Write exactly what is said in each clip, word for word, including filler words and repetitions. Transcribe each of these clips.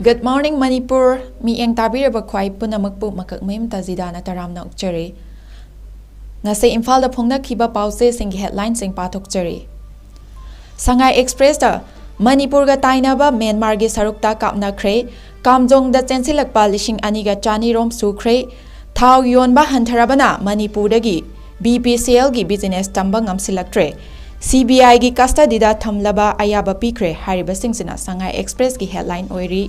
Good morning, Manipur. ꯃꯤꯠꯌꯦꯡ ꯇꯥꯕꯤꯔꯕ ꯈ꯭ꯋꯥꯏ ꯄꯨꯝꯅꯃꯛꯄꯨ ꯃꯀꯛꯃꯌꯨꯝ ꯇꯥꯖꯤꯗꯥꯅ ꯇꯔꯥꯝꯅ ꯑꯣꯛꯆꯔꯤ꯫ ꯉꯁꯤ ꯏꯝꯐꯥꯜꯗ ꯐꯣꯡꯅꯈꯤꯕ ꯄꯥꯎꯆꯦꯁꯤꯡꯒꯤ headlineꯁꯤꯡ ꯄꯥꯊꯣꯛꯆꯔꯤ꯫ ꯁꯉꯥꯏ ꯑꯦꯛꯁꯄ꯭ꯔꯦꯁꯇ ꯃꯅꯤꯄꯨꯔꯒ ꯇꯥꯏꯅꯕ ꯃ꯭ꯌꯥꯟꯃꯥꯔꯒꯤ ꯁꯔꯨꯛꯇ ꯀꯥꯞꯅꯈ꯭ꯔꯦ꯫ ꯀꯥꯝꯖꯣꯡꯗ ꯆꯦꯟꯁꯤꯜꯂꯛꯄ ꯂꯤꯁꯤꯡ ꯑꯅꯤꯒ ꯆꯅꯤꯔꯣꯝ ꯁꯨꯈ꯭ꯔꯦ꯫ ꯊꯥꯎ ꯌꯣꯟꯕ ꯍꯟꯊꯔꯕꯅ ꯃꯅꯤꯄꯨꯔꯗꯒꯤ BPCLꯒꯤ business ꯇꯝꯕ ꯉꯝꯁꯤꯜꯂꯛꯇ꯭ꯔꯦ꯫ CBIꯒꯤ custodyꯗ ꯊꯝꯂꯕ ꯑꯌꯥꯕ ꯄꯤꯈ꯭ꯔꯦ ꯍꯥꯏꯔꯤꯕꯁꯤꯡꯁꯤꯅ ꯁꯉꯥꯏ ꯑꯦꯛꯁꯄ꯭ꯔꯦꯁꯀꯤ headline ꯑꯣꯏꯔꯤ꯫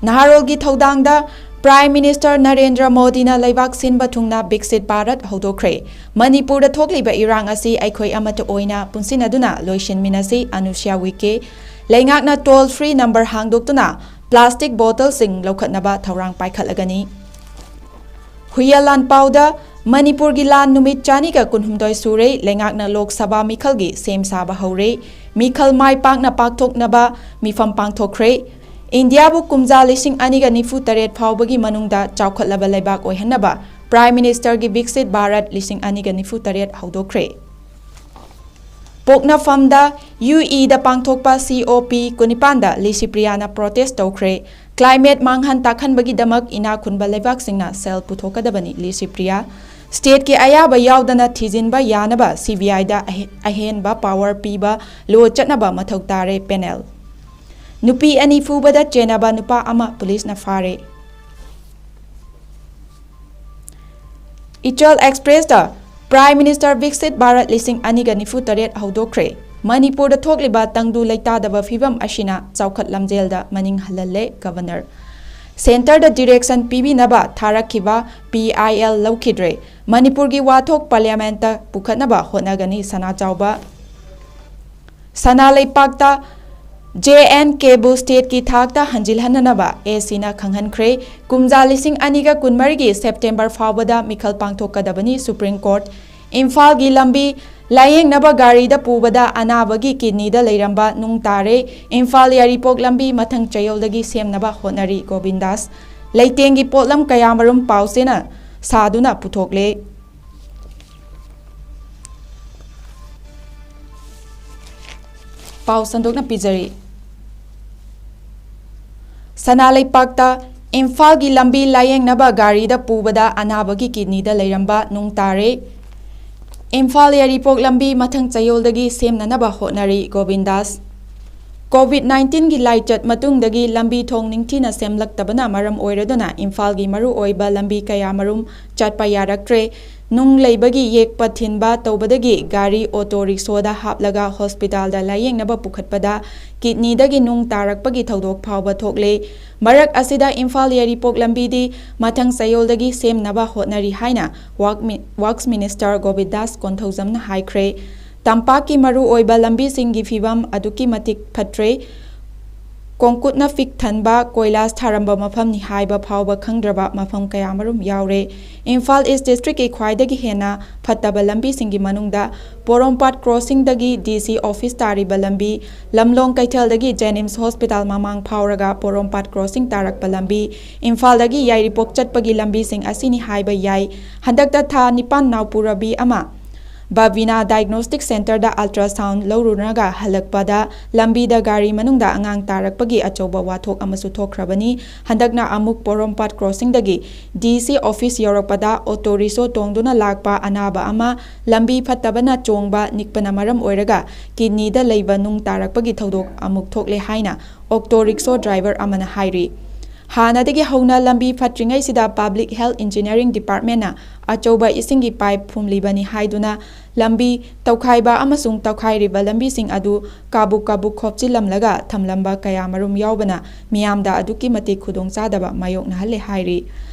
ꯅꯍꯥꯔꯣꯜꯒꯤ ꯊꯧꯗꯥꯡꯗ Prime Minister ꯅꯔꯦꯟꯗ꯭ꯔ ꯃꯣꯗꯤꯅ ꯂꯩꯕꯥꯛ ꯁꯤꯟꯕ ꯊꯨꯡꯅ ꯕꯤꯛꯁꯤꯠ ꯚꯥꯔꯠ ꯍꯧꯗꯣꯛꯈ꯭ꯔꯦ꯫ ꯃꯅꯤꯄꯨꯔꯗ ꯊꯣꯛꯂꯤꯕ ꯏꯔꯥꯡ ꯑꯁꯤ ꯑꯩꯈꯣꯏ ꯑꯃꯠꯇ ꯑꯣꯏꯅ ꯄꯨꯟꯁꯤꯟꯅꯗꯨꯅ ꯂꯣꯏꯁꯤꯟꯃꯤꯟꯅꯁꯤ, ꯑꯅꯨꯁ꯭ꯌꯥ ꯎꯏꯀꯦ꯫ ꯂꯩꯉꯥꯛꯅ toll free number ꯍꯥꯡꯗꯣꯛꯇꯨꯅ plastic bottleꯁꯤꯡ ꯂꯧꯈꯠꯅꯕ ꯊꯧꯔꯥꯡ ꯄꯥꯏꯈꯠꯂꯒꯅꯤ꯫ ꯍꯨꯏꯌꯥ ꯂꯥꯟꯄꯥꯎꯗ ꯃꯅꯤꯄꯨꯔꯒꯤ ꯂꯥꯟ ꯅꯨꯃꯤꯠ ꯆꯅꯤꯒ ꯀꯨꯟꯍꯨꯝꯗꯣꯏ ꯁꯨꯔꯦ꯫ ꯂꯩꯉꯥꯛꯅ ꯂꯣꯛ ꯁꯚꯥ ꯃꯤꯈꯜꯒꯤ ꯁꯦꯝ ꯁꯥꯕ ꯍꯧꯔꯦ꯫ ꯃꯤꯈꯜ ꯃꯥꯏ ꯄꯥꯛꯅ ꯄꯥꯡꯊꯣꯛꯅꯕ ꯃꯤꯐꯝ ꯄꯥꯡꯊꯣꯛꯈ꯭ꯔꯦ꯫ ꯏꯟꯗꯤꯌꯥꯕꯨ ꯀꯨꯝꯖꯥ ꯂꯤꯁꯤꯡ ꯑꯅꯤꯒ ꯅꯤꯐꯨ ꯇꯔꯦꯠ ꯐꯥꯎꯕꯒꯤ ꯃꯅꯨꯡꯗ ꯆꯥꯎꯈꯠꯂꯕ ꯂꯩꯕꯥꯛ ꯑꯣꯏꯍꯟꯅꯕ Prime Ministerꯒꯤ ꯕꯤꯛꯁꯤꯠ ꯚꯥꯔꯠ ꯂꯤꯁꯤꯡ ꯑꯅꯤꯒ ꯅꯤꯐꯨ ꯇꯔꯦꯠ ꯍꯧꯗꯣꯛꯈ꯭ꯔꯦ꯫ ꯄꯣꯛꯅꯐꯝꯗ UEꯗ ꯄꯥꯡꯊꯣꯛꯄ COP ꯀꯨꯟꯅꯤꯄꯥꯟꯗ ꯂꯤꯁꯤꯄ꯭ꯔꯤꯌꯥꯅ protest ꯇꯧꯈ꯭ꯔꯦ꯫ Climate ꯃꯥꯡꯍꯟ ꯇꯥꯛꯍꯟꯕꯒꯤꯗꯃꯛ ꯏꯅꯥꯛ ꯈꯨꯟꯕ ꯂꯩꯕꯥꯛꯁꯤꯡꯅ ꯁꯦꯜ ꯄꯨꯊꯣꯛꯀꯗꯕꯅꯤ, ꯂꯤꯁꯤꯄ꯭ꯔꯤꯌꯥ꯫ Stateꯀꯤ ꯑꯌꯥꯕ ꯌꯥꯎꯗꯅ ꯊꯤꯖꯤꯟꯕ ꯌꯥꯅꯕ CBIꯗ ꯑꯍꯦ-, ꯑꯍꯦꯟꯕ power ꯄꯤꯕ law ꯆꯠꯅꯕ ꯃꯊꯧ ꯇꯥꯔꯦ, panel꯫ ꯅꯨꯄꯤ ꯑꯅꯤ ꯐꯨꯕꯗ ꯆꯦꯟꯅꯕ ꯅꯨꯄꯥ ꯑꯃ ꯄꯨꯂꯤꯁꯅ ꯐꯥꯔꯦ꯫ ꯏꯆꯜ ꯑꯦꯛꯁꯄ꯭ꯔꯦꯁꯇ Prime Minister ꯕꯤꯛꯁꯤꯠ ꯚꯥꯔꯠ ꯂꯤꯁꯤꯡ ꯑꯅꯤꯒ ꯅꯤꯐꯨ ꯇꯔꯦꯠ ꯍꯧꯗꯣꯛꯈ꯭ꯔꯦ꯫ ꯃꯅꯤꯄꯨꯔꯗ ꯊꯣꯛꯂꯤꯕ ꯇꯪꯗꯨ ꯂꯩꯇꯥꯗꯕ ꯐꯤꯕꯝ ꯑꯁꯤꯅ ꯆꯥꯎꯈꯠ ꯂꯝꯖꯦꯜꯗ ꯃꯅꯤꯡ ꯍꯜꯍꯜꯂꯦ, Governor꯫ Centreꯗ direction ꯄꯤꯕꯤꯅꯕ ꯊꯥꯔꯛꯈꯤꯕ PIL ꯂꯧꯈꯤꯗ꯭ꯔꯦ꯫ ꯃꯅꯤꯄꯨꯔꯒꯤ ꯋꯥꯊꯣꯛ Parliamentꯇ ꯄꯨꯈꯠꯅꯕ ꯍꯣꯠꯅꯒꯅꯤ, ꯁꯅꯥꯖꯥꯎꯕ꯫ ꯁꯅꯥ ꯂꯩꯄꯥꯛꯇ J and Kꯕꯨ stateꯀꯤ ꯊꯥꯛꯇ ꯍꯟꯖꯤꯜꯍꯟꯅꯅꯕ ACꯅ ꯈꯪꯍꯟꯈ꯭ꯔꯦ꯫ ꯀꯨꯝꯖꯥ ꯂꯤꯁꯤꯡ ꯑꯅꯤꯒ ꯀꯨꯟꯃꯔꯤꯒꯤ September ꯐꯥꯎꯕꯗ ꯃꯤꯈꯜ ꯄꯥꯡꯊꯣꯛꯀꯗꯕꯅꯤ, Supreme Court꯫ ꯏꯝꯐꯥꯜꯒꯤ ꯂꯝꯕꯤ ꯂꯥꯌꯦꯡꯅꯕ ꯒꯥꯔꯤꯗ ꯄꯨꯕꯗ ꯑꯅꯥꯕꯒꯤ kidneyꯗ ꯂꯩꯔꯝꯕ ꯅꯨꯡ ꯇꯥꯔꯦ꯫ ꯏꯝꯐꯥꯜ ꯌꯥꯏꯔꯤꯄꯣꯛ ꯂꯝꯕꯤ ꯃꯊꯪ ꯆꯌꯣꯜꯗꯒꯤ ꯁꯦꯝꯅꯕ ꯍꯣꯠꯅꯔꯤ, ꯒꯣꯕꯤꯟꯗꯥꯁ꯫ ꯂꯩꯇꯦꯡꯒꯤ ꯄꯣꯠꯂꯝ ꯀꯌꯥꯃꯔꯨꯝ ꯄꯥꯎꯆꯦꯅ ꯁꯥꯗꯨꯅ ꯄꯨꯊꯣꯛꯂꯦ꯫ ꯄꯥꯎ ꯁꯟꯗꯣꯛꯅ ꯄꯤꯖꯔꯤ꯫ ꯁꯅꯥ ꯂꯩꯄꯥꯛꯇ ꯏꯝꯐꯥꯜꯒꯤ ꯂꯝꯕꯤ ꯂꯥꯌꯦꯡꯅꯕ ꯒꯥꯔꯤꯗ ꯄꯨꯕꯗ ꯑꯅꯥꯕꯒꯤ ꯀꯤꯗꯅꯤꯗ ꯂꯩꯔꯝꯕ ꯅꯨꯡ ꯇꯥꯔꯦ꯫ ꯏꯝꯐꯥꯜ ꯌꯥꯏꯔꯤꯄꯣꯛ ꯂꯝꯕꯤ ꯃꯊꯪ ꯆꯌꯣꯜꯗꯒꯤ ꯁꯦꯝꯅꯅꯕ ꯍꯣꯠꯅꯔꯤ ꯒꯣꯕꯤꯟꯗꯥꯁ꯫ ꯀꯣꯚꯤꯗ ꯅꯥꯏꯟꯇꯤꯟꯒꯤ ꯂꯥꯏꯆꯠ ꯃꯇꯨꯡꯗꯒꯤ ꯂꯝꯕꯤ ꯊꯣꯡ ꯅꯤꯡꯊꯤꯅ ꯁꯦꯝꯂꯛꯇꯕꯅ ꯃꯔꯝ ꯑꯣꯏꯔꯗꯨꯅ ꯏꯝꯐꯥꯜꯒꯤ ꯃꯔꯨꯑꯣꯏꯕ ꯂꯝꯕꯤ ꯀꯌꯥꯃꯔꯨꯝ ꯆꯠꯄ ꯌꯥꯔꯛꯇ꯭ꯔꯦ꯫ ꯅꯨꯡ ꯂꯩꯕꯒꯤ ꯌꯦꯛꯄ ꯊꯤꯟꯕ ꯇꯧꯕꯗꯒꯤ ꯒꯥꯔꯤ ꯑꯣꯇꯣ ꯔꯤꯛꯁꯣꯗ ꯍꯥꯞꯂꯒ ꯍꯣꯁꯄꯤꯇꯥꯜꯗ ꯂꯥꯌꯦꯡꯅꯕ ꯄꯨꯈꯠꯄꯗ ꯀꯤꯗꯅꯤꯗꯒꯤ ꯅꯨꯡ ꯇꯥꯔꯛꯄꯒꯤ ꯊꯧꯗꯣꯛ ꯐꯥꯎꯕ ꯊꯣꯛꯂꯦ꯫ ꯃꯔꯛ ꯑꯁꯤꯗ ꯏꯝꯐꯥꯜ ꯌꯥꯏꯔꯤꯄꯣꯛ ꯂꯝꯕꯤꯗꯤ ꯃꯊꯪ ꯆꯌꯣꯜꯗꯒꯤ ꯁꯦꯝꯅꯕ ꯍꯣꯠꯅꯔꯤ ꯍꯥꯏꯅ ꯋꯥꯛ ꯃꯤ-, ꯋꯥꯛꯁ ꯃꯤꯅꯤꯁꯇꯔ ꯒꯣꯕꯤꯟꯗꯥꯁ ꯀꯣꯟꯊꯧꯖꯝꯅ ꯍꯥꯏꯈ꯭ꯔꯦ꯫ ꯇꯝꯄꯥꯛꯀꯤ ꯃꯔꯨꯑꯣꯏꯕ ꯂꯝꯕꯤꯁꯤꯡꯒꯤ ꯐꯤꯕꯝ ꯑꯗꯨꯛꯀꯤ ꯃꯇꯤꯛ ꯐꯠꯇ꯭ꯔꯦ꯫ ꯀꯣꯡꯀꯨꯠꯅ ꯄꯤꯛ ꯊꯟꯕ, ꯀꯣꯏꯂꯥꯁ ꯊꯥꯔꯝꯕ ꯃꯐꯝꯅꯤ ꯍꯥꯏꯕ ꯐꯥꯎꯕ ꯈꯪꯗ꯭ꯔꯕ ꯃꯐꯝ ꯀꯌꯥꯃꯔꯨꯝ ꯌꯥꯎꯔꯦ꯫ ꯏꯝꯐꯥꯜ ꯏꯁ ꯗꯤꯁꯇ꯭ꯔꯤꯛꯀꯤ ꯈ꯭ꯋꯥꯏꯗꯒꯤ ꯍꯦꯟꯅ ꯐꯠꯇꯕ ꯂꯝꯕꯤꯁꯤꯡꯒꯤ ꯃꯅꯨꯡꯗ ꯄꯣꯔꯣꯝꯄꯥꯠ ꯀ꯭ꯔꯣꯁꯤꯡꯗꯒꯤ ꯗꯤ ꯁꯤ ꯑꯣꯐꯤꯁ ꯇꯥꯔꯤꯕ ꯂꯝꯕꯤ, ꯂꯝꯂꯣꯡ ꯀꯩꯊꯦꯜꯗꯒꯤ ꯖꯦꯅꯤꯝꯁ ꯍꯣꯁꯄꯤꯇꯥꯜ ꯃꯃꯥꯡ ꯐꯥꯎꯔꯒ ꯄꯣꯔꯣꯝꯄꯥꯠ ꯀ꯭ꯔꯣꯁꯤꯡ ꯇꯥꯔꯛꯄ ꯂꯝꯕꯤ, ꯏꯝꯐꯥꯜꯗꯒꯤ ꯌꯥꯏꯔꯤꯄꯣꯛ ꯆꯠꯄꯒꯤ ꯂꯝꯕꯤꯁꯤꯡ ꯑꯁꯤꯅꯤ ꯍꯥꯏꯕ ꯌꯥꯏ꯫ ꯍꯟꯗꯛꯇ ꯊꯥ ꯅꯤꯄꯥꯟ ꯅꯥꯎꯄꯨꯔꯕꯤ ꯑꯃ ꯕꯥꯕꯤꯅꯥ ꯗꯥꯏꯒꯅꯣꯁꯇꯤꯛ ꯁꯦꯟꯇꯔꯗ ꯑꯜꯇ꯭ꯔꯥꯁꯥꯎꯟ ꯂꯧꯔꯨꯔꯒ ꯍꯜꯂꯛꯄꯗ ꯂꯝꯕꯤꯗ ꯒꯥꯔꯤ ꯃꯅꯨꯡꯗ ꯑꯉꯥꯡ ꯇꯥꯔꯛꯄꯒꯤ ꯑꯆꯧꯕ ꯋꯥꯊꯣꯛ ꯑꯃꯁꯨ ꯊꯣꯛꯈ꯭ꯔꯕꯅꯤ꯫ ꯍꯟꯗꯛꯅ ꯑꯃꯨꯛ ꯄꯣꯔꯣꯝꯄꯥꯠ ꯀ꯭ꯔꯣꯁꯤꯡꯗꯒꯤ ꯗꯤ ꯁꯤ ꯑꯣꯐꯤꯁ ꯌꯧꯔꯛꯄꯗ ꯑꯣꯇꯣ ꯔꯤꯛꯁꯣ ꯇꯣꯡꯗꯨꯅ ꯂꯥꯛꯄ ꯑꯅꯥꯕ ꯑꯃ ꯂꯝꯕꯤ ꯐꯠꯇꯕꯅ ꯆꯣꯡꯕ ꯅꯤꯛꯄꯅ ꯃꯔꯝ ꯑꯣꯏꯔꯒ ꯀꯤꯗꯅꯤꯗ ꯂꯩꯕ ꯅꯨꯡ ꯇꯥꯔꯛꯄꯒꯤ ꯊꯧꯗꯣꯛ ꯑꯃꯨꯛ ꯊꯣꯛꯂꯦ ꯍꯥꯏꯅ ꯑꯣꯛꯇꯣ ꯔꯤꯛꯁꯣ ꯗ꯭ꯔꯥꯏꯚꯔ ꯑꯃꯅ ꯍꯥꯏꯔꯤ꯫ ꯍꯥꯟꯅꯗꯒꯤ ꯍꯧꯅ ꯂꯝꯕꯤ ꯐꯠꯇ꯭ꯔꯤꯉꯩꯁꯤꯗ ꯄꯕ꯭ꯂꯤꯛ ꯍꯦꯜꯊ ꯏꯟꯖꯤꯅꯤꯌꯔꯤꯡ ꯗꯤꯄꯥꯔꯠꯃꯦꯟꯅ ꯑꯆꯧꯕ ꯏꯁꯤꯡꯒꯤ ꯄꯥꯏꯞ ꯐꯨꯝꯂꯤꯕꯅꯤ ꯍꯥꯏꯗꯨꯅ ꯂꯝꯕꯤ ꯇꯧꯈꯥꯏꯕ ꯑꯃꯁꯨꯡ ꯇꯧꯈꯥꯏꯔꯤꯕ ꯂꯝꯕꯤꯁꯤꯡ ꯑꯗꯨ ꯀꯥꯕꯨꯛ ꯀꯥꯕꯨꯛ ꯈꯣꯞꯆꯤꯜꯂꯝꯂꯒ ꯊꯝꯂꯝꯕ ꯀꯌꯥꯃꯔꯨꯝ ꯌꯥꯎꯕꯅ ꯃꯤꯌꯥꯝꯗ ꯑꯗꯨꯛꯀꯤ ꯃꯇꯤꯛ ꯈꯨꯗꯣꯡꯆꯥꯗꯕ ꯃꯥꯌꯣꯛꯅꯍꯜꯂꯦ ꯍꯥꯏꯔꯤ꯫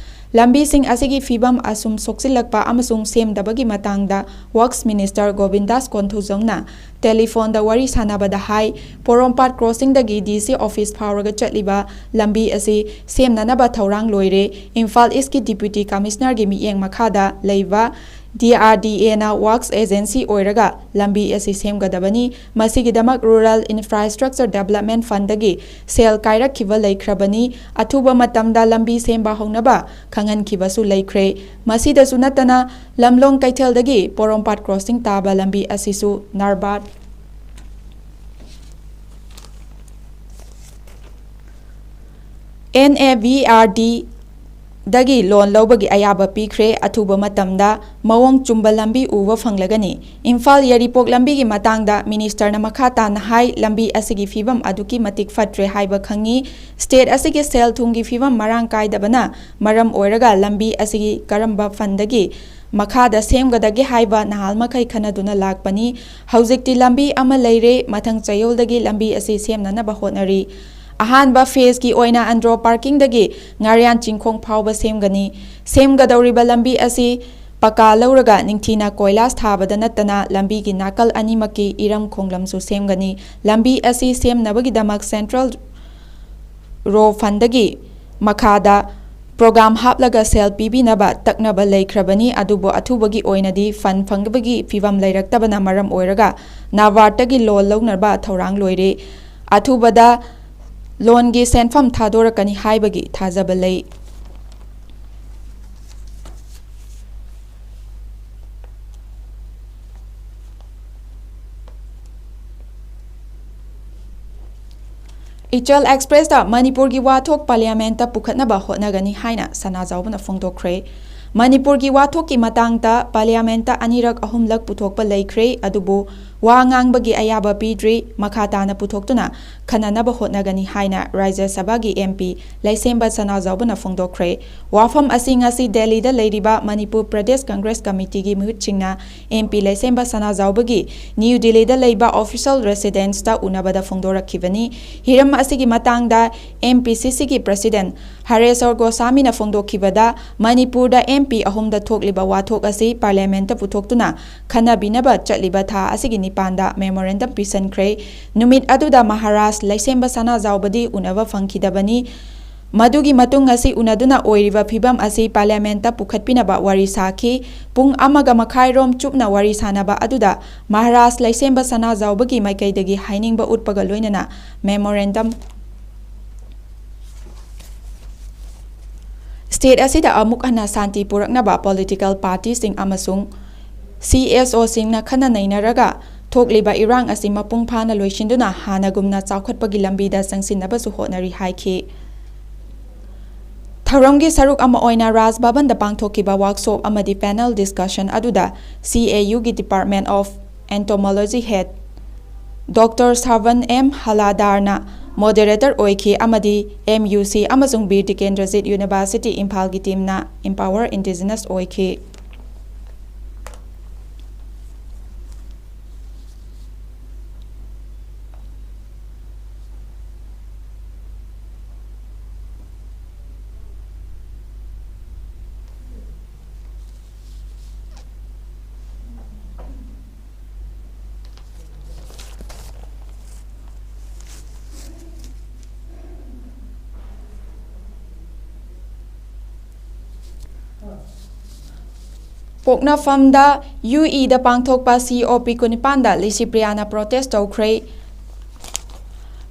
ꯂꯝꯕꯤꯁꯤꯡ ꯑꯁꯤꯒꯤ ꯐꯤꯕꯝ ꯑꯁꯨꯝ ꯁꯣꯛꯆꯤꯜꯂꯛꯄ ꯑꯃꯁꯨꯡ ꯁꯦꯝꯗꯕꯒꯤ ꯃꯇꯥꯡꯗ ꯋꯥꯔꯛꯁ ꯃꯤꯅꯤꯁꯇꯔ ꯒꯣꯕꯤꯟꯗꯥꯁ ꯀꯣꯟꯊꯧꯖꯝꯅ ꯇꯦꯂꯤꯐꯣꯟꯗ ꯋꯥꯔꯤ ꯁꯥꯟꯅꯕꯗ ꯍꯥꯏ, ꯄꯣꯔꯣꯝꯄꯥꯠ ꯀ꯭ꯔꯣꯁꯤꯡꯗꯒꯤ ꯗꯤ ꯁꯤ ꯑꯣꯐꯤꯁ ꯐꯥꯎꯔꯒ ꯆꯠꯂꯤꯕ ꯂꯝꯕꯤ ꯑꯁꯤ ꯁꯦꯝꯅꯅꯕ ꯊꯧꯔꯥꯡ ꯂꯣꯏꯔꯦ꯫ ꯏꯝꯐꯥꯜ ꯏꯁꯀꯤ ꯗꯤꯄ꯭ꯌꯨꯇꯤ ꯀꯃꯤꯁꯅꯔꯒꯤ ꯃꯤꯠꯌꯦꯡ ꯃꯈꯥꯗ ꯂꯩꯕ ꯗꯤ ꯑꯥꯔ ꯗꯤ ꯑꯦꯅ ꯋꯥꯔꯛꯁ ꯑꯦꯖꯦꯟꯁꯤ ꯑꯣꯏꯔꯒ ꯂꯝꯕꯤ ꯑꯁꯤ ꯁꯦꯝꯒꯗꯕꯅꯤ꯫ ꯃꯁꯤꯒꯤꯗꯃꯛ ꯔꯨꯔꯦꯜ ꯏꯟꯐ꯭ꯔꯥꯁ꯭ꯇ꯭ꯔꯛꯆꯔ ꯗꯦꯕꯂꯞꯃꯦꯟ ꯐꯟꯗꯒꯤ ꯁꯦꯜ ꯀꯥꯏꯔꯛꯈꯤꯕ ꯂꯩꯈ꯭ꯔꯕꯅꯤ꯫ ꯑꯊꯨꯕ ꯃꯇꯝꯗ ꯂꯝꯕꯤ ꯁꯦꯝꯕ ꯍꯧꯅꯕ ꯈꯪꯍꯟꯈꯤꯕꯁꯨ ꯂꯩꯈ꯭ꯔꯦ꯫ ꯃꯁꯤꯗꯁꯨ ꯅꯠꯇꯅ ꯂꯝꯂꯣꯡ ꯀꯩꯊꯦꯜꯗꯒꯤ ꯄꯣꯔꯣꯝꯄꯥꯠ ꯀ꯭ꯔꯣꯁꯤꯡ ꯇꯥꯕ ꯂꯝꯕꯤ ꯑꯁꯤꯁꯨ ꯅꯥꯔꯕꯥꯠ NAVRD ꯗꯒꯤ ꯂꯣꯟ ꯂꯧꯕꯒꯤ ꯑꯌꯥꯕ ꯄꯤꯈ꯭ꯔꯦ꯫ ꯑꯊꯨꯕ ꯃꯇꯝꯗ ꯃꯑꯣꯡ ꯆꯨꯝꯕ ꯂꯝꯕꯤ ꯎꯕ ꯐꯪꯂꯒꯅꯤ꯫ ꯏꯝꯐꯥꯜ ꯌꯥꯏꯔꯤꯄꯣꯛ ꯂꯝꯕꯤꯒꯤ ꯃꯇꯥꯡꯗ ꯃꯤꯅꯤꯁꯇꯔꯅ ꯃꯈꯥ ꯇꯥꯅ ꯍꯥꯏ, ꯂꯝꯕꯤ ꯑꯁꯤꯒꯤ ꯐꯤꯕꯝ ꯑꯗꯨꯛꯀꯤ ꯃꯇꯤꯛ ꯐꯠꯇ꯭ꯔꯦ ꯍꯥꯏꯕ ꯈꯪꯉꯤ꯫ ꯁ꯭ꯇꯦꯠ ꯑꯁꯤꯒꯤ ꯁꯦꯜ ꯊꯨꯝꯒꯤ ꯐꯤꯕꯝ ꯃꯔꯥꯡ ꯀꯥꯏꯗꯕꯅ ꯃꯔꯝ ꯑꯣꯏꯔꯒ ꯂꯝꯕꯤ ꯑꯁꯤꯒꯤ ꯀꯔꯝꯕ ꯐꯟꯗꯒꯤ ꯃꯈꯥꯗ ꯁꯦꯝꯒꯗꯒꯦ ꯍꯥꯏꯕ ꯅꯍꯥꯜ ꯃꯈꯩ ꯈꯟꯅꯗꯨꯅ ꯂꯥꯛꯄꯅꯤ꯫ ꯍꯧꯖꯤꯛꯇꯤ ꯂꯝꯕꯤ ꯑꯃ ꯂꯩꯔꯦ, ꯃꯊꯪ ꯆꯌꯣꯜꯗꯒꯤ ꯂꯝꯕꯤ ꯑꯁꯤ ꯁꯦꯝꯅꯅꯕ ꯍꯣꯠꯅꯔꯤ꯫ ꯑꯍꯥꯟꯕ ꯐꯦꯖꯀꯤ ꯑꯣꯏꯅ ꯑꯟꯗ꯭ꯔꯣ ꯄꯥꯔꯀꯤꯡꯗꯒꯤ ꯉꯥꯔꯤꯌꯥꯟ ꯆꯤꯡꯈꯣꯡ ꯐꯥꯎꯕ ꯁꯦꯝꯒꯅꯤ꯫ ꯁꯦꯝꯒꯗꯧꯔꯤꯕ ꯂꯝꯕꯤ ꯑꯁꯤ ꯄꯀꯥ ꯂꯧꯔꯒ ꯅꯤꯡꯊꯤꯅ ꯀꯣꯏꯂꯥꯁ ꯊꯥꯕꯗ ꯅꯠꯇꯅ ꯂꯝꯕꯤꯒꯤ ꯅꯥꯀꯜ ꯑꯅꯤꯃꯛꯀꯤ ꯏꯔꯝ ꯈꯣꯡꯂꯝꯁꯨ ꯁꯦꯝꯒꯅꯤ꯫ ꯂꯝꯕꯤ ꯑꯁꯤ ꯁꯦꯝꯅꯕꯒꯤꯗꯃꯛ ꯁꯦꯟꯇ꯭ꯔꯦꯜ ꯔꯣ ꯐꯟꯗꯒꯤ ꯃꯈꯥꯗ ꯄ꯭ꯔꯣꯒ꯭ꯔꯥꯝ ꯍꯥꯞꯂꯒ ꯁꯦꯜ ꯄꯤꯕꯤꯅꯕ ꯇꯛꯅꯕ ꯂꯩꯈ꯭ꯔꯕꯅꯤ꯫ ꯑꯗꯨꯕꯨ ꯑꯊꯨꯕꯒꯤ ꯑꯣꯏꯅꯗꯤ ꯐꯟ ꯐꯪꯗꯕꯒꯤ ꯐꯤꯕꯝ ꯂꯩꯔꯛꯇꯕꯅ ꯃꯔꯝ ꯑꯣꯏꯔꯒ ꯅꯥꯕꯥꯔꯠꯇꯒꯤ ꯂꯣꯟ ꯂꯧꯅꯕ ꯊꯧꯔꯥꯡ ꯂꯣꯏꯔꯦ꯫ ꯑꯊꯨꯕꯗ ꯂꯣꯟꯒꯤ ꯁꯦꯟꯐꯝ ꯊꯥꯗꯣꯔꯛꯀꯅꯤ ꯍꯥꯏꯕꯒꯤ ꯊꯥꯖꯕ ꯂꯩ꯫ ꯏꯆꯜ ꯑꯦꯛꯁꯄ꯭ꯔꯦꯁꯇ ꯃꯅꯤꯄꯨꯔꯒꯤ ꯋꯥꯊꯣꯛ ꯄꯥꯔꯂꯤꯌꯥꯃꯦꯟꯠꯇ ꯄꯨꯈꯠꯅꯕ ꯍꯣꯠꯅꯒꯅꯤ ꯍꯥꯏꯅ ꯁꯅꯥꯖꯥꯎꯕꯅ ꯐꯣꯡꯗꯣꯛꯈ꯭ꯔꯦ꯫ ꯃꯅꯤꯄꯨꯔꯒꯤ ꯋꯥꯊꯣꯛꯀꯤ ꯃꯇꯥꯡꯗ ꯄꯥꯔꯂꯤꯌꯥꯃꯦꯟꯠꯇ ꯑꯅꯤꯔꯛ ꯑꯍꯨꯝꯂꯛ ꯄꯨꯊꯣꯛꯄ ꯂꯩꯈ꯭ꯔꯦ, ꯑꯗꯨꯕꯨ ꯋꯥ ꯉꯥꯡꯕꯒꯤ ꯑꯌꯥꯕ ꯄꯤꯗ꯭ꯔꯤ꯫ ꯃꯈꯥ ꯇꯥꯅ ꯄꯨꯊꯣꯛꯇꯨꯅ ꯈꯟꯅꯅꯕ ꯍꯣꯠꯅꯒꯅꯤ ꯍꯥꯏꯅ ꯔꯥꯖ꯭ꯌ ꯁꯚꯥꯒꯤ MP ꯂꯩꯁꯦꯝꯕ ꯁꯅꯥꯖꯥꯎꯕꯅ ꯐꯣꯡꯗꯣꯛꯈ꯭ꯔꯦ꯫ ꯋꯥꯐꯝ ꯑꯁꯤ ꯉꯁꯤ ꯗꯦꯜꯂꯤꯗ ꯂꯩꯔꯤꯕ ꯃꯅꯤꯄꯨꯔ ꯄ꯭ꯔꯗꯦꯁ ꯀꯪꯒ꯭ꯔꯦꯁ ꯀꯃꯤꯇꯤꯒꯤ ꯃꯤꯍꯨꯠꯁꯤꯡꯅ MP ꯂꯩꯁꯦꯝꯕ ꯁꯅꯥꯖꯥꯎꯕꯒꯤ ꯅ꯭ꯌꯨ ꯗꯤꯜꯂꯤꯗ ꯂꯩꯕ ꯑꯣꯐꯤꯁꯤꯌꯦꯜ ꯔꯦꯁꯤꯗꯦꯟꯁꯇ ꯎꯅꯕꯗ ꯐꯣꯡꯗꯣꯔꯛꯈꯤꯕꯅꯤ꯫ ꯍꯤꯔꯝ ꯑꯁꯤꯒꯤ ꯃꯇꯥꯡꯗ MPCCꯒꯤ ꯄ꯭ꯔꯁꯤꯗꯦꯟꯠ ꯍꯔꯦꯁꯣꯔ ꯒꯣꯁꯥꯃꯤꯅ ꯐꯣꯡꯗꯣꯛꯈꯤꯕꯗ, ꯃꯅꯤꯄꯨꯔꯗ MP ꯑꯍꯨꯝꯗ ꯊꯣꯛꯂꯤꯕ ꯋꯥꯊꯣꯛ ꯑꯁꯤ ꯄꯥꯔꯂꯤꯌꯥꯃꯦꯟꯠꯇ ꯄꯨꯊꯣꯛꯇꯨꯅ ꯈꯟꯅꯕꯤꯅꯕ ꯆꯠꯂꯤꯕ ꯊꯥ ꯑꯁꯤꯒꯤ ꯅꯤꯄꯥꯟꯗ ꯃꯦꯃꯣꯔꯦꯟꯗꯝ ꯄꯤꯁꯤꯟꯈ꯭ꯔꯦ꯫ ꯅꯨꯃꯤꯠ ꯑꯗꯨꯗ ꯃꯍꯥꯔꯥꯖ ꯂꯩꯁꯦꯝꯕ ꯁꯅꯥꯖꯥꯎꯕꯗꯤ ꯎꯅꯕ ꯐꯪꯈꯤꯗꯕꯅꯤ꯫ ꯃꯗꯨꯒꯤ ꯃꯇꯨꯡ ꯉꯁꯤ ꯎꯅꯗꯨꯅ ꯑꯣꯏꯔꯤꯕ ꯐꯤꯕꯝ ꯑꯁꯤ ꯄꯥꯔꯂꯤꯌꯥꯃꯦꯟꯠꯇ ꯄꯨꯈꯠꯄꯤꯅꯕ ꯋꯥꯔꯤ ꯁꯥꯈꯤ꯫ ꯄꯨꯡ ꯑꯃꯒ ꯃꯈꯥꯏꯔꯣꯝ ꯆꯨꯞꯅ ꯋꯥꯔꯤ ꯁꯥꯅꯕ ꯑꯗꯨꯗ ꯃꯍꯥꯔꯥꯖ ꯂꯩꯁꯦꯝꯕ ꯁꯅꯥꯖꯥꯎꯕꯒꯤ ꯃꯥꯏꯀꯩꯗꯒꯤ ꯍꯥꯏꯅꯤꯡꯕ ꯎꯠꯄꯒ ꯂꯣꯏꯅꯅ ꯃꯦꯃꯣꯔꯦꯟꯗꯝ ꯁ꯭ꯇꯦꯠ ꯑꯁꯤꯗ ꯑꯃꯨꯛ ꯍꯟꯅ ꯁꯥꯟꯇꯤ ꯄꯨꯔꯛꯅꯕ ꯄꯣꯂꯤꯇꯤꯀꯦꯜ ꯄꯥꯔꯇꯤꯁꯤꯡ ꯑꯃꯁꯨꯡ CSOꯁꯤꯡꯅ ꯈꯟꯅ ꯅꯩꯅꯔꯒ ꯊꯣꯛꯂꯤꯕ ꯏꯔꯥꯡ ꯑꯁꯤ ꯃꯄꯨꯡ ꯐꯥꯅ ꯂꯣꯏꯁꯤꯟꯗꯨꯅ ꯍꯥꯟꯅꯒꯨꯝꯅ ꯆꯥꯎꯈꯠꯄꯒꯤ ꯂꯝꯕꯤꯗ ꯆꯪꯁꯤꯟꯅꯕꯁꯨ ꯍꯣꯠꯅꯔꯤ ꯍꯥꯏꯈꯤ꯫ ꯊꯧꯔꯝꯒꯤ ꯁꯔꯨꯛ ꯑꯃ ꯑꯣꯏꯅ ꯔꯥꯖ ꯚꯕꯟꯗ ꯄꯥꯡꯊꯣꯛꯈꯤꯕ workshop ꯑꯃꯗꯤ panel discussion ꯑꯗꯨꯗ C A U ꯒꯤ Department of Entomology Head Doctor Sarvan M Haladarna moderator ꯑꯣꯏꯈꯤ ꯑꯃꯗꯤ M U C ꯑꯃꯁꯨꯡ ꯕꯤꯔ ꯇꯤꯀꯦꯟꯗ꯭ꯔꯖꯤꯠ University ꯏꯝꯐꯥꯜꯒꯤ teamꯅ empower indigenous ꯑꯣꯏꯈꯤ꯫ ꯄꯣꯛꯅꯐꯝꯗ U E ꯗ ꯄꯥꯡꯊꯣꯛꯄ C O P ꯀꯨꯟꯅꯤꯄꯥꯟꯗ ꯂꯤꯁꯤꯄ꯭ꯔꯤꯌꯥꯅ protest ꯇꯧꯈ꯭ꯔꯦ꯫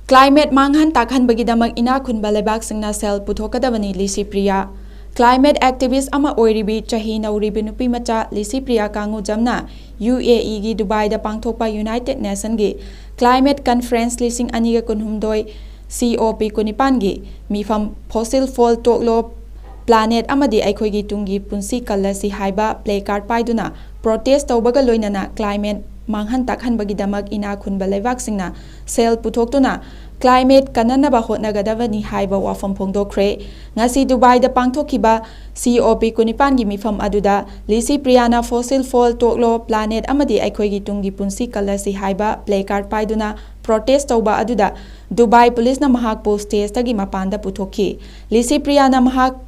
Climate ꯃꯥꯡꯍꯟ ꯇꯥꯛꯍꯟꯕꯒꯤꯗꯃꯛ ꯏꯅꯥꯛ ꯈꯨꯟꯕ ꯂꯩꯕꯥꯛꯁꯤꯡꯅ ꯁꯦꯜ ꯄꯨꯊꯣꯛꯀꯗꯕꯅꯤ꯫ ꯂꯤꯁꯤꯄ꯭ꯔꯤꯌꯥ꯫ Climate activist ꯑꯃ ꯑꯣꯏꯔꯤꯕꯤ ꯆꯍꯤ ꯅꯧꯔꯤꯕꯤ ꯅꯨꯄꯤ ꯃꯆꯥ ꯂꯤꯁꯤꯄ꯭ꯔꯤꯌꯥ ꯀꯥꯡꯉꯨꯖꯝꯅ U A E ꯒꯤ ꯗꯨꯕꯥꯏꯗ ꯄꯥꯡꯊꯣꯛꯄ United Nation ꯒꯤ Climate Conference ꯂꯤꯁꯤꯡ ꯑꯅꯤꯒ ꯀꯨꯟꯍꯨꯝꯗꯣꯏ C O P ꯀꯨꯟꯅꯤꯄꯥꯟꯒꯤ ꯃꯤꯐꯝ Fossil Fuel ꯇꯣꯛꯂꯣ, Planet ꯑꯃꯗꯤ ꯑꯩꯈꯣꯏꯒꯤ ꯇꯨꯡꯒꯤ ꯄꯨꯟꯁꯤ ꯀꯜꯂꯁꯤ ꯍꯥꯏꯕ placard ꯄꯥꯏꯗꯨꯅ protest ꯇꯧꯕꯒ ꯂꯣꯏꯅꯅ climate ꯃꯥꯡꯍꯟ ꯇꯥꯛꯍꯟꯕꯒꯤꯗꯃꯛ ꯏꯅꯥꯛ ꯈꯨꯟꯕ ꯂꯩꯕꯥꯛꯁꯤꯡꯅ ꯁꯦꯜ ꯄꯨꯊꯣꯛꯇꯨꯅ climate ꯀꯟꯅꯅꯕ ꯍꯣꯠꯅꯒꯗꯕꯅꯤ ꯍꯥꯏꯕ ꯋꯥꯐꯝ ꯐꯣꯡꯗꯣꯛꯈ꯭ꯔꯦ꯫ ꯉꯁꯤ ꯗꯨꯕꯥꯏꯗ ꯄꯥꯡꯊꯣꯛꯈꯤꯕ C O P ꯀꯨꯟꯅꯤꯄꯥꯟꯒꯤ ꯃꯤꯐꯝ ꯑꯗꯨꯗ ꯂꯤꯁꯤꯄ꯭ꯔꯤꯌꯥꯅ Fossil Fuel ꯇꯣꯛꯂꯣ, Planet ꯑꯃꯗꯤ ꯑꯩꯈꯣꯏꯒꯤ ꯇꯨꯡꯒꯤ ꯄꯨꯟꯁꯤ ꯀꯜꯂꯁꯤ ꯍꯥꯏꯕ placard ꯄꯥꯏꯗꯨꯅ protest ꯇꯧꯕ ꯑꯗꯨꯗ ꯗꯨꯕꯥꯏ ꯄꯨꯂꯤꯁꯅ ꯃꯍꯥꯛꯄꯨ stageꯇꯒꯤ ꯃꯄꯥꯟꯗ ꯄꯨꯊꯣꯛꯈꯤ꯫ ꯂꯤꯁꯤꯄ꯭ꯔꯤꯌꯥꯅ ꯃꯍꯥꯛꯀꯤ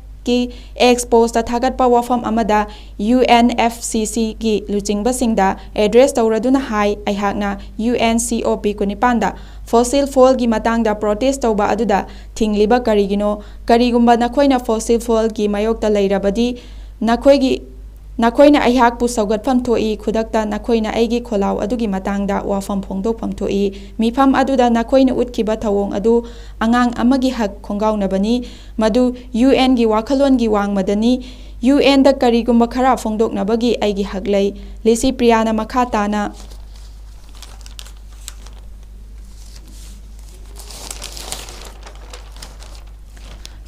X postꯇ ꯊꯥꯒꯠꯄ ꯋꯥꯐꯝ ꯑꯃꯗ U N F C C ꯒꯤ ꯂꯨꯆꯤꯡꯕꯁꯤꯡꯗ address ꯇꯧꯔꯗꯨꯅ ꯍꯥꯏ, ꯑꯩꯍꯥꯛꯅ U N C O P ꯀꯨꯟꯅꯤꯄꯥꯟꯗ fossil fuelꯒꯤ ꯃꯇꯥꯡꯗ protest ꯇꯧꯕ ꯑꯗꯨꯗ ꯊꯤꯡꯂꯤꯕ ꯀꯔꯤꯒꯤꯅꯣ? ꯀꯔꯤꯒꯨꯝꯕ ꯅꯈꯣꯏꯅ fossil fuelꯒꯤ ꯃꯥꯌꯣꯛꯇ ꯂꯩꯔꯕꯗꯤ, ꯅꯈꯣꯏꯒꯤ, ꯅꯈꯣꯏꯅ ꯑꯩꯍꯥꯛꯄꯨ ꯁꯧꯒꯠꯐꯝ ꯊꯣꯛꯏ꯫ ꯈꯨꯗꯛꯇ ꯅꯈꯣꯏꯅ ꯑꯩꯒꯤ ꯈꯣꯜꯂꯥꯎ ꯑꯗꯨꯒꯤ ꯃꯇꯥꯡꯗ ꯋꯥꯐꯝ ꯐꯣꯡꯗꯣꯛꯐꯝ ꯊꯣꯛꯏ꯫ ꯃꯤꯐꯝ ꯑꯗꯨꯗ ꯅꯈꯣꯏꯅ ꯎꯠꯈꯤꯕ ꯊꯧꯑꯣꯡ ꯑꯗꯨ ꯑꯉꯥꯡ ꯑꯃꯒꯤ ꯍꯛ ꯈꯣꯡꯒꯥꯎꯅꯕꯅꯤ꯫ ꯃꯗꯨ U N ꯒꯤ ꯋꯥꯈꯜꯂꯣꯟꯒꯤ ꯋꯥꯡꯃꯗꯅꯤ꯫ U N ꯗ ꯀꯔꯤꯒꯨꯝꯕ ꯈꯔ ꯐꯣꯡꯗꯣꯛꯅꯕꯒꯤ ꯑꯩꯒꯤ ꯍꯛ ꯂꯩ꯫ ꯂꯤꯁꯤꯄ꯭ꯔꯤꯌꯥꯅ ꯃꯈꯥ ꯇꯥꯅ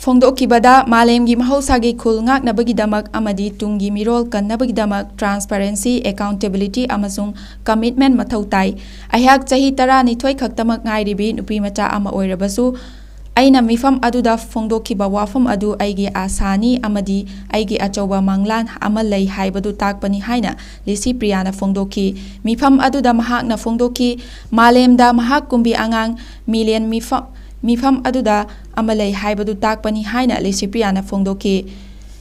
ꯐꯣꯡꯗꯣꯛꯈꯤꯕꯗ, ꯃꯥꯂꯦꯝꯒꯤ ꯃꯍꯧꯁꯥꯒꯤ ꯈꯨꯜ ꯉꯥꯛꯅꯕꯒꯤꯗꯃꯛ ꯑꯃꯗꯤ ꯇꯨꯡꯒꯤ ꯃꯤꯔꯣꯜ ꯀꯟꯅꯕꯒꯤꯗꯃꯛ transparency, accountability ꯑꯃꯁꯨꯡ commitment ꯃꯊꯧ ꯇꯥꯏ꯫ ꯑꯩꯍꯥꯛ ꯆꯍꯤ ꯇꯔꯥꯅꯤꯊꯣꯏ ꯈꯛꯇꯃꯛ ꯉꯥꯏꯔꯤꯕꯤ ꯅꯨꯄꯤꯃꯆꯥ ꯑꯃ ꯑꯣꯏꯔꯕꯁꯨ, ꯑꯩꯅ ꯃꯤꯐꯝ ꯑꯗꯨꯗ ꯐꯣꯡꯗꯣꯛꯈꯤꯕ ꯋꯥꯐꯝ ꯑꯗꯨ ꯑꯩꯒꯤ ꯑꯥꯁꯥꯅꯤ ꯑꯃꯗꯤ ꯑꯩꯒꯤ ꯑꯆꯧꯕ ꯃꯪꯂꯥꯟ ꯑꯃ ꯂꯩ ꯍꯥꯏꯕꯗꯨ ꯇꯥꯛꯄꯅꯤ ꯍꯥꯏꯅ ꯂꯤꯁꯤ ꯄ꯭ꯔꯤꯌꯥꯅ ꯐꯣꯡꯗꯣꯛꯈꯤ꯫ ꯃꯤꯐꯝ ꯑꯗꯨꯗ ꯃꯍꯥꯛꯅ ꯐꯣꯡꯗꯣꯛꯈꯤ, ꯃꯥꯂꯦꯝꯗ ꯃꯍꯥꯛꯀꯨꯝꯕꯤ ꯑꯉꯥꯡ million ꯃꯤꯐꯝ, ꯃꯤꯐꯝ ꯑꯗꯨꯗ ꯑꯃ ꯂꯩ ꯍꯥꯏꯕꯗꯨ ꯇꯥꯛꯄꯅꯤ ꯍꯥꯏꯅ ꯂꯤꯁꯤ ꯄ꯭ꯔꯤꯌꯥꯅ ꯐꯣꯡꯗꯣꯛꯈꯤ꯫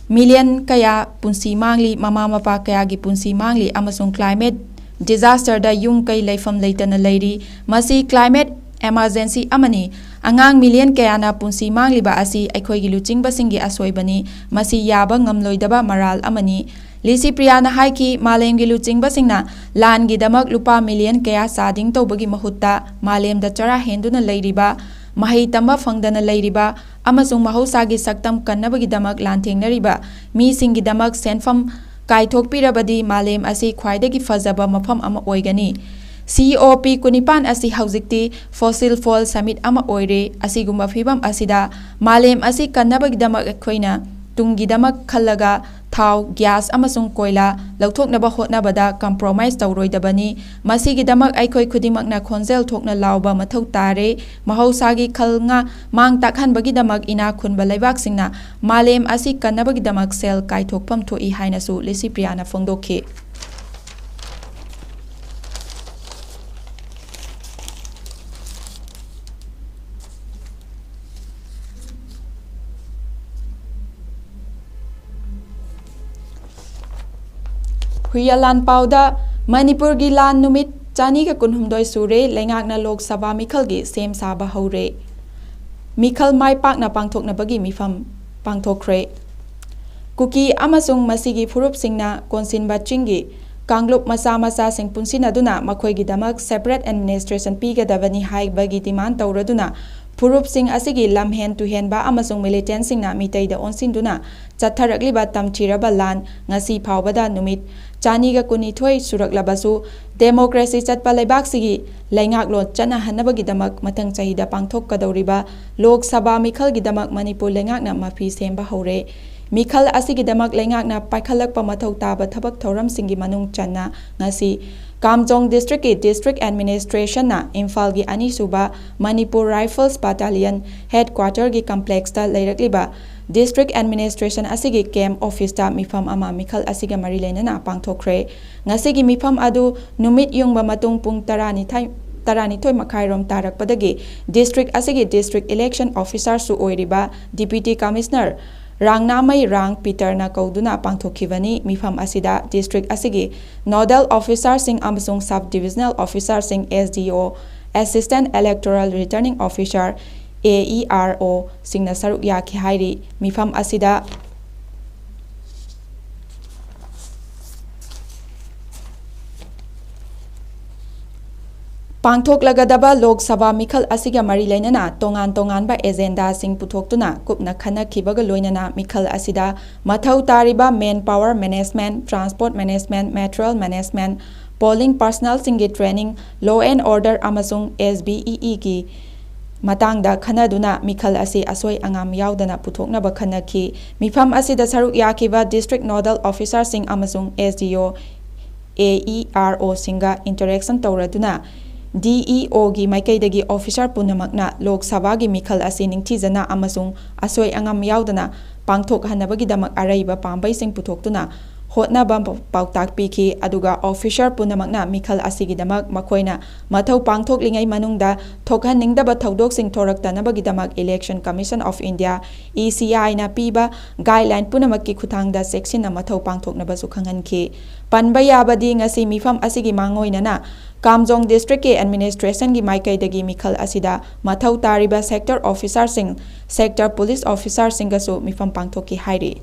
Million ꯀꯌꯥ ꯄꯨꯟꯁꯤ ꯃꯥꯡꯂꯤ, ꯃꯃꯥ ꯃꯄꯥ ꯀꯌꯥꯒꯤ ꯄꯨꯟꯁꯤ ꯃꯥꯡꯂꯤ ꯑꯃꯁꯨꯡ climate disasterꯗ ꯌꯨꯝ ꯀꯩ ꯂꯩꯐꯝ ꯂꯩꯇꯅ ꯂꯩꯔꯤ꯫ ꯃꯁꯤ climate emergency ꯑꯃꯅꯤ꯫ ꯑꯉꯥꯡ million ꯀꯌꯥꯅ ꯄꯨꯟꯁꯤ ꯃꯥꯡꯂꯤꯕ ꯑꯁꯤ ꯑꯩꯈꯣꯏꯒꯤ ꯂꯨꯆꯤꯡꯕꯁꯤꯡꯒꯤ ꯑꯁꯣꯏꯕꯅꯤ꯫ ꯃꯁꯤ ꯌꯥꯕ ꯉꯝꯂꯣꯏꯗꯕ ꯃꯔꯥꯜ ꯑꯃꯅꯤ꯫ ꯂꯤꯁꯤ ꯄ꯭ꯔꯤꯌꯥꯅ ꯍꯥꯏꯈꯤ, ꯃꯥꯂꯦꯝꯒꯤ ꯂꯨꯆꯤꯡꯕꯁꯤꯡꯅ ꯂꯥꯟꯒꯤꯗꯃꯛ ꯂꯨꯄꯥ million ꯀꯌꯥ ꯆꯥꯗꯤꯡ ꯇꯧꯕꯒꯤ ꯃꯍꯨꯠꯇ ꯃꯥꯂꯦꯝꯗ ꯆꯔꯥ ꯍꯦꯟꯗꯨꯅ ꯂꯩꯔꯤꯕ, ꯃꯍꯩ ꯇꯝꯕ ꯐꯪꯗꯅ ꯂꯩꯔꯤꯕ ꯑꯃꯁꯨꯡ ꯃꯍꯧꯁꯥꯒꯤ ꯁꯛꯇꯝ ꯀꯟꯅꯕꯒꯤꯗꯃꯛ ꯂꯥꯟꯊꯦꯡꯅꯔꯤꯕ ꯃꯤꯁꯤꯡꯒꯤꯗꯃꯛ ꯁꯦꯟꯐꯝ ꯀꯥꯏꯊꯣꯛꯄꯤꯔꯕꯗꯤ ꯃꯥꯂꯦꯝ ꯑꯁꯤ ꯈ꯭ꯋꯥꯏꯗꯒꯤ ꯐꯖꯕ ꯃꯐꯝ ꯑꯃ ꯑꯣꯏꯒꯅꯤ꯫ COP ꯀꯨꯟꯅꯤꯄꯥꯟ ꯑꯁꯤ ꯍꯧꯖꯤꯛꯇꯤ fossil fuel summit ꯑꯃ ꯑꯣꯏꯔꯦ꯫ ꯑꯁꯤꯒꯨꯝꯕ ꯐꯤꯚꯝ ꯑꯁꯤꯗ ꯃꯥꯂꯦꯝ ꯑꯁꯤ ꯀꯟꯅꯕꯒꯤꯗꯃꯛ ꯑꯩꯈꯣꯏꯅ ꯇꯨꯡꯒꯤꯗꯃꯛ ꯈꯜꯂꯒ ꯊꯥꯎ, gas ꯑꯃꯁꯨꯡ ꯀꯣꯏꯂꯥ ꯂꯧꯊꯣꯛꯅꯕ ꯍꯣꯠꯅꯕꯗ compromise ꯇꯧꯔꯣꯏꯗꯕꯅꯤ꯫ ꯃꯁꯤꯒꯤꯗꯃꯛ ꯑꯩꯈꯣꯏ ꯈꯨꯗꯤꯡꯃꯛꯅ ꯈꯣꯟꯖꯦꯜ ꯊꯣꯛꯅ ꯂꯥꯎꯕ ꯃꯊꯧ ꯇꯥꯔꯦ꯫ ꯃꯍꯧꯁꯥꯒꯤ ꯈꯜ ꯉꯥ-, ꯃꯥꯡ ꯇꯥꯛꯍꯟꯕꯒꯤꯗꯃꯛ ꯏꯅꯥꯛ ꯈꯨꯟꯕ ꯂꯩꯕꯥꯛꯁꯤꯡꯅ ꯃꯥꯂꯦꯝ ꯑꯁꯤ ꯀꯟꯅꯕꯒꯤꯗꯃꯛ ꯁꯦꯜ ꯀꯥꯏꯊꯣꯛꯐꯝ ꯊꯣꯛꯏ ꯍꯥꯏꯅꯁꯨ ꯂꯤꯁꯤ ꯄ꯭ꯔꯤꯌꯥꯅ ꯐꯣꯡꯗꯣꯛꯈꯤ꯫ ꯍꯨꯏꯌꯥꯂꯥꯟ ꯄꯥꯎꯗ, ꯃꯅꯤꯄꯨꯔꯒꯤ ꯂꯥꯟ ꯅꯨꯃꯤꯠ ꯆꯅꯤꯒ ꯀꯨꯟꯍꯨꯝꯗꯣꯏ ꯁꯨꯔꯦ, ꯂꯩꯉꯥꯛꯅ ꯂꯣꯛ ꯁꯚꯥ ꯃꯤꯈꯜꯒꯤ ꯁꯦꯝ ꯁꯥꯕ ꯍꯧꯔꯦ꯫ ꯃꯤꯈꯜ ꯃꯥꯏ ꯄꯥꯛꯅ ꯄꯥꯡꯊꯣꯛꯅꯕꯒꯤ ꯃꯤꯐꯝ ꯄꯥꯡꯊꯣꯛꯈ꯭ꯔꯦ꯫ ꯀꯨꯀꯤ ꯑꯃꯁꯨꯡ ꯃꯁꯤꯒꯤ ꯐꯨꯔꯨꯞꯁꯤꯡꯅ ꯀꯣꯟꯁꯤꯟꯕ ꯆꯤꯡꯒꯤ ꯀꯥꯡꯂꯨꯞ ꯃꯆꯥ ꯃꯆꯥꯁꯤꯡ ꯄꯨꯟꯁꯤꯟꯅꯗꯨꯅ ꯃꯈꯣꯏꯒꯤꯗꯃꯛ separate administration ꯄꯤꯒꯗꯕꯅꯤ ꯍꯥꯏꯕꯒꯤ demand ꯇꯧꯔꯗꯨꯅ ꯐꯨꯔꯨꯞꯁꯤꯡ ꯑꯁꯤꯒꯤ ꯂꯝꯍꯦꯟ ꯇꯨꯍꯦꯟꯕ ꯑꯃꯁꯨꯡ ꯃꯤꯂꯤꯇꯦꯟꯁꯤꯡꯅ ꯃꯤꯇꯩꯗ ꯑꯣꯟꯁꯤꯟꯗꯨꯅ ꯆꯠꯊꯔꯛꯂꯤꯕ ꯇꯝꯊꯤꯔꯕ ꯂꯥꯟ ꯉꯁꯤ ꯐꯥꯎꯕꯗ ꯅꯨꯃꯤꯠ ꯆꯅꯤꯒ ꯀꯨꯟꯅꯤꯊꯣꯏ ꯁꯨꯔꯛꯂꯕꯁꯨ, ꯗꯦꯃꯣꯀ꯭ꯔꯦꯁꯤ ꯆꯠꯄ ꯂꯩꯕꯥꯛꯁꯤꯒꯤ ꯂꯩꯉꯥꯛꯂꯣꯟ ꯆꯠꯅꯍꯟꯅꯕꯒꯤꯗꯃꯛ ꯃꯊꯪ ꯆꯍꯤꯗ ꯄꯥꯡꯊꯣꯛꯀꯗꯧꯔꯤꯕ ꯂꯣꯛ ꯁꯚꯥ ꯃꯤꯈꯜꯒꯤꯗꯃꯛ ꯃꯅꯤꯄꯨꯔ ꯂꯩꯉꯥꯛꯅ ꯃꯐꯤ ꯁꯦꯝꯕ ꯍꯧꯔꯦ꯫ ꯃꯤꯈꯜ ꯑꯁꯤꯒꯤꯗꯃꯛ ꯂꯩꯉꯥꯛꯅ ꯄꯥꯏꯈꯠꯂꯛꯄ ꯃꯊꯧ ꯇꯥꯕ ꯊꯕꯛ ꯊꯧꯔꯝꯁꯤꯡꯒꯤ ꯃꯅꯨꯡ ꯆꯟꯅ ꯉꯁꯤ ꯀꯥꯝꯖꯣꯡ ꯗꯤꯁꯇ꯭ꯔꯤꯛꯀꯤ ꯗꯤꯁꯇ꯭ꯔꯤꯛ ꯑꯦꯗꯃꯤꯅꯤꯁꯇ꯭ꯔꯦꯁꯟꯅ ꯏꯝꯐꯥꯜꯒꯤ ꯑꯅꯤꯁꯨꯕ ꯃꯅꯤꯄꯨꯔ ꯔꯥꯏꯐꯜꯁ ꯕꯥꯇꯥꯂꯤꯌꯟ ꯍꯦꯗꯀ꯭ꯋꯥꯇꯔꯒꯤ ꯀꯝꯄ꯭ꯂꯦꯛꯁꯇ ꯂꯩꯔꯛꯂꯤꯕ ꯗꯤꯁꯇ꯭ꯔꯤꯛ ꯑꯦꯗꯃꯤꯅꯤꯁꯇ꯭ꯔꯦꯁꯟ ꯑꯁꯤꯒꯤ ꯀꯦꯝꯞ ꯑꯣꯐꯤꯁꯇ ꯃꯤꯐꯝ ꯑꯃ ꯃꯤꯈꯜ ꯑꯁꯤꯒ ꯃꯔꯤ ꯂꯩꯅꯅ ꯄꯥꯡꯊꯣꯛꯈ꯭ꯔꯦ꯫ ꯉꯁꯤꯒꯤ ꯃꯤꯐꯝ ꯑꯗꯨ ꯅꯨꯃꯤꯠ ꯌꯨꯡꯕ ꯃꯇꯨꯡ ꯄꯨꯡ ꯇꯔꯥꯅꯤꯊꯣꯏ, ꯇꯔꯥꯅꯤꯊꯣꯏ ꯃꯈꯥꯏꯔꯣꯝ ꯇꯥꯔꯛꯄꯗꯒꯤ ꯗꯤꯁꯇ꯭ꯔꯤꯛ ꯑꯁꯤꯒꯤ ꯗꯤꯁꯇ꯭ꯔꯤꯛ ꯏꯂꯦꯛꯁꯟ ꯑꯣꯐꯤꯁꯥꯔꯁꯨ ꯑꯣꯏꯔꯤꯕ ꯗꯤꯄ꯭ꯌꯨꯇꯤ ꯀꯃꯤꯁꯅꯔ ꯔꯥꯡꯅꯥꯃꯩ ꯔꯥꯡ ꯄꯤꯇꯔꯅ ꯀꯧꯗꯨꯅ ꯄꯥꯡꯊꯣꯛꯈꯤꯕꯅꯤ꯫ ꯃꯤꯐꯝ ꯑꯁꯤꯗ ꯗꯤꯁꯇ꯭ꯔꯤꯛ ꯑꯁꯤꯒꯤ ꯅꯣꯗꯦꯜ ꯑꯣꯐꯤꯁꯥꯔꯁꯤꯡ ꯑꯃꯁꯨꯡ ꯁꯕ ꯗꯤꯕꯤꯖꯅꯦꯜ ꯑꯣꯐꯤꯁꯥꯔꯁꯤꯡ, ꯑꯦꯁ ꯗꯤ ꯑꯣ, ꯑꯦꯁꯤꯁꯇꯦꯟꯠ ꯏꯂꯦꯛꯇꯣꯔꯦꯜ ꯔꯤꯇꯔꯅꯤꯡ ꯑꯣꯐꯤꯁꯥꯔ, ꯑꯦ ꯏ ꯑꯥꯔ ꯑꯣꯁꯤꯡꯅ ꯁꯔꯨꯛ ꯌꯥꯈꯤ ꯍꯥꯏꯔꯤ꯫ ꯃꯤꯐꯝ ꯑꯁꯤꯗ ꯄꯥꯡꯊꯣꯛꯂꯒꯗꯕ ꯂꯣꯛ ꯁꯚꯥ ꯃꯤꯈꯜ ꯑꯁꯤꯒ ꯃꯔꯤ ꯂꯩꯅꯅ ꯇꯣꯉꯥꯟ ꯇꯣꯉꯥꯟꯕ ꯑꯦꯖꯦꯟꯗꯥꯁꯤꯡ ꯄꯨꯊꯣꯛꯇꯨꯅ ꯀꯨꯞꯅ ꯈꯟꯅꯈꯤꯕꯒ ꯂꯣꯏꯅꯅ ꯃꯤꯈꯜ ꯑꯁꯤꯗ ꯃꯊꯧ ꯇꯥꯔꯤꯕ manpower management, transport management, material management, polling personnelꯁꯤꯡꯒꯤ training, law and order ꯑꯃꯁꯨꯡ ꯑꯦꯁ ꯕꯤ ꯏ ꯏꯒꯤ ꯃꯇꯥꯡꯗ ꯈꯟꯅꯗꯨꯅ ꯃꯤꯈꯜ ꯑꯁꯤ ꯑꯁꯣꯏ ꯑꯉꯥꯝ ꯌꯥꯎꯗꯅ ꯄꯨꯊꯣꯛꯅꯕ ꯈꯟꯅꯈꯤ꯫ ꯃꯤꯐꯝ ꯑꯁꯤꯗ ꯁꯔꯨꯛ ꯌꯥꯈꯤꯕ ꯗꯤꯁꯇ꯭ꯔꯤꯛ ꯅꯣꯗꯦꯜ ꯑꯣꯐꯤꯁꯥꯔꯁꯤꯡ ꯑꯃꯁꯨꯡ ꯑꯦꯁ ꯗꯤ ꯑꯣ, ꯑꯦ ꯏ ꯑꯥꯔ ꯑꯣꯁꯤꯡꯒ interaction ꯇꯧꯔꯗꯨꯅ ꯗꯤ ꯏ ꯑꯣꯒꯤ ꯃꯥꯏꯀꯩꯗꯒꯤ ꯑꯣꯐꯤꯁꯥꯔ ꯄꯨꯝꯅꯃꯛꯅ ꯂꯣꯛ ꯁꯚꯥꯒꯤ ꯃꯤꯈꯜ ꯑꯁꯤ ꯅꯤꯡꯊꯤꯖꯅ ꯑꯃꯁꯨꯡ ꯑꯁꯣꯏ ꯑꯉꯥꯝ ꯌꯥꯎꯗꯅ ꯄꯥꯡꯊꯣꯛꯍꯟꯅꯕꯒꯤꯗꯃꯛ ꯑꯔꯩꯕ ꯄꯥꯝꯕꯩꯁꯤꯡ ꯄꯨꯊꯣꯛꯇꯨꯅ ꯍꯣꯠꯅꯕ ꯄꯥꯎꯇꯥꯛ ꯄꯤꯈꯤ꯫ ꯑꯗꯨꯒ ꯑꯣꯐꯤꯁꯥꯔ ꯄꯨꯝꯅꯃꯛꯅ ꯃꯤꯈꯜ ꯑꯁꯤꯒꯤꯗꯃꯛ ꯃꯈꯣꯏꯅ ꯃꯊꯧ ꯄꯥꯡꯊꯣꯛꯂꯤꯉꯩ ꯃꯅꯨꯡꯗ ꯊꯣꯛꯍꯟꯅꯤꯡꯗꯕ ꯊꯧꯗꯣꯛꯁꯤꯡ ꯊꯣꯔꯛꯇꯅꯕꯒꯤꯗꯃꯛ Election Commission of India, E C I ꯅ ꯄꯤꯕ guideline ꯄꯨꯝꯅꯃꯛꯀꯤ ꯈꯨꯠꯊꯥꯡꯗ ꯆꯦꯛꯁꯤꯟꯅ ꯃꯊꯧ ꯄꯥꯡꯊꯣꯛꯅꯕꯁꯨ ꯈꯪꯍꯟꯈꯤ꯫ ꯄꯟꯕ ꯌꯥꯕꯗꯤ, ꯉꯁꯤ ꯃꯤꯐꯝ ꯑꯁꯤꯒꯤ ꯃꯥꯡꯑꯣꯏꯅꯅ ꯀꯥꯝꯖꯣꯡ ꯗꯤꯁꯇ꯭ꯔꯤꯛꯀꯤ ꯑꯦꯗꯃꯤꯅꯤꯁꯇ꯭ꯔꯦꯁꯟꯒꯤ ꯃꯥꯏꯀꯩꯗꯒꯤ ꯃꯤꯈꯜ ꯑꯁꯤꯗ ꯃꯊꯧ ꯇꯥꯔꯤꯕ ꯁꯦꯛꯇꯔ ꯑꯣꯐꯤꯁꯥꯔꯁꯤꯡ, ꯁꯦꯛꯇꯔ ꯄꯨꯂꯤꯁ ꯑꯣꯐꯤꯁꯥꯔꯁꯤꯡꯒꯁꯨ ꯃꯤꯐꯝ ꯄꯥꯡꯊꯣꯛꯈꯤ ꯍꯥꯏꯔꯤ꯫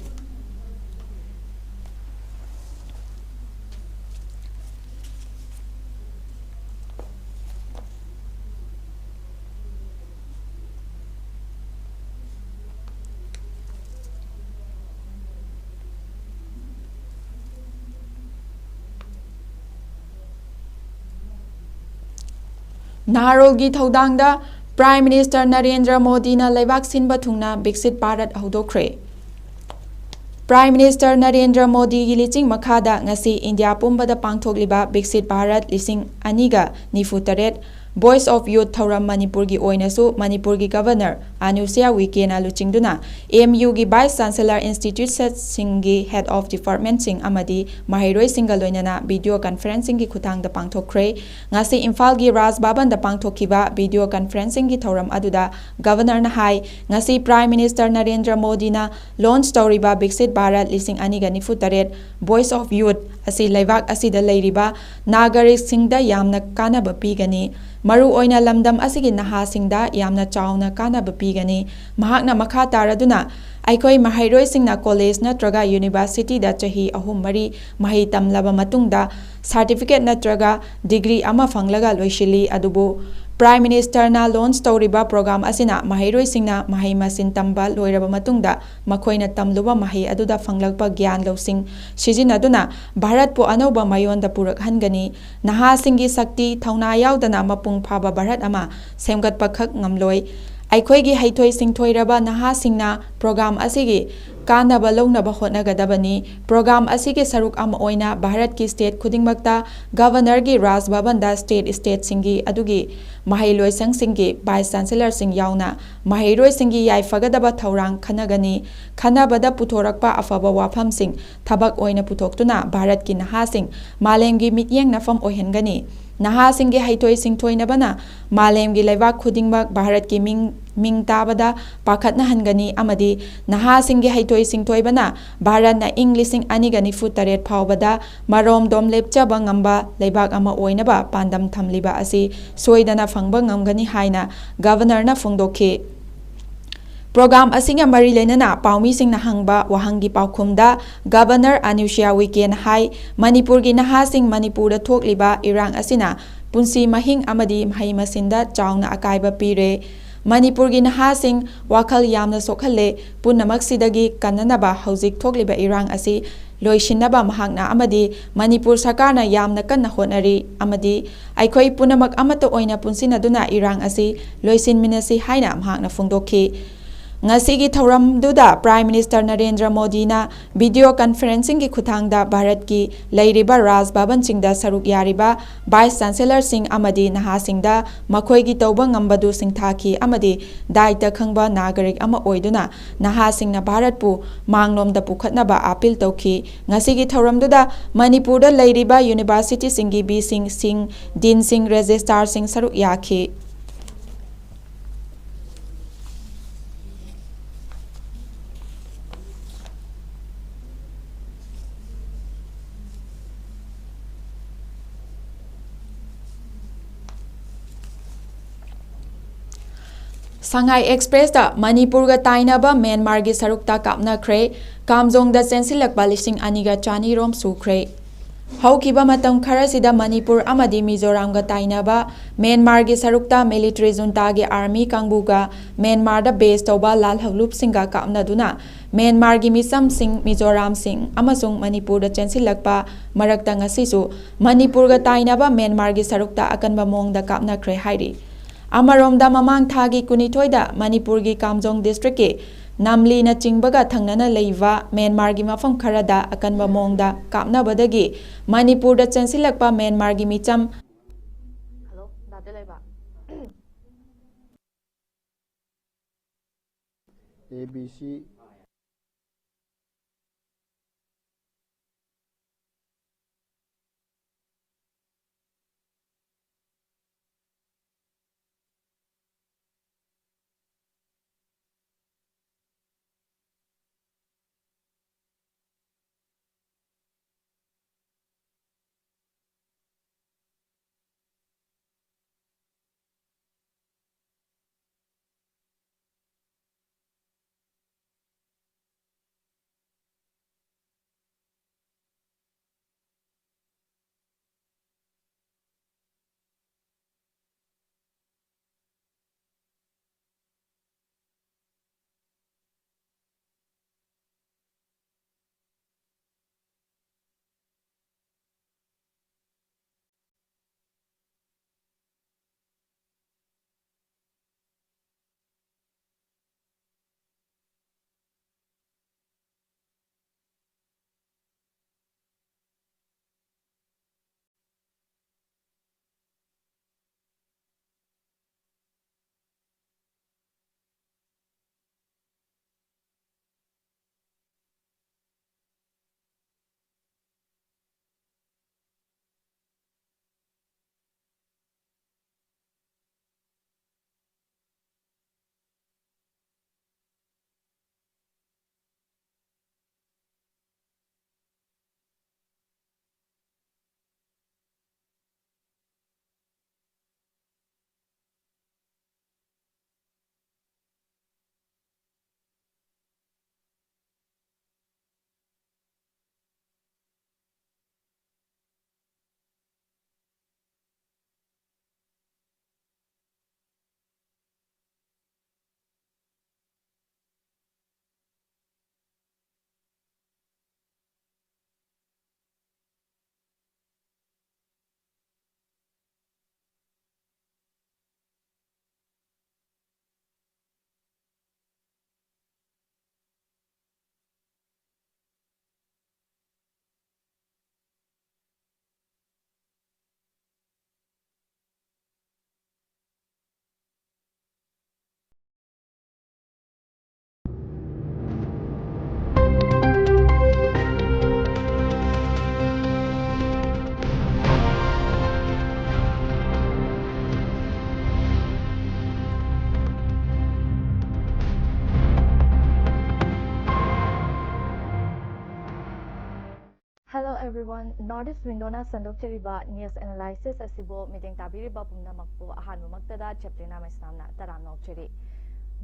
ꯅꯍꯥꯔꯣꯜꯒꯤ ꯊꯧꯗꯥꯡꯗ Prime Minister ꯅꯔꯦꯟꯗ꯭ꯔ ꯃꯣꯗꯤꯅ ꯂꯩꯕꯥꯛ ꯁꯤꯟꯕ ꯊꯨꯡꯅ ꯕꯤꯛꯁꯤꯠ ꯚꯥꯔꯠ ꯍꯧꯗꯣꯛꯈ꯭ꯔꯦ꯫ Prime Minister ꯅꯔꯦꯟꯗ꯭ꯔ ꯃꯣꯗꯤꯒꯤ ꯂꯤꯆꯤꯡ ꯃꯈꯥꯗ ꯉꯁꯤ ꯏꯟꯗꯤꯌꯥ ꯄꯨꯝꯕꯗ ꯄꯥꯡꯊꯣꯛꯂꯤꯕ ꯕꯤꯛꯁꯤꯠ ꯚꯥꯔꯠ ꯂꯤꯁꯤꯡ ꯑꯅꯤꯒ ꯅꯤꯐꯨ ꯇꯔꯦꯠ Voice of Youth ꯊꯧꯔꯝ ꯃꯅꯤꯄꯨꯔꯒꯤ ꯑꯣꯏꯅꯁꯨ ꯃꯅꯤꯄꯨꯔꯒꯤ Governor ꯑꯅꯨꯁ꯭ꯌꯥ ꯎꯏꯀꯦꯅ ꯂꯨꯆꯤꯡꯗꯨꯅ M U ꯒꯤ Vice Chancellor, Instituteꯁꯤꯡꯒꯤ Head of Departmentꯁꯤꯡ ꯑꯃꯗꯤ ꯃꯍꯩꯔꯣꯏꯁꯤꯡꯒ ꯂꯣꯏꯅꯅ video conferencingꯒꯤ ꯈꯨꯠꯊꯥꯡꯗ ꯄꯥꯡꯊꯣꯛꯈ꯭ꯔꯦ꯫ ꯉꯁꯤ ꯏꯝꯐꯥꯜꯒꯤ ꯔꯥꯖ ꯚꯕꯟꯗ ꯄꯥꯡꯊꯣꯛꯈꯤꯕ video conferencingꯒꯤ ꯊꯧꯔꯝ ꯑꯗꯨꯗ Governorꯅ ꯍꯥꯏ, ꯉꯁꯤ Prime Minister ꯅꯔꯦꯟꯗ꯭ꯔ ꯃꯣꯗꯤꯅ launch ꯇꯧꯔꯤꯕ ꯕꯤꯛꯁꯤꯠ ꯚꯥꯔꯠ ꯂꯤꯁꯤꯡ ꯑꯅꯤꯒ ꯅꯤꯐꯨ ꯇꯔꯦꯠ Voice of Youth ꯑꯁꯤ ꯂꯩꯕꯥꯛ ꯑꯁꯤꯗ ꯂꯩꯔꯤꯕ ꯅꯥꯒꯔꯤꯛꯁꯤꯡꯗ ꯌꯥꯝꯅ ꯀꯥꯟꯅꯕ ꯄꯤꯒꯅꯤ꯫ ꯃꯔꯨꯑꯣꯏꯅ ꯂꯝꯗꯝ ꯑꯁꯤꯒꯤ ꯅꯍꯥꯁꯤꯡꯗ ꯌꯥꯝꯅ ꯆꯥꯎꯅ ꯀꯥꯟꯅꯕ ꯄꯤꯒꯅꯤ꯫ ꯃꯍꯥꯛꯅ ꯃꯈꯥ ꯇꯥꯔꯗꯨꯅ, ꯑꯩꯈꯣꯏ ꯃꯍꯩꯔꯣꯏꯁꯤꯡꯅ college ꯅꯠꯇ꯭ꯔꯒ universityꯗ ꯆꯍꯤ ꯑꯍꯨꯝ ꯃꯔꯤ ꯃꯍꯩ ꯇꯝꯂꯕ ꯃꯇꯨꯡꯗ certificate ꯅꯠꯇ꯭ꯔꯒ degree ꯑꯃ ꯐꯪꯂꯒ ꯂꯣꯏꯁꯤꯜꯂꯤ, ꯑꯗꯨꯕꯨ Prime Ministerꯅ launch ꯇꯧꯔꯤꯕ program ꯑꯁꯤꯅ ꯃꯍꯩꯔꯣꯏꯁꯤꯡꯅ ꯃꯍꯩ ꯃꯁꯤꯡ ꯇꯝꯕ ꯂꯣꯏꯔꯕ ꯃꯇꯨꯡꯗ ꯃꯈꯣꯏꯅ ꯇꯝꯂꯨꯕ ꯃꯍꯩ ꯑꯗꯨꯗ ꯐꯪꯂꯛꯄ ꯒ꯭ꯌꯥꯟ ꯂꯧꯁꯤꯡ ꯁꯤꯖꯤꯟꯅꯗꯨꯅ ꯚꯥꯔꯠꯄꯨ ꯑꯅꯧꯕ ꯃꯌꯣꯟꯗ ꯄꯨꯔꯛꯍꯟꯒꯅꯤ꯫ ꯅꯍꯥꯁꯤꯡꯒꯤ ꯁꯛꯇꯤ, ꯊꯧꯅꯥ ꯌꯥꯎꯗꯅ ꯃꯄꯨꯡ ꯐꯥꯕ ꯚꯥꯔꯠ ꯑꯃ ꯁꯦꯝꯒꯠꯄꯈꯛ ꯉꯝꯂꯣꯏ꯫ ꯑꯩꯈꯣꯏꯒꯤ ꯍꯩꯊꯣꯏ ꯁꯤꯡꯊꯣꯏꯔꯕ ꯅꯍꯥꯁꯤꯡꯅ program ꯑꯁꯤꯒꯤ ꯀꯥꯟꯅꯕ ꯂꯧꯅꯕ ꯍꯣꯠꯅꯒꯗꯕꯅꯤ꯫ Program ꯑꯁꯤꯒꯤ ꯁꯔꯨꯛ ꯑꯃ ꯑꯣꯏꯅ ꯚꯥꯔꯠꯀꯤ state ꯈꯨꯗꯤꯡꯃꯛꯇ Governorꯒꯤ ꯔꯥꯖ ꯚꯕꯟꯗ state stateꯁꯤꯡꯒꯤ ꯑꯗꯨꯒꯤ ꯃꯍꯩꯂꯣꯏꯁꯪꯁꯤꯡꯒꯤ Vice Chancellorꯁꯤꯡ ꯌꯥꯎꯅ ꯃꯍꯩꯔꯣꯏꯁꯤꯡꯒꯤ ꯌꯥꯏꯐꯒꯗꯕ ꯊꯧꯔꯥꯡ ꯈꯟꯅꯒꯅꯤ꯫ ꯈꯟꯅꯕꯗ ꯄꯨꯊꯣꯔꯛꯄ ꯑꯐꯕ ꯋꯥꯐꯝꯁꯤꯡ ꯊꯕꯛ ꯑꯣꯏꯅ ꯄꯨꯊꯣꯛꯇꯨꯅ ꯚꯥꯔꯠꯀꯤ ꯅꯍꯥꯁꯤꯡ ꯃꯥꯂꯦꯝꯒꯤ ꯃꯤꯠꯌꯦꯡ ꯅꯐꯝ ꯑꯣꯏꯍꯟꯒꯅꯤ꯫ ꯅꯍꯥꯁꯤꯡꯒꯤ ꯍꯩꯊꯣꯏ ꯁꯤꯡꯊꯣꯏꯅꯕꯅ ꯃꯥꯂꯦꯝꯒꯤ ꯂꯩꯕꯥꯛ ꯈꯨꯗꯤꯡꯃꯛ ꯚꯥꯔꯠꯀꯤ ꯃꯤꯡ, ꯃꯤꯡ ꯇꯥꯕꯗ ꯄꯥꯈꯠꯅꯍꯟꯒꯅꯤ ꯑꯃꯗꯤ ꯅꯍꯥꯁꯤꯡꯒꯤ ꯍꯩꯊꯣꯏ ꯁꯤꯡꯊꯣꯏꯕꯅ ꯚꯥꯔꯠꯅ ꯏꯪ ꯂꯤꯁꯤꯡ ꯑꯅꯤꯒ ꯅꯤꯐꯨ ꯇꯔꯦꯠ ꯐꯥꯎꯕꯗ ꯃꯔꯣꯝꯗꯣꯝ ꯂꯦꯞꯆꯕ ꯉꯝꯕ ꯂꯩꯕꯥꯛ ꯑꯃ ꯑꯣꯏꯅꯕ ꯄꯥꯟꯗꯝ ꯊꯝꯂꯤꯕ ꯑꯁꯤ ꯁꯣꯏꯗꯅ ꯐꯪꯕ ꯉꯝꯒꯅꯤ ꯍꯥꯏꯅ Governorꯅ ꯐꯣꯡꯗꯣꯛꯈꯤ꯫ Program ꯑꯁꯤꯒ ꯃꯔꯤ ꯂꯩꯅꯅ ꯄꯥꯎꯃꯤꯁꯤꯡꯅ ꯍꯪꯕ ꯋꯥꯍꯪꯒꯤ ꯄꯥꯎꯈꯨꯝꯗ Governor ꯑꯅꯨꯁ꯭ꯌꯥ ꯎꯏꯀꯦꯅ ꯍꯥꯏ, ꯃꯅꯤꯄꯨꯔꯒꯤ ꯅꯍꯥꯁꯤꯡ ꯃꯅꯤꯄꯨꯔꯗ ꯊꯣꯛꯂꯤꯕ ꯏꯔꯥꯡ ꯑꯁꯤꯅ ꯄꯨꯟꯁꯤ ꯃꯍꯤꯡ ꯑꯃꯗꯤ ꯃꯍꯩ ꯃꯁꯤꯡꯗ ꯆꯥꯎꯅ ꯑꯀꯥꯏꯕ ꯄꯤꯔꯦ꯫ ꯃꯅꯤꯄꯨꯔꯒꯤ ꯅꯍꯥꯁꯤꯡ ꯋꯥꯈꯜ ꯌꯥꯝꯅ ꯁꯣꯛꯍꯜꯂꯦ꯫ ꯄꯨꯝꯅꯃꯛꯁꯤꯗꯒꯤ ꯀꯟꯅꯅꯕ ꯍꯧꯖꯤꯛ ꯊꯣꯛꯂꯤꯕ ꯏꯔꯥꯡ ꯑꯁꯤ ꯂꯣꯏꯁꯤꯟꯅꯕ ꯃꯍꯥꯛꯅ ꯑꯃꯗꯤ ꯃꯅꯤꯄꯨꯔ ꯁꯔꯀꯥꯔꯅ ꯌꯥꯝꯅ ꯀꯟꯅ ꯍꯣꯠꯅꯔꯤ ꯑꯃꯗꯤ ꯑꯩꯈꯣꯏ ꯄꯨꯝꯅꯃꯛ ꯑꯃꯠꯇ ꯑꯣꯏꯅ ꯄꯨꯟꯁꯤꯟꯅꯗꯨꯅ ꯏꯔꯥꯡ ꯑꯁꯤ ꯂꯣꯏꯁꯤꯟꯃꯤꯟꯅꯁꯤ ꯍꯥꯏꯅ ꯃꯍꯥꯛꯅ ꯐꯣꯡꯗꯣꯛꯈꯤ꯫ ꯉꯁꯤꯒꯤ ꯊꯧꯔꯝꯗꯨꯗ Prime Minister ꯅꯔꯦꯟꯗ꯭ꯔ ꯃꯣꯗꯤꯅ video conferencingꯒꯤ ꯈꯨꯠꯊꯥꯡꯗ ꯚꯥꯔꯠꯀꯤ ꯂꯩꯔꯤꯕ ꯔꯥꯖ ꯚꯕꯟꯁꯤꯡꯗ ꯁꯔꯨꯛ ꯌꯥꯔꯤꯕ Vice Chancellorꯁꯤꯡ ꯑꯃꯗꯤ ꯅꯍꯥꯁꯤꯡꯗ ꯃꯈꯣꯏꯒꯤ ꯇꯧꯕ ꯉꯝꯕꯗꯨ ꯁꯤꯡꯊꯥꯈꯤ ꯑꯃꯗꯤ ꯗꯥꯏꯇ ꯈꯪꯕ ꯅꯥꯒꯔꯤꯛ ꯑꯃ ꯑꯣꯏꯗꯨꯅ ꯅꯍꯥꯁꯤꯡꯅ ꯚꯥꯔꯠꯄꯨ ꯃꯥꯡꯂꯣꯝꯗ ꯄꯨꯈꯠꯅꯕ ꯑꯥꯄꯤꯜ ꯇꯧꯈꯤ꯫ ꯉꯁꯤꯒꯤ ꯊꯧꯔꯝꯗꯨꯗ ꯃꯅꯤꯄꯨꯔꯗ ꯂꯩꯔꯤꯕ universityꯁꯤꯡꯒꯤ ꯕꯤꯁꯤꯡ, ꯁꯤꯡ, ꯗꯤꯟꯁꯤꯡ, registrarꯁꯤꯡ ꯁꯔꯨꯛ ꯌꯥꯈꯤ꯫ ꯁꯉꯥꯏ Expressꯇ ꯃꯅꯤꯄꯨꯔꯒ ꯇꯥꯏꯅꯕ ꯃ꯭ꯌꯥꯟꯃꯥꯔꯒꯤ ꯁꯔꯨꯛꯇ ꯀꯥꯞꯅꯈ꯭ꯔꯦ꯫ ꯀꯥꯝꯖꯣꯡꯗ ꯆꯦꯟꯁꯤꯜꯂꯛꯄ ꯂꯤꯁꯤꯡ ꯑꯅꯤꯒ ꯆꯅꯤ ꯔꯣꯝ ꯁꯨꯈ꯭ꯔꯦ꯫ ꯍꯧꯈꯤꯕ ꯃꯇꯝ ꯈꯔꯁꯤꯗ ꯃꯅꯤꯄꯨꯔ ꯑꯃꯗꯤ ꯃꯤꯖꯣꯔꯥꯝꯒ ꯇꯥꯏꯅꯕ ꯃ꯭ꯌꯥꯟꯃꯥꯔꯒꯤ ꯁꯔꯨꯛꯇ military juntaꯒꯤ army ꯀꯥꯡꯕꯨꯒ ꯃ꯭ꯌꯥꯟꯃꯥꯔꯗ base ꯇꯧꯕ ꯂꯥꯜꯍꯧꯂꯨꯞꯁꯤꯡꯒ ꯀꯥꯞꯅꯗꯨꯅ ꯃ꯭ꯌꯥꯟꯃꯥꯔꯒꯤ ꯃꯤꯆꯝꯁꯤꯡ, ꯃꯤꯖꯣꯔꯥꯝꯁꯤꯡ ꯑꯃꯁꯨꯡ ꯃꯅꯤꯄꯨꯔꯗ ꯆꯦꯟꯁꯤꯜꯂꯛꯄ ꯃꯔꯛꯇ ꯉꯁꯤꯁꯨ ꯃꯅꯤꯄꯨꯔꯒ ꯇꯥꯏꯅꯕ ꯃ꯭ꯌꯥꯟꯃꯥꯔꯒꯤ ꯁꯔꯨꯛꯇ ꯑꯀꯟꯕ ꯃꯑꯣꯡꯗ ꯀꯥꯞꯅꯈ꯭ꯔꯦ ꯍꯥꯏꯔꯤ꯫ ꯑꯃꯔꯣꯝꯗ, ꯃꯃꯥꯡ ꯊꯥꯒꯤ ꯀꯨꯟꯅꯤꯊꯣꯏꯗ ꯃꯅꯤꯄꯨꯔꯒꯤ ꯀꯥꯝꯖꯣꯡ districtꯀꯤ ꯅꯥꯝꯂꯤꯅꯆꯤꯡꯕꯒ ꯊꯪꯅꯅ ꯂꯩꯕ ꯃ꯭ꯌꯥꯟꯃꯥꯔꯒꯤ ꯃꯐꯝ ꯈꯔꯗ ꯑꯀꯟꯕ ꯃꯑꯣꯡꯗ ꯀꯥꯞꯅꯕꯗꯒꯤ ꯃꯅꯤꯄꯨꯔꯗ ꯆꯦꯟꯁꯤꯜꯂꯛꯄ ꯃ꯭ꯌꯥꯟꯃꯥꯔꯒꯤ ꯃꯤꯆꯝ Hello, the ꯇꯦꯂꯩꯕ꯫ A B C Everyone, North East Window-ꯅ ꯁꯟꯗꯣꯛꯆꯔꯤꯕ news analysis ꯑꯁꯤꯕꯨ ꯃꯤꯠꯌꯦꯡ ꯇꯥꯕꯤꯔꯤꯕ ꯄꯨꯝꯅꯃꯛꯄꯨ ꯑꯍꯥꯟꯕꯃꯛꯇꯗ ꯆꯦꯄ꯭ꯂꯤꯅꯥ ꯃꯩꯁꯅꯥꯝꯅ ꯇꯔꯥꯝꯅ ꯑꯣꯛꯆꯔꯤ꯫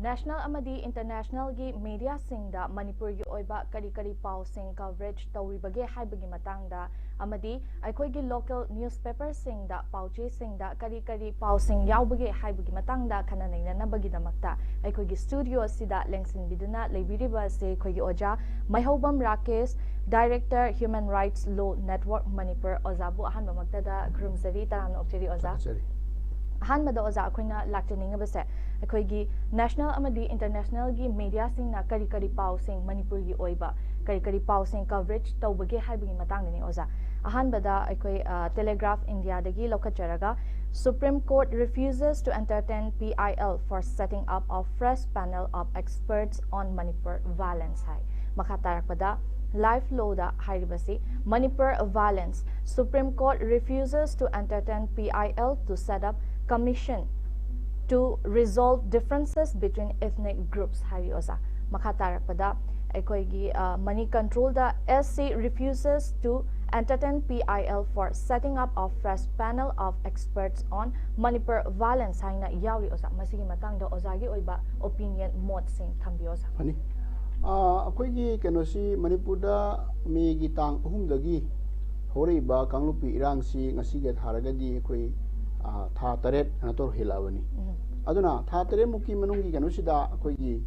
National ꯑꯃꯗꯤ international-ꯒꯤ media-ꯁꯤꯡꯗ ꯃꯅꯤꯄꯨꯔꯒꯤ ꯑꯣꯏꯕ ꯀꯔꯤ ꯀꯔꯤ ꯄꯥꯎꯁꯤꯡ coverage ꯇꯧꯔꯤꯕꯒꯦ ꯍꯥꯏꯕꯒꯤ ꯃꯇꯥꯡꯗ ꯑꯃꯗꯤ ꯑꯩꯈꯣꯏꯒꯤ local newspaper-ꯁꯤꯡꯗ, ꯄꯥꯎꯆꯦꯁꯤꯡꯗ ꯀꯔꯤ ꯀꯔꯤ ꯄꯥꯎꯁꯤꯡ ꯌꯥꯎꯕꯒꯦ ꯍꯥꯏꯕꯒꯤ ꯃꯇꯥꯡꯗ ꯈꯟꯅ ꯅꯩꯅꯅꯕꯒꯤꯗꯃꯛꯇ ꯑꯩꯈꯣꯏꯒꯤ studio ꯑꯁꯤꯗ ꯂꯦꯡꯁꯤꯟꯕꯤꯗꯨꯅ ꯂꯩꯕꯤꯔꯤꯕ ꯑꯁꯤ ꯑꯩꯈꯣꯏꯒꯤ ꯑꯣꯖꯥ ꯃꯩꯍꯧꯕꯝ Rakesh, Director Human Rights Law Network Manipur꯫ ꯑꯣꯖꯥꯕꯨ ꯑꯍꯥꯟꯕꯃꯛꯇꯗ ꯈꯨꯔꯨꯝꯖꯔꯤ, ꯇꯔꯥꯝꯅ ꯑꯣꯛꯆꯔꯤ ꯑꯣꯖꯥ꯫ ꯊꯥꯒꯠꯆꯔꯤ꯫ ꯑꯍꯥꯟꯕꯗ ꯑꯣꯖꯥ, ꯑꯩꯈꯣꯏꯅ ꯂꯥꯛꯆꯅꯤꯡꯉꯤꯕꯁꯦ ꯑꯩꯈꯣꯏꯒꯤ national ꯑꯃꯗꯤ international-ꯒꯤ media-ꯁꯤꯡꯅ ꯀꯔꯤ ꯀꯔꯤ ꯄꯥꯎꯁꯤꯡ, ꯃꯅꯤꯄꯨꯔꯒꯤ ꯑꯣꯏꯕ ꯀꯔꯤ ꯀꯔꯤ ꯄꯥꯎꯁꯤꯡ coverage ꯇꯧꯕꯒꯦ ꯍꯥꯏꯕꯒꯤ ꯃꯇꯥꯡꯗꯅꯤ ꯑꯣꯖꯥ꯫ ꯑꯍꯥꯟꯕꯗ ꯑꯩꯈꯣꯏ, ꯑ, Telegraph India-ꯗꯒꯤ ꯂꯧꯈꯠꯆꯔꯒ, Supreme Court refuses to entertain P I L for setting up of fresh panel of experts on Manipur violence ꯍꯥꯏ꯫ ꯃꯈꯥ ꯇꯥꯔꯛꯄꯗ Life Law-ꯗ ꯍꯥꯏꯔꯤꯕꯁꯤ, Manipur violence, Supreme Court refuses to entertain P I L to set up commission to resolve differences between ethnic groups ꯍꯥꯏꯔꯤ ꯑꯣꯖꯥ꯫ ꯃꯈꯥ ꯇꯥꯔꯛꯄꯗ ꯑꯩꯈꯣꯏꯒꯤ, ꯑ, Money Control-ꯗ, S C refuses to entertain P I L for setting up of fresh panel of experts on Manipur violence ꯍꯥꯏꯅ ꯌꯥꯎꯔꯤ ꯑꯣꯖꯥ꯫ ꯃꯁꯤꯒꯤ ꯃꯇꯥꯡꯗ ꯑꯣꯖꯥꯒꯤ ꯑꯣꯏꯕ opinion, ꯃꯣꯠꯁꯤꯡ ꯊꯝꯕꯤꯌꯣ ꯑꯣꯖꯥ꯫ ꯐꯅꯤ꯫ ꯑ, ꯑꯩꯈꯣꯏꯒꯤ ꯀꯩꯅꯣꯁꯤ ꯃꯅꯤꯄꯨꯔꯗ ꯃꯦꯒꯤ ꯇꯥꯡ ꯑꯍꯨꯝꯗꯒꯤ ꯍꯧꯔꯛꯏꯕ ꯀꯥꯡꯂꯨꯞꯀꯤ ꯏꯔꯥꯡꯁꯤ ꯉꯁꯤꯒ ꯊꯥꯔꯒꯗꯤ ꯑꯩꯈꯣꯏ, ꯑ, ꯊꯥ ꯇꯔꯦꯠ ꯀꯩꯅꯣ ꯇꯧꯔ ꯍꯦꯜꯂꯛꯑꯕꯅꯤ꯫ ꯎꯝ꯫ ꯑꯗꯨꯅ ꯊꯥ ꯇꯔꯦꯠꯃꯨꯛꯀꯤ ꯃꯅꯨꯡꯒꯤ ꯀꯩꯅꯣꯁꯤꯗ ꯑꯩꯈꯣꯏꯒꯤ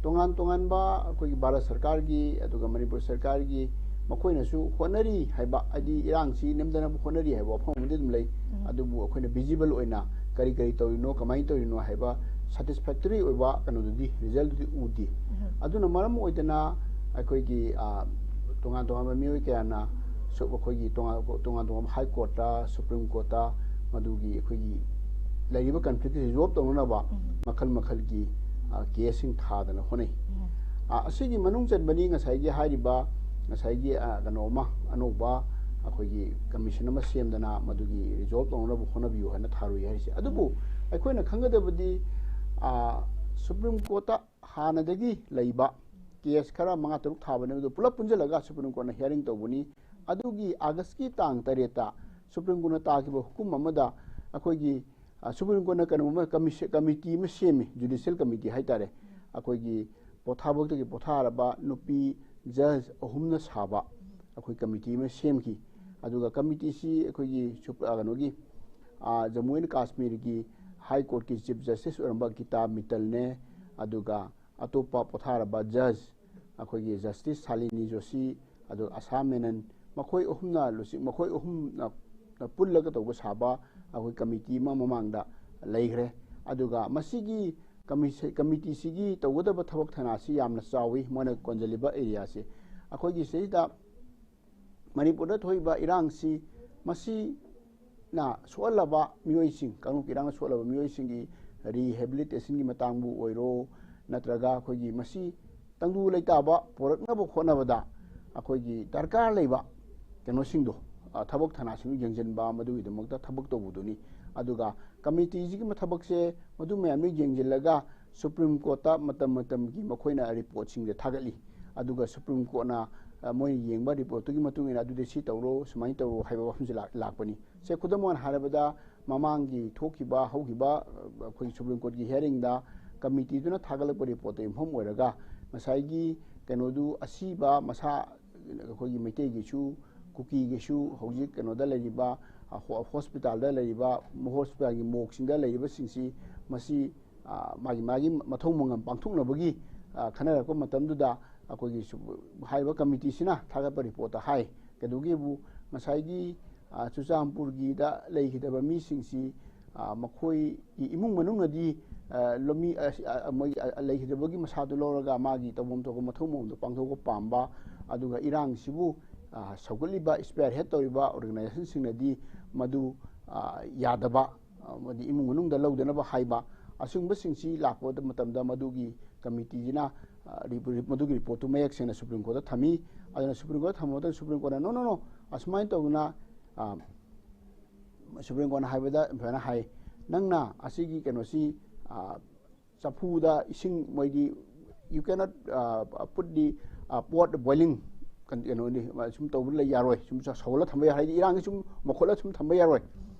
ꯇꯣꯉꯥꯟ ꯇꯣꯉꯥꯟꯕ ꯑꯩꯈꯣꯏꯒꯤ ꯚꯥꯔꯠ ꯁꯔꯀꯥꯔꯒꯤ ꯑꯗꯨꯒ ꯃꯅꯤꯄꯨꯔ ꯁꯔꯀꯥꯔꯒꯤ ꯃꯈꯣꯏꯅꯁꯨ ꯍꯣꯠꯅꯔꯤ ꯍꯥꯏꯕ, ꯍꯥꯏꯗꯤ ꯏꯔꯥꯡꯁꯤ ꯅꯦꯝꯊꯅꯕ ꯍꯣꯠꯅꯔꯤ ꯍꯥꯏꯕ ꯋꯥꯐꯝ ꯑꯃꯗꯤ ꯑꯗꯨꯝ ꯂꯩ꯫ ꯎꯝ꯫ ꯑꯗꯨꯕꯨ ꯑꯩꯈꯣꯏꯅ visible ꯑꯣꯏꯅ ꯀꯔꯤ ꯀꯔꯤ ꯇꯧꯔꯤꯅꯣ, ꯀꯃꯥꯏꯅ ꯇꯧꯔꯤꯅꯣ ꯍꯥꯏꯕ satisfactory ꯑꯣꯏꯕ ꯀꯩꯅꯣꯗꯨꯗꯤ, result-ꯗꯨꯗꯤ ꯎꯗꯦ꯫ ꯎꯝ꯫ ꯑꯗꯨꯅ ꯃꯔꯝ ꯑꯣꯏꯗꯅ ꯑꯩꯈꯣꯏꯒꯤ, ꯑ, ꯇꯣꯉꯥꯟ ꯇꯣꯉꯥꯟꯕ ꯃꯤꯑꯣꯏ ꯀꯌꯥꯅ ꯁꯨ-, ꯑꯩꯈꯣꯏꯒꯤ ꯇꯣꯉꯥꯟ ꯇꯣꯉꯥꯟ ꯇꯣꯉꯥꯟꯕ High Court-ꯇ, Supreme Court-ꯇ ꯃꯗꯨꯒꯤ ꯑꯩꯈꯣꯏꯒꯤ ꯂꯩꯔꯤꯕ conflict resolve ꯇꯧꯅꯅꯕ ꯎꯝ꯫ ꯃꯈꯜ ꯃꯈꯜꯒꯤ, ꯑ, case-ꯁꯤꯡ ꯊꯥꯗꯅ ꯍꯣꯠꯅꯩ꯫ ꯎꯝ꯫ ꯑ, ꯑꯁꯤꯒꯤ ꯃꯅꯨꯡ ꯆꯟꯕꯅꯤ ꯉꯁꯥꯏꯒꯤ ꯍꯥꯏꯔꯤꯕ, ꯉꯁꯥꯏꯒꯤ, ꯑ, ꯀꯩꯅꯣ ꯑꯃ, ꯑꯅꯧꯕ ꯑꯩꯈꯣꯏꯒꯤ commission ꯑꯃ ꯁꯦꯝꯗꯅ ꯃꯗꯨꯒꯤ resolve ꯇꯧꯅꯅꯕ ꯍꯣꯠꯅꯕꯤꯌꯨ ꯍꯥꯏꯅ ꯊꯥꯔꯨꯏ ꯍꯥꯏꯔꯤꯁꯦ꯫ ꯑꯗꯨꯕꯨ ꯎꯝ꯫ ꯑꯩꯈꯣꯏꯅ ꯈꯪꯒꯗꯕꯗꯤ, ꯑ, Supreme Court-ꯇ ꯍꯥꯟꯅꯗꯒꯤ ꯂꯩꯕ case ꯈꯔ ꯃꯉꯥ ꯇꯔꯨꯛ ꯊꯥꯕꯅꯦ, ꯑꯗꯨ ꯄꯨꯂꯞ ꯄꯨꯟꯁꯤꯜꯂꯒ Supreme Court-ꯅ hearing ꯇꯧꯕꯅꯤ꯫ ꯑꯗꯨꯒꯤ ꯑꯥꯒꯁꯀꯤ ꯇꯥꯡ ꯇꯔꯦꯠꯇ ꯁꯨꯄ꯭ꯔꯤꯝ ꯀꯣꯔꯠꯅ ꯇꯥꯈꯤꯕ ꯍꯨꯀꯨꯝ ꯑꯃꯗ ꯑꯩꯈꯣꯏꯒꯤ, ꯑ, ꯁꯨꯄ꯭ꯔꯤꯝ ꯀꯣꯔꯠꯅ ꯀꯩꯅꯣꯝꯃ ꯀꯃꯤꯁ-, ꯀꯃꯤꯇꯤ ꯑꯃ ꯁꯦꯝꯃꯤ, ꯖꯨꯗꯤꯁꯤꯌꯦꯜ ꯀꯃꯤꯇꯤ ꯍꯥꯏꯇꯥꯔꯦ꯫ ꯑꯩꯈꯣꯏꯒꯤ ꯄꯣꯊꯥꯕꯛꯇꯒꯤ ꯄꯣꯊꯥꯔꯕ ꯅꯨꯄꯤ ꯖꯖ ꯑꯍꯨꯝꯅ ꯁꯥꯕ ꯑꯩꯈꯣꯏ ꯀꯃꯤꯇꯤ ꯑꯃ ꯁꯦꯝꯈꯤ꯫ ꯑꯗꯨꯒ ꯀꯃꯤꯇꯤꯁꯤ ꯑꯩꯈꯣꯏꯒꯤ ꯁꯨꯞ-, ꯑ, ꯀꯩꯅꯣꯒꯤ, ꯑ, ꯖꯝꯃꯨ ꯑꯦꯟ ꯀꯥꯁꯃꯤꯔꯒꯤ ꯍꯥꯏ ꯀꯣꯔꯠꯀꯤ ꯆꯤꯐ ꯖꯁꯇꯤꯁ ꯑꯣꯏꯔꯝꯕ ꯒꯤꯇꯥ ꯃꯤꯇꯜꯅꯦ, ꯑꯗꯨꯒ ꯑꯇꯣꯞꯄ ꯄꯣꯊꯥꯔꯕ ꯖꯖ, ꯑꯩꯈꯣꯏꯒꯤ ꯖꯁꯇꯤꯁ ꯁꯥꯂꯤꯅꯤ ꯖꯣꯁꯤ, ꯑꯗꯨꯒ ꯑꯁꯥ ꯃꯦꯅꯟ, ꯃꯈꯣꯏ ꯑꯍꯨꯝꯅ ꯂꯨꯆꯤꯡ-, ꯃꯈꯣꯏ ꯑꯍꯨꯝꯅ ꯄꯨꯜꯂꯒ ꯇꯧꯕ ꯁꯥꯕ ꯑꯩꯈꯣꯏ ꯀꯃꯤꯇꯤ ꯑꯃ ꯃꯃꯥꯡꯗ ꯂꯩꯈ꯭ꯔꯦ꯫ ꯑꯗꯨꯒ ꯃꯁꯤꯒꯤ ꯀꯃꯤꯁ-, ꯀꯃꯤꯇꯤꯁꯤꯒꯤ ꯇꯧꯒꯗꯕ ꯊꯕꯛ ꯊꯧꯅꯥꯁꯤ ꯌꯥꯝꯅ ꯆꯥꯎꯏ, ꯃꯣꯏꯅ ꯀꯣꯟꯁꯤꯜꯂꯤꯕ ꯑꯦꯔꯤꯌꯥꯁꯤ꯫ ꯑꯩꯈꯣꯏꯒꯤ ꯁꯤꯗꯩꯗ ꯃꯅꯤꯄꯨꯔꯗ ꯊꯣꯛꯏꯕ ꯏꯔꯥꯡꯁꯤ, ꯃꯁꯤꯅ ꯁꯣꯛꯍꯜꯂꯕ ꯃꯤꯑꯣꯏꯁꯤꯡ, ꯀꯥꯡꯂꯨꯞꯀꯤ ꯏꯔꯥꯡꯅ ꯁꯣꯛꯍꯜꯂꯕ ꯃꯤꯑꯣꯏꯁꯤꯡꯒꯤ ꯔꯤꯍꯦꯕꯤꯂꯤꯇꯦꯁꯟꯒꯤ ꯃꯇꯥꯡꯕꯨ ꯑꯣꯏꯔꯣ, ꯅꯠꯇ꯭ꯔꯒ ꯑꯩꯈꯣꯏꯒꯤ ꯃꯁꯤ ꯇꯪꯗꯨ ꯂꯩꯇꯥꯕ ꯄꯨꯔꯛꯅꯕ ꯍꯣꯠꯅꯕꯗ ꯑꯩꯈꯣꯏꯒꯤ ꯗꯔꯀꯥꯔ ꯂꯩꯕ ꯀꯩꯅꯣꯁꯤꯡꯗꯣ, ꯑ, ꯊꯕꯛ ꯊꯧꯅꯥꯁꯤꯡꯗꯨ ꯌꯦꯡꯁꯤꯟꯕ, ꯃꯗꯨꯒꯤꯗꯃꯛꯇ ꯊꯕꯛ ꯇꯧꯕꯗꯨꯅꯤ꯫ ꯑꯗꯨꯒ ꯀꯃꯤꯇꯤꯁꯤꯒꯤ ꯊꯕꯛꯁꯦ ꯃꯗꯨ ꯃꯌꯥꯝꯗꯨ ꯌꯦꯡꯁꯤꯜꯂꯒ ꯁꯨꯄ꯭ꯔꯤꯝ ꯀꯣꯔꯠꯇ ꯃꯇꯝ ꯃꯇꯝꯒꯤ ꯃꯈꯣꯏꯅ ꯔꯤꯄꯣꯔꯠꯁꯤꯡꯁꯦ ꯊꯥꯒꯠꯂꯤ꯫ ꯑꯗꯨꯒ ꯁꯨꯄ꯭ꯔꯤꯝ ꯀꯣꯔꯠꯅ, ꯑ, ꯃꯣꯏꯅ ꯌꯦꯡꯕ ꯔꯤꯄꯣꯔꯠꯇꯨꯒꯤ ꯃꯇꯨꯡ ꯏꯟꯅ ꯑꯗꯨꯗꯤ ꯁꯤ ꯇꯧꯔꯣ, ꯁꯨꯃꯥꯏꯅ ꯇꯧꯔꯣ ꯍꯥꯏꯕ ꯋꯥꯐꯝꯁꯦ ꯂꯥꯛ-, ꯂꯥꯛꯄꯅꯤ꯫ ꯁꯦ, ꯈꯨꯗꯝ ꯑꯣꯏꯅ ꯍꯥꯏꯔꯕꯗ, ꯃꯃꯥꯡꯒꯤ ꯊꯣꯛꯈꯤꯕ, ꯍꯧꯈꯤꯕ, ꯑ, ꯑꯩꯈꯣꯏꯒꯤ ꯁꯨꯄ꯭ꯔꯤꯝ ꯀꯣꯔꯠꯀꯤ ꯍꯤꯌꯥꯔꯤꯡꯗ ꯀꯃꯤꯇꯤꯗꯨꯅ ꯊꯥꯒꯠꯂꯛꯄ ꯔꯤꯄꯣꯔꯠꯇ ꯌꯨꯝꯐꯝ ꯑꯣꯏꯔꯒ ꯉꯁꯥꯏꯒꯤ ꯀꯩꯅꯣꯗꯨ, ꯑꯁꯤꯕ ꯃꯁꯥ, ꯑꯩꯈꯣꯏꯒꯤ ꯃꯩꯇꯩꯒꯤꯁꯨ, ꯀꯨꯀꯤꯒꯤꯁꯨ, ꯍꯧꯖꯤꯛ ꯀꯩꯅꯣꯗ ꯂꯩꯔꯤꯕ, ꯑ, ꯍꯣ-, ꯍꯣꯁꯄꯤꯇꯥꯜꯗ ꯂꯩꯔꯤꯕ, ꯍꯣꯁꯄꯤꯇꯥꯜꯒꯤ ꯃꯣꯔꯒꯁꯤꯡꯗ ꯂꯩꯔꯤꯕꯁꯤꯡꯁꯤ, ꯃꯁꯤ, ꯑ, ꯃꯥꯒꯤ, ꯃꯥꯒꯤ ꯃꯊꯧ ꯃꯉꯝ ꯄꯥꯡꯊꯣꯛꯅꯕꯒꯤ, ꯑ, ꯈꯟꯅꯔꯛꯄ ꯃꯇꯝꯗꯨꯗ ꯑꯩꯈꯣꯏꯒꯤ ꯁꯨ-, ꯍꯥꯏꯔꯤꯕ ꯀꯃꯤꯇꯤꯁꯤꯅ ꯊꯥꯒꯠꯄ ꯔꯤꯄꯣꯔꯠꯇ ꯍꯥꯏ꯫ ꯀꯩꯗꯧꯒꯦꯕꯨ ꯉꯁꯥꯏꯒꯤ, ꯑ, ꯆꯨꯔꯆꯥꯟꯄꯨꯔꯒꯤꯗ ꯂꯩꯈꯤꯗꯕ ꯃꯤꯁꯤꯡꯁꯤ, ꯑ, ꯃꯈꯣꯏꯒꯤ ꯏꯃꯨꯡ ꯃꯅꯨꯡꯅꯗꯤ, ꯑ, ꯂꯧꯃꯤ, ꯑ, ꯑ, ꯃꯣꯏ, ꯑ, ꯂꯩꯈꯤꯗꯕꯒꯤ ꯃꯁꯥꯗꯨ ꯂꯧꯔꯒ ꯃꯥꯒꯤ ꯇꯧꯐꯝ ꯊꯣꯛꯄ ꯃꯊꯧ ꯃꯉꯝꯗꯣ ꯄꯥꯡꯊꯣꯛꯄ ꯄꯥꯝꯕ, ꯑꯗꯨꯒ ꯏꯔꯥꯡꯁꯤꯕꯨ, ꯑ, ꯁꯧꯒꯠꯂꯤꯕ, ꯏꯁꯄꯤꯌꯥꯔ ꯍꯦꯗ ꯇꯧꯔꯤꯕ ꯑꯣꯔꯒꯅꯥꯏꯖꯦꯁꯟꯁꯤꯡꯅꯗꯤ ꯃꯗꯨ, ꯑ, ꯌꯥꯗꯕ, ꯑꯃꯗꯤ ꯏꯃꯨꯡ ꯃꯅꯨꯡꯗ ꯂꯧꯗꯅꯕ ꯍꯥꯏꯕ, ꯑꯁꯤꯒꯨꯝꯕꯁꯤꯡꯁꯤ ꯂꯥꯛꯄ ꯃꯇꯝꯗ ꯃꯗꯨꯒꯤ ꯀꯃꯤꯇꯤꯁꯤꯅ, ꯑ, ꯔꯤ-, ꯔꯤ-, ꯃꯗꯨꯒꯤ ꯔꯤꯄꯣꯔꯠꯇꯨ ꯃꯌꯦꯛ ꯁꯦꯡꯅ ꯁꯨꯄ꯭ꯔꯤꯝ ꯀꯣꯔꯠꯇ ꯊꯝꯃꯤ꯫ ꯑꯗꯨꯅ ꯁꯨꯄ꯭ꯔꯤꯝ ꯀꯣꯔꯠꯇ ꯊꯝꯕ ꯃꯇꯝꯗ ꯁꯨꯄ꯭ꯔꯤꯝ ꯀꯣꯔꯠꯅ, "No, no, no, ꯑꯁꯨꯃꯥꯏꯅ ꯇꯧꯗꯅ", ꯑ, ꯁꯨꯄ꯭ꯔꯤꯝ ꯀꯣꯔꯠꯅ ꯍꯥꯏꯕꯗ ꯁꯨꯃꯥꯏꯅ ꯍꯥꯏ, "ꯅꯪꯅ ꯑꯁꯤꯒꯤ ꯀꯩꯅꯣꯁꯤ, ꯑ, ꯆꯐꯨꯗ ꯏꯁꯤꯡ ꯃꯣꯏꯗꯤ, you cannot, uh, put the, uh, pot boiling, ꯀꯩꯅꯣꯅꯤ, ꯁꯨꯝ ꯇꯧꯕ ꯂꯩ ꯌꯥꯔꯣꯏ, ꯁꯨꯝ ꯁꯧꯍꯜꯂ ꯊꯝꯕ ꯌꯥꯔꯣꯏ, ꯍꯥꯏꯗꯤ ꯏꯔꯥꯡꯁꯤ ꯁꯨꯝ ꯃꯈꯣꯠꯂ ꯁꯨꯝ ꯊꯝꯕ ꯌꯥꯔꯣꯏ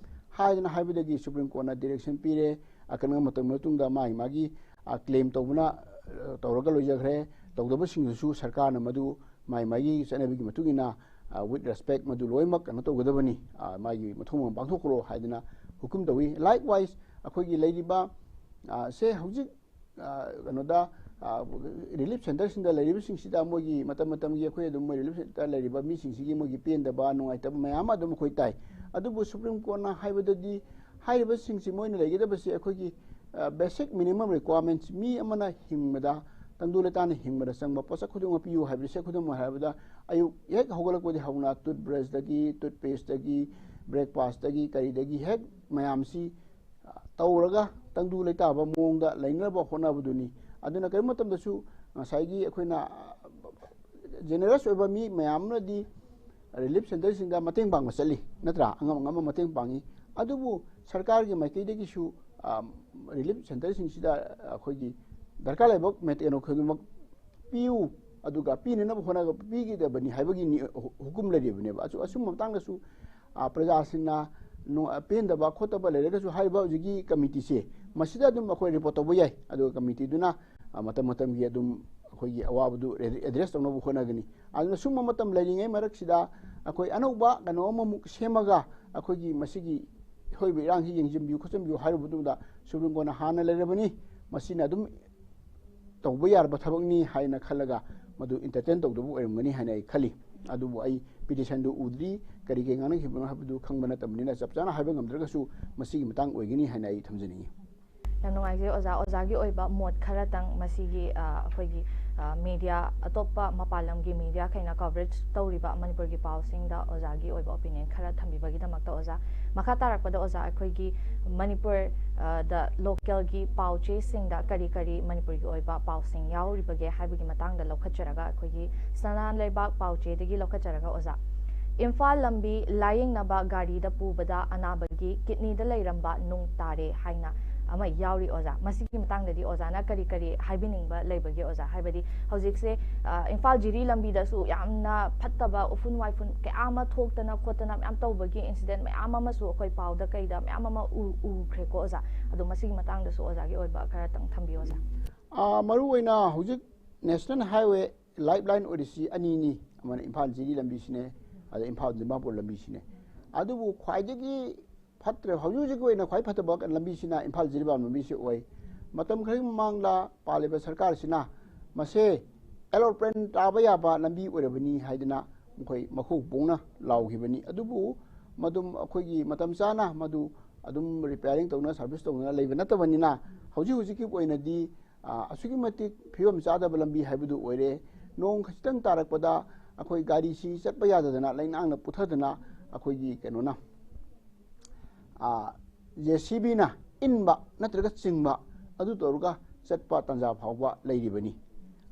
ꯍꯥꯏꯗꯅ ꯍꯥꯏꯕꯗꯒꯤ ꯁꯨꯄ꯭ꯔꯤꯝ ꯀꯣꯔꯠꯅ ꯗꯤꯔꯦꯛꯁꯟ ꯄꯤꯔꯦ꯫ ꯑꯀꯟꯕ ꯃꯇꯝ ꯃꯇꯨꯡꯗ ꯃꯥꯒꯤ ꯃꯥꯒꯤ ꯀ꯭ꯂꯦꯝ ꯇꯧꯕꯅ ꯇꯧꯔꯒ ꯂꯣꯏꯖꯈ꯭ꯔꯦ꯫ ꯇꯧꯗꯕꯁꯤꯡꯗꯨꯁꯨ ꯁꯔꯀꯥꯔꯅ ꯃꯗꯨ ꯃꯥꯒꯤ ꯃꯥꯒꯤ ꯆꯠꯅꯕꯤꯒꯤ ꯃꯇꯨꯡ ꯏꯟꯅ ꯋꯤꯠ ꯔꯦꯁꯄꯦꯛ ꯃꯗꯨ ꯂꯣꯏꯅꯃꯛ ꯀꯩꯅꯣ ꯇꯧꯒꯗꯕꯅꯤ, ꯃꯥꯒꯤ ꯃꯊꯧ ꯃꯉꯝ ꯄꯥꯡꯊꯣꯛꯈ꯭ꯔꯣ ꯍꯥꯏꯗꯅ ꯍꯨꯀꯨꯝ ꯇꯧꯏ꯫ ꯂꯥꯏꯛꯋꯥꯏꯁ ꯑꯩꯈꯣꯏꯒꯤ ꯂꯩꯔꯤꯕ ꯁꯦ ꯍꯧꯖꯤꯛ ꯀꯩꯅꯣꯗ ꯔꯤꯂꯤꯐ ꯁꯦꯟꯇꯔꯁꯤꯡꯗ ꯂꯩꯔꯤꯕꯁꯤꯡꯁꯤꯗ ꯃꯣꯏꯒꯤ ꯃꯇꯝ ꯃꯇꯝꯒꯤ ꯑꯩꯈꯣꯏ ꯑꯗꯨꯝ ꯃꯣꯏ ꯔꯤꯂꯤꯐ ꯁꯦꯟꯇꯔ ꯂꯩꯔꯤꯕ ꯃꯤꯁꯤꯡꯁꯤꯒꯤ ꯃꯣꯏꯒꯤ ꯄꯦꯟꯗꯕ ꯅꯨꯡꯉꯥꯏꯇꯕ ꯃꯌꯥꯝ ꯑꯃ ꯑꯗꯨꯝ ꯑꯩꯈꯣꯏ ꯇꯥꯏ꯫ ꯑꯗꯨꯕꯨ ꯁꯨꯄ꯭ꯔꯤꯝ ꯀꯣꯔꯠꯅ ꯍꯥꯏꯕꯗꯗꯤ ꯍꯥꯏꯔꯤꯕꯁꯤꯡꯁꯤ ꯃꯣꯏꯅ ꯂꯩꯒꯗꯕꯁꯤ ꯑꯩꯈꯣꯏꯒꯤ ꯕꯦꯁꯤꯛ ꯃꯤꯅꯤꯃꯝ ꯔꯤꯀ꯭ꯋꯥꯔꯃꯦꯟꯁ, ꯃꯤ ꯑꯃꯅ ꯍꯤꯡꯕꯗ, ꯇꯪꯗꯨ ꯂꯩꯇꯥꯅ ꯍꯤꯡꯕꯗ ꯆꯪꯕ ꯄꯣꯠꯁꯛ ꯈꯨꯗꯤꯡꯃꯛ ꯄꯤꯌꯨ ꯍꯥꯏꯕꯁꯦ, ꯈꯨꯗꯝ ꯑꯣꯏꯅ ꯍꯥꯏꯔꯕꯗ ꯑꯌꯨꯛ ꯍꯦꯛ ꯍꯧꯒꯠꯂꯛꯄꯗꯒꯤ ꯍꯧꯅ ꯇꯨꯠꯕ꯭ꯔꯁꯇꯒꯤ, ꯇꯨꯠꯄꯦꯁꯇꯒꯤ, ꯕ꯭ꯔꯦꯛꯐꯥꯁꯇꯒꯤ ꯀꯔꯤꯗꯒꯤ ꯍꯦꯛ ꯃꯌꯥꯝꯁꯤ ꯇꯧꯔꯒ ꯇꯪꯗꯨ ꯂꯩꯇꯥꯕ ꯃꯑꯣꯡꯗ ꯂꯩꯅꯅꯕ ꯍꯣꯠꯅꯕꯗꯨꯅꯤ꯫ ꯑꯗꯨꯅ ꯀꯔꯤꯒꯨꯝꯕ ꯃꯇꯝꯗꯁꯨ ꯉꯁꯥꯏꯒꯤ ꯑꯩꯈꯣꯏꯅ ꯖꯦꯅꯦꯔꯁ ꯑꯣꯏꯕ ꯃꯤ ꯃꯌꯥꯝ ꯑꯃꯅꯗꯤ ꯔꯤꯂꯤꯐ ꯁꯦꯟꯇꯔꯁꯤꯡꯗ ꯃꯇꯦꯡ ꯄꯥꯡꯕ ꯆꯠꯂꯤ, ꯅꯠꯇ꯭ꯔꯥ? ꯑꯉꯝ ꯑꯉꯝꯕ ꯃꯇꯦꯡ ꯄꯥꯡꯉꯤ꯫ ꯑꯗꯨꯕꯨ ꯁꯔꯀꯥꯔꯒꯤ ꯃꯥꯏꯀꯩꯗꯒꯤꯁꯨ ꯔꯤꯂꯤꯐ ꯁꯦꯟꯇꯔꯁꯤꯡꯁꯤꯗ ꯑꯩꯈꯣꯏꯒꯤ ꯗꯔꯀꯥꯔ ꯂꯩꯕ ꯃꯦꯇꯦꯔꯤꯌꯦꯜ ꯈꯨꯗꯤꯡꯃꯛ ꯄꯤꯌꯨ, ꯑꯗꯨꯒ ꯄꯤꯅꯅꯕ ꯍꯣꯠꯅꯒ ꯄꯤꯒꯗꯕꯅꯤ ꯍꯥꯏꯕꯒꯤ ꯅꯤ-, ꯍꯨ-, ꯍꯨꯀꯨꯝ ꯂꯩꯔꯤꯕꯅꯦꯕ꯫ ꯑꯆꯨ-, ꯑꯁꯨꯝꯕ ꯃꯇꯥꯡꯗꯁꯨ, ꯑ, ꯄ꯭ꯔꯖꯥꯁꯤꯡꯅ ꯅꯨ-, ꯑ, ꯄꯦꯟꯗꯕ ꯈꯣꯠꯇꯕ ꯂꯩꯔꯒꯁꯨ ꯍꯥꯏꯔꯤꯕ ꯍꯧꯖꯤꯛꯀꯤ ꯀꯃꯤꯇꯤꯁꯦ ꯃꯁꯤꯗ ꯑꯗꯨꯝ ꯑꯩꯈꯣꯏ ꯔꯤꯄꯣꯔꯠ ꯇꯧꯕ ꯌꯥꯏ꯫ ꯑꯗꯨꯒ ꯀꯃꯤꯇꯤꯗꯨꯅ, ꯑ, ꯃꯇꯝ ꯃꯇꯝꯒꯤ ꯑꯗꯨꯝ ꯑꯩꯈꯣꯏꯒꯤ ꯑꯋꯥꯕꯗꯨ ꯑꯦ-, ꯑꯦꯗ꯭ꯔꯦꯁ ꯇꯧꯅꯕ ꯍꯣꯠꯅꯒꯅꯤ꯫ ꯑꯗꯨꯅ ꯁꯨꯝꯕ ꯃꯇꯝ ꯂꯩꯔꯤꯉꯩ ꯃꯔꯛꯁꯤꯗ ꯑꯩꯈꯣꯏ ꯑꯅꯧꯕ ꯀꯩꯅꯣ ꯑꯃꯃꯨꯛ ꯁꯦꯝꯃꯒ ꯑꯩꯈꯣꯏꯒꯤ ꯃꯁꯤꯒꯤ ꯊꯣꯛꯏꯕ ꯏꯔꯥꯡꯁꯤ ꯌꯦꯡꯁꯤꯟꯕꯤꯌꯨ ꯈꯣꯠꯆꯤꯟꯕꯤꯌꯨ ꯍꯥꯏꯔꯨꯕ ꯃꯇꯝꯗ ꯁꯨꯄ꯭ꯔꯤꯝ ꯀꯣꯔꯠꯅ ꯍꯥꯟꯅ ꯂꯩꯔꯕꯅꯤ, ꯃꯁꯤꯅ ꯑꯗꯨꯝ ꯇꯧꯕ ꯌꯥꯔꯕ ꯊꯕꯛꯅꯤ ꯍꯥꯏꯅ ꯈꯜꯂꯒ ꯃꯗꯨ ꯏꯟꯇꯔꯇꯦꯟ ꯇꯧꯗꯕ ꯑꯣꯏꯔꯝꯒꯅꯤ ꯍꯥꯏꯅ ꯑꯩ ꯈꯜꯂꯤ꯫ ꯑꯗꯨꯕꯨ ꯑꯩ ꯄꯤꯇꯤꯁꯟꯗꯨ ꯎꯗ꯭ꯔꯤ, ꯀꯔꯤ ꯀꯔꯤ ꯉꯥꯡꯅꯈꯤꯕꯅꯣ ꯍꯥꯏꯕꯗꯨ ꯈꯪꯕ ꯅꯠꯇꯕꯅꯤꯅ ꯆꯞ ꯆꯥꯅ ꯍꯥꯏꯕ ꯉꯝꯗ꯭ꯔꯒꯁꯨ ꯃꯁꯤꯒꯤ ꯃꯇꯥꯡ ꯑꯣꯏꯒꯅꯤ ꯍꯥꯏꯅ ꯑꯩ ꯊꯝꯖꯅꯤꯡꯉꯤ꯫ ꯌꯥꯝ ꯅꯨꯡꯉꯥꯏꯖꯩ ꯑꯣꯖꯥ꯫ ꯑꯣꯖꯥꯒꯤ ꯑꯣꯏꯕ ꯃꯣꯠ ꯈꯔꯇꯪ ꯃꯁꯤꯒꯤ, ꯑ, ꯑꯩꯈꯣꯏꯒꯤ, ꯑ, ꯃꯦꯗꯤꯌꯥ, ꯑꯇꯣꯞꯄ ꯃꯄꯥꯟ ꯂꯝꯒꯤ ꯃꯦꯗꯤꯌꯥꯈꯩꯅ ꯀꯚꯔꯦꯖ ꯇꯧꯔꯤꯕ ꯃꯅꯤꯄꯨꯔꯒꯤ ꯄꯥꯎꯁꯤꯡꯗ ꯑꯣꯖꯥꯒꯤ ꯑꯣꯏꯕ ꯑꯣꯄꯤꯅꯤꯌꯟ ꯈꯔ ꯊꯝꯕꯤꯕꯒꯤꯗꯃꯛꯇ ꯑꯣꯖꯥ꯫ ꯃꯈꯥ ꯇꯥꯔꯛꯄꯗ ꯑꯣꯖꯥ, ꯑꯩꯈꯣꯏꯒꯤ ꯃꯅꯤꯄꯨꯔ, ꯑ, ꯗ ꯂꯣꯀꯦꯜꯒꯤ ꯄꯥꯎ ꯆꯦꯁꯤꯡꯗ ꯀꯔꯤ ꯀꯔꯤ ꯃꯅꯤꯄꯨꯔꯒꯤ ꯑꯣꯏꯕ ꯄꯥꯎꯁꯤꯡ ꯌꯥꯎꯔꯤꯕꯒꯦ ꯍꯥꯏꯕꯒꯤ ꯃꯇꯥꯡꯗ ꯂꯧꯈꯠꯆꯔꯒ, ꯑꯩꯈꯣꯏꯒꯤ ꯁꯅꯥ ꯂꯩꯕꯥꯛ ꯄꯥꯎ ꯆꯦꯗꯒꯤ ꯂꯧꯈꯠꯆꯔꯒ ꯑꯣꯖꯥ, ꯏꯝꯐꯥꯜ ꯂꯝꯕꯤ ꯂꯥꯌꯦꯡꯅꯕ ꯒꯥꯔꯤꯗ ꯄꯨꯕꯗ ꯑꯅꯥꯕꯒꯤ ꯀꯤꯗꯅꯤꯗ ꯂꯩꯔꯝꯕ ꯅꯨꯡ ꯇꯥꯔꯦ ꯍꯥꯏꯅ ꯑꯃ ꯌꯥꯎꯔꯤ ꯑꯣꯖꯥ꯫ ꯃꯁꯤꯒꯤ ꯃꯇꯥꯡꯗꯗꯤ ꯑꯣꯖꯥꯅ ꯀꯔꯤ ꯀꯔꯤ ꯍꯥꯏꯕꯤꯅꯤꯡꯕ ꯂꯩꯕꯒꯦ ꯑꯣꯖꯥ? ꯍꯥꯏꯕꯗꯤ ꯍꯧꯖꯤꯛꯁꯦ, ꯑ, ꯏꯝꯐꯥꯜ ꯖꯤꯔꯤ ꯂꯝꯕꯤꯗꯁꯨ ꯌꯥꯝꯅ ꯐꯠꯇꯕ ꯎꯐꯨꯟ ꯋꯥꯏꯐꯨꯟ ꯀꯌꯥ ꯑꯃ ꯊꯣꯛꯇꯅ ꯈꯣꯠꯇꯅ ꯃꯌꯥꯝ ꯇꯧꯕꯒꯤ incident ꯃꯌꯥꯝ ꯑꯃꯁꯨ ꯑꯩꯈꯣꯏ ꯄꯥꯎꯗ ꯀꯩꯗ ꯃꯌꯥꯝ ꯑꯃ ꯎ-, ꯎꯈ꯭ꯔꯦꯀꯣ ꯑꯣꯖꯥ꯫ ꯑꯗꯣ ꯃꯁꯤꯒꯤ ꯃꯇꯥꯡꯗꯁꯨ ꯑꯣꯖꯥꯒꯤ ꯑꯣꯏꯕ ꯈꯔꯇꯪ ꯊꯝꯕꯤꯌꯨ ꯑꯣꯖꯥ꯫ ꯑ, ꯃꯔꯨꯑꯣꯏꯅ ꯍꯧꯖꯤꯛ National Highway lifeline ꯑꯣꯏꯔꯤꯁꯤ ꯑꯅꯤꯅꯤ, ꯑꯃꯅ ꯏꯝꯐꯥꯜ ꯖꯤꯔꯤ ꯂꯝꯕꯤꯁꯤꯅꯦ, ꯑꯗ ꯏꯝꯐꯥꯜ ꯗꯤꯃꯥꯄꯨꯔ ꯂꯝꯕꯤꯁꯤꯅꯦ꯫ ꯑꯗꯨꯕꯨ ꯈ꯭ꯋꯥꯏꯗꯒꯤ ꯐꯠꯇ꯭ꯔꯦ, ꯍꯧꯖꯤꯛ ꯍꯧꯖꯤꯛꯀꯤ ꯑꯣꯏꯅ ꯈ꯭ꯋꯥꯏ ꯐꯠꯇꯕ ꯂꯝꯕꯤꯁꯤꯅ ꯏꯝꯐꯥꯜ ꯖꯤꯔꯤꯕꯥꯝ ꯂꯝꯕꯤꯁꯤ ꯑꯣꯏ꯫ ꯃꯇꯝ ꯈꯔꯒꯤ ꯃꯃꯥꯡꯗ ꯄꯥꯜꯂꯤꯕ ꯁꯔꯀꯥꯔꯁꯤꯅ ꯃꯁꯦ ꯑꯦꯔꯣꯄ꯭ꯂꯦꯟ ꯇꯥꯕ ꯌꯥꯕ ꯂꯝꯕꯤ ꯑꯣꯏꯔꯕꯅꯤ ꯍꯥꯏꯗꯅ ꯃꯈꯣꯏ ꯃꯈꯣꯛ ꯄꯣꯡꯅ ꯂꯥꯎꯈꯤꯕꯅꯤ꯫ ꯑꯗꯨꯕꯨ ꯃꯗꯨꯝ ꯑꯩꯈꯣꯏꯒꯤ ꯃꯇꯝ ꯆꯥꯅ ꯃꯗꯨ ꯑꯗꯨꯝ ꯔꯤꯄꯤꯌꯥꯔꯤꯡ ꯇꯧꯅ, ꯁꯥꯔꯚꯤꯁ ꯇꯧꯅ ꯂꯩꯕ ꯅꯠꯇꯕꯅꯤꯅ, ꯍꯧꯖꯤꯛ ꯍꯧꯖꯤꯛꯀꯤ ꯑꯣꯏꯅꯗꯤ, ꯑ, ꯑꯁꯨꯛꯀꯤ ꯃꯇꯤꯛ ꯐꯤꯕꯝ ꯆꯥꯗꯕ ꯂꯝꯕꯤ ꯍꯥꯏꯕꯗꯨ ꯑꯣꯏꯔꯦ꯫ ꯅꯣꯡ ꯈꯖꯤꯛꯇꯪ ꯇꯥꯔꯛꯄꯗ ꯑꯩꯈꯣꯏ ꯒꯥꯔꯤꯁꯤ ꯆꯠꯄ ꯌꯥꯗꯗꯅ ꯂꯩꯅꯥꯡꯅ ꯄꯨꯊꯗꯅ ꯑꯩꯈꯣꯏꯒꯤ ꯀꯩꯅꯣꯅ, ꯑ, JCBꯅ ꯏꯟꯕ ꯅꯠꯇ꯭ꯔꯒ ꯆꯤꯡꯕ, ꯑꯗꯨ ꯇꯧꯔꯒ ꯆꯠꯄ ꯇꯥꯟꯖꯥ ꯐꯥꯎꯕ ꯂꯩꯔꯤꯕꯅꯤ꯫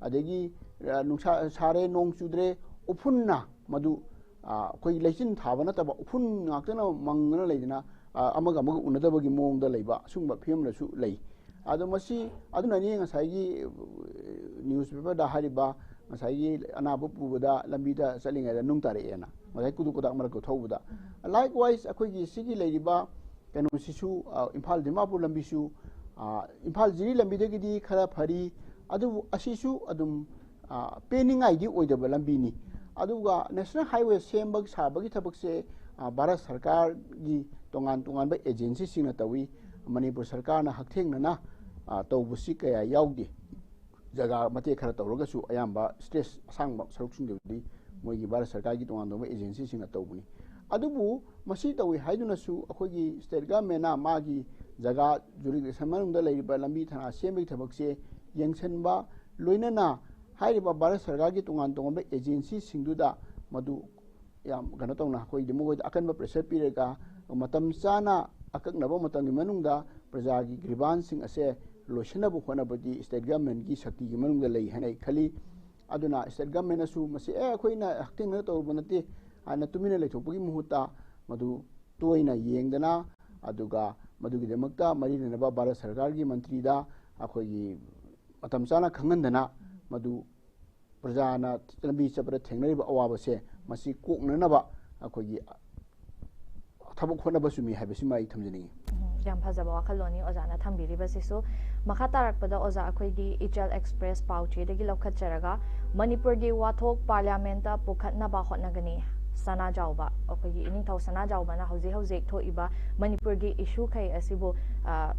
ꯑꯗꯒꯤ, ꯑ, ꯅꯨꯡꯁꯥ ꯁꯥꯔꯦ, ꯅꯣꯡ ꯆꯨꯗ꯭ꯔꯦ, ꯎꯐꯨꯟꯅ ꯃꯗꯨ, ꯑ, ꯑꯩꯈꯣꯏꯒꯤ ꯂꯩꯆꯤꯟ ꯊꯥꯕ ꯅꯠꯇꯕ ꯎꯐꯨꯟ ꯉꯥꯛꯇꯅ ꯃꯪꯗꯅ ꯂꯩꯗꯅ, ꯑ, ꯑꯃꯒ ꯑꯃꯒ ꯎꯅꯗꯕꯒꯤ ꯃꯑꯣꯡꯗ ꯂꯩꯕ ꯑꯁꯤꯒꯨꯝꯕ ꯐꯤꯕꯝꯗꯁꯨ ꯂꯩ꯫ ꯑꯗꯣ ꯃꯁꯤ, ꯑꯗꯨꯅꯅꯤ ꯉꯁꯥꯏꯒꯤ, ꯑ, newspaperꯗ ꯍꯥꯏꯔꯤꯕ ꯉꯁꯥꯏꯒꯤ ꯑꯅꯥꯕ ꯄꯨꯕꯗ ꯂꯝꯕꯤꯗ ꯆꯠꯂꯤꯉꯩꯗ ꯅꯨꯡ ꯇꯥꯔꯛꯑꯦꯅ, ꯉꯁꯥꯏ ꯀꯨꯗꯨꯛ ꯀꯨꯗꯥꯛ ꯃꯔꯛꯇ ꯊꯧꯕꯗ꯫ Likewise, ꯑꯩꯈꯣꯏꯒꯤ ꯁꯤꯒꯤ ꯂꯩꯔꯤꯕ ꯀꯩꯅꯣꯁꯤꯁꯨ, ꯑ, ꯏꯝꯐꯥꯜ ꯗꯤꯃꯥꯄꯨꯔ ꯂꯝꯕꯤꯁꯨ, ꯑ, ꯏꯝꯐꯥꯜ ꯖꯤꯔꯤ ꯂꯝꯕꯤꯗꯒꯤꯗꯤ ꯈꯔ ꯐꯔꯤ, ꯑꯗꯨꯕꯨ ꯑꯁꯤꯁꯨ ꯑꯗꯨꯝ, ꯑ, ꯄꯦꯟꯅꯤꯡꯉꯥꯏꯗꯤ ꯑꯣꯏꯗꯕ ꯂꯝꯕꯤꯅꯤ꯫ ꯑꯗꯨꯒ National Highway ꯁꯦꯝꯕ ꯁꯥꯕꯒꯤ ꯊꯕꯛꯁꯦ, ꯑ, ꯚꯥꯔꯠ ꯁꯔꯀꯥꯔꯒꯤ ꯇꯣꯉꯥꯟ ꯇꯣꯉꯥꯟꯕ agencyꯁꯤꯡꯅ ꯇꯧꯏ꯫ ꯃꯅꯤꯄꯨꯔ ꯁꯔꯀꯥꯔꯅ ꯍꯛꯊꯦꯡꯅꯅ, ꯑ, ꯇꯧꯕꯁꯤ ꯀꯌꯥ ꯌꯥꯎꯗꯦ꯫ ꯖꯒꯥ ꯃꯇꯦꯛ ꯈꯔ ꯇꯧꯔꯒꯁꯨ ꯑꯌꯥꯝꯕ stretch ꯑꯁꯥꯡꯕ ꯁꯔꯨꯛꯁꯤꯡꯗꯨꯗꯤ ꯃꯣꯏꯒꯤ ꯚꯥꯔꯠ ꯁꯔꯀꯥꯔꯒꯤ ꯇꯣꯉꯥꯟ ꯇꯣꯉꯥꯟꯕ agencyꯁꯤꯡꯅ ꯇꯧꯕꯅꯤ꯫ ꯑꯗꯨꯕꯨ ꯃꯁꯤ ꯇꯧꯏ ꯍꯥꯏꯗꯨꯅꯁꯨ ꯑꯩꯈꯣꯏꯒꯤ state governmentꯅ ꯃꯥꯒꯤ ꯖꯒꯥ jurisdiction ꯃꯅꯨꯡꯗ ꯂꯩꯔꯤꯕ ꯂꯝꯕꯤ ꯊꯅꯥ ꯁꯦꯝꯕꯒꯤ ꯊꯕꯛꯁꯦ ꯌꯦꯡꯁꯤꯟꯕ, ꯂꯣꯏꯅꯅ ꯍꯥꯏꯔꯤꯕ ꯚꯥꯔꯠ ꯁꯔꯀꯥꯔꯒꯤ ꯇꯣꯉꯥꯟ ꯇꯣꯉꯥꯟꯕ agencyꯁꯤꯡꯗꯨꯗ ꯃꯗꯨ ꯌꯥꯝ ꯀꯩꯅꯣ ꯇꯧꯅ, ꯑꯩꯈꯣꯏꯒꯤ ꯃꯈꯣꯏꯗ ꯑꯀꯟꯕ pressure ꯄꯤꯔꯒ ꯃꯇꯝ ꯆꯥꯅ ꯑꯀꯛꯅꯕ ꯃꯇꯝꯒꯤ ꯃꯅꯨꯡꯗ ꯄ꯭ꯔꯖꯥꯒꯤ grievanceꯁꯤꯡ ꯑꯁꯦ ꯂꯣꯏꯁꯤꯟꯅꯕ ꯍꯣꯠꯅꯕꯗꯤ state governmentꯀꯤ ꯁꯛꯇꯤꯒꯤ ꯃꯅꯨꯡꯗ ꯂꯩ ꯍꯥꯏꯅ ꯑꯩ ꯈꯜꯂꯤ꯫ ꯑꯗꯨꯅ state governmentꯅꯁꯨ ꯃꯁꯤ, "ꯑꯦ, ꯑꯩꯈꯣꯏꯅ ꯍꯛꯊꯦꯡꯅꯅ ꯇꯧꯔꯨꯕ ꯅꯠꯇꯦ" ꯍꯥꯏꯅ ꯇꯨꯃꯤꯟꯅ ꯂꯩꯊꯣꯛꯄꯒꯤ ꯃꯍꯨꯠꯇ ꯃꯗꯨ ꯇꯣꯏꯅ ꯌꯦꯡꯗꯅ, ꯑꯗꯨꯒ ꯃꯗꯨꯒꯤꯗꯃꯛꯇ ꯃꯔꯤ ꯂꯩꯅꯕ ꯚꯥꯔꯠ ꯁꯔꯀꯥꯔꯒꯤ ꯃꯟꯇ꯭ꯔꯤꯗ ꯑꯩꯈꯣꯏꯒꯤ ꯃꯇꯝ ꯆꯥꯅ ꯈꯪꯍꯟꯗꯅ ꯃꯗꯨ ꯄ꯭ꯔꯖꯥꯅ ꯂꯝꯕꯤ ꯆꯠꯄꯗ ꯊꯦꯡꯅꯔꯤꯕ ꯑꯋꯥꯕꯁꯦ ꯃꯁꯤ ꯀꯣꯛꯅꯅꯕ ꯑꯩꯈꯣꯏꯒꯤ ꯊꯕꯛ ꯍꯣꯠꯅꯕ ꯆꯨꯝꯃꯤ ꯍꯥꯏꯕꯁꯤꯃ ꯑꯩ ꯊꯝꯖꯅꯤꯡꯉꯤ꯫ ꯎꯝ, ꯌꯥꯝ ꯐꯖꯕ ꯋꯥꯈꯜꯂꯣꯟꯅꯤ ꯑꯣꯖꯥꯅ ꯊꯝꯕꯤꯔꯤꯕꯁꯤꯁꯨ꯫ ꯃꯈꯥ ꯇꯥꯔꯛꯄꯗ ꯑꯣꯖꯥ, ꯑꯩꯈꯣꯏꯒꯤ ꯏꯆꯦꯜ ꯑꯦꯛꯁꯄ꯭ꯔꯦꯁ ꯄꯥꯎꯆꯦꯗꯒꯤ ꯂꯧꯈꯠꯆꯔꯒ, ꯃꯅꯤꯄꯨꯔꯒꯤ ꯋꯥꯊꯣꯛ ꯄꯥꯔꯂꯤꯌꯥꯃꯦꯟꯇ ꯄꯨꯈꯠꯅꯕ ꯍꯣꯠꯅꯒꯅꯤ꯫ ꯁꯅꯥꯖꯥꯎꯕ, ꯑꯩꯈꯣꯏꯒꯤ ꯏꯅꯤꯡꯊꯧ ꯁꯅꯥꯖꯥꯎꯕꯅ ꯍꯧꯖꯤꯛ ꯍꯧꯖꯤꯛ ꯊꯣꯛꯏꯕ ꯃꯅꯤꯄꯨꯔꯒꯤ ꯏꯁꯨꯈꯩ ꯑꯁꯤꯕꯨ, ꯑ,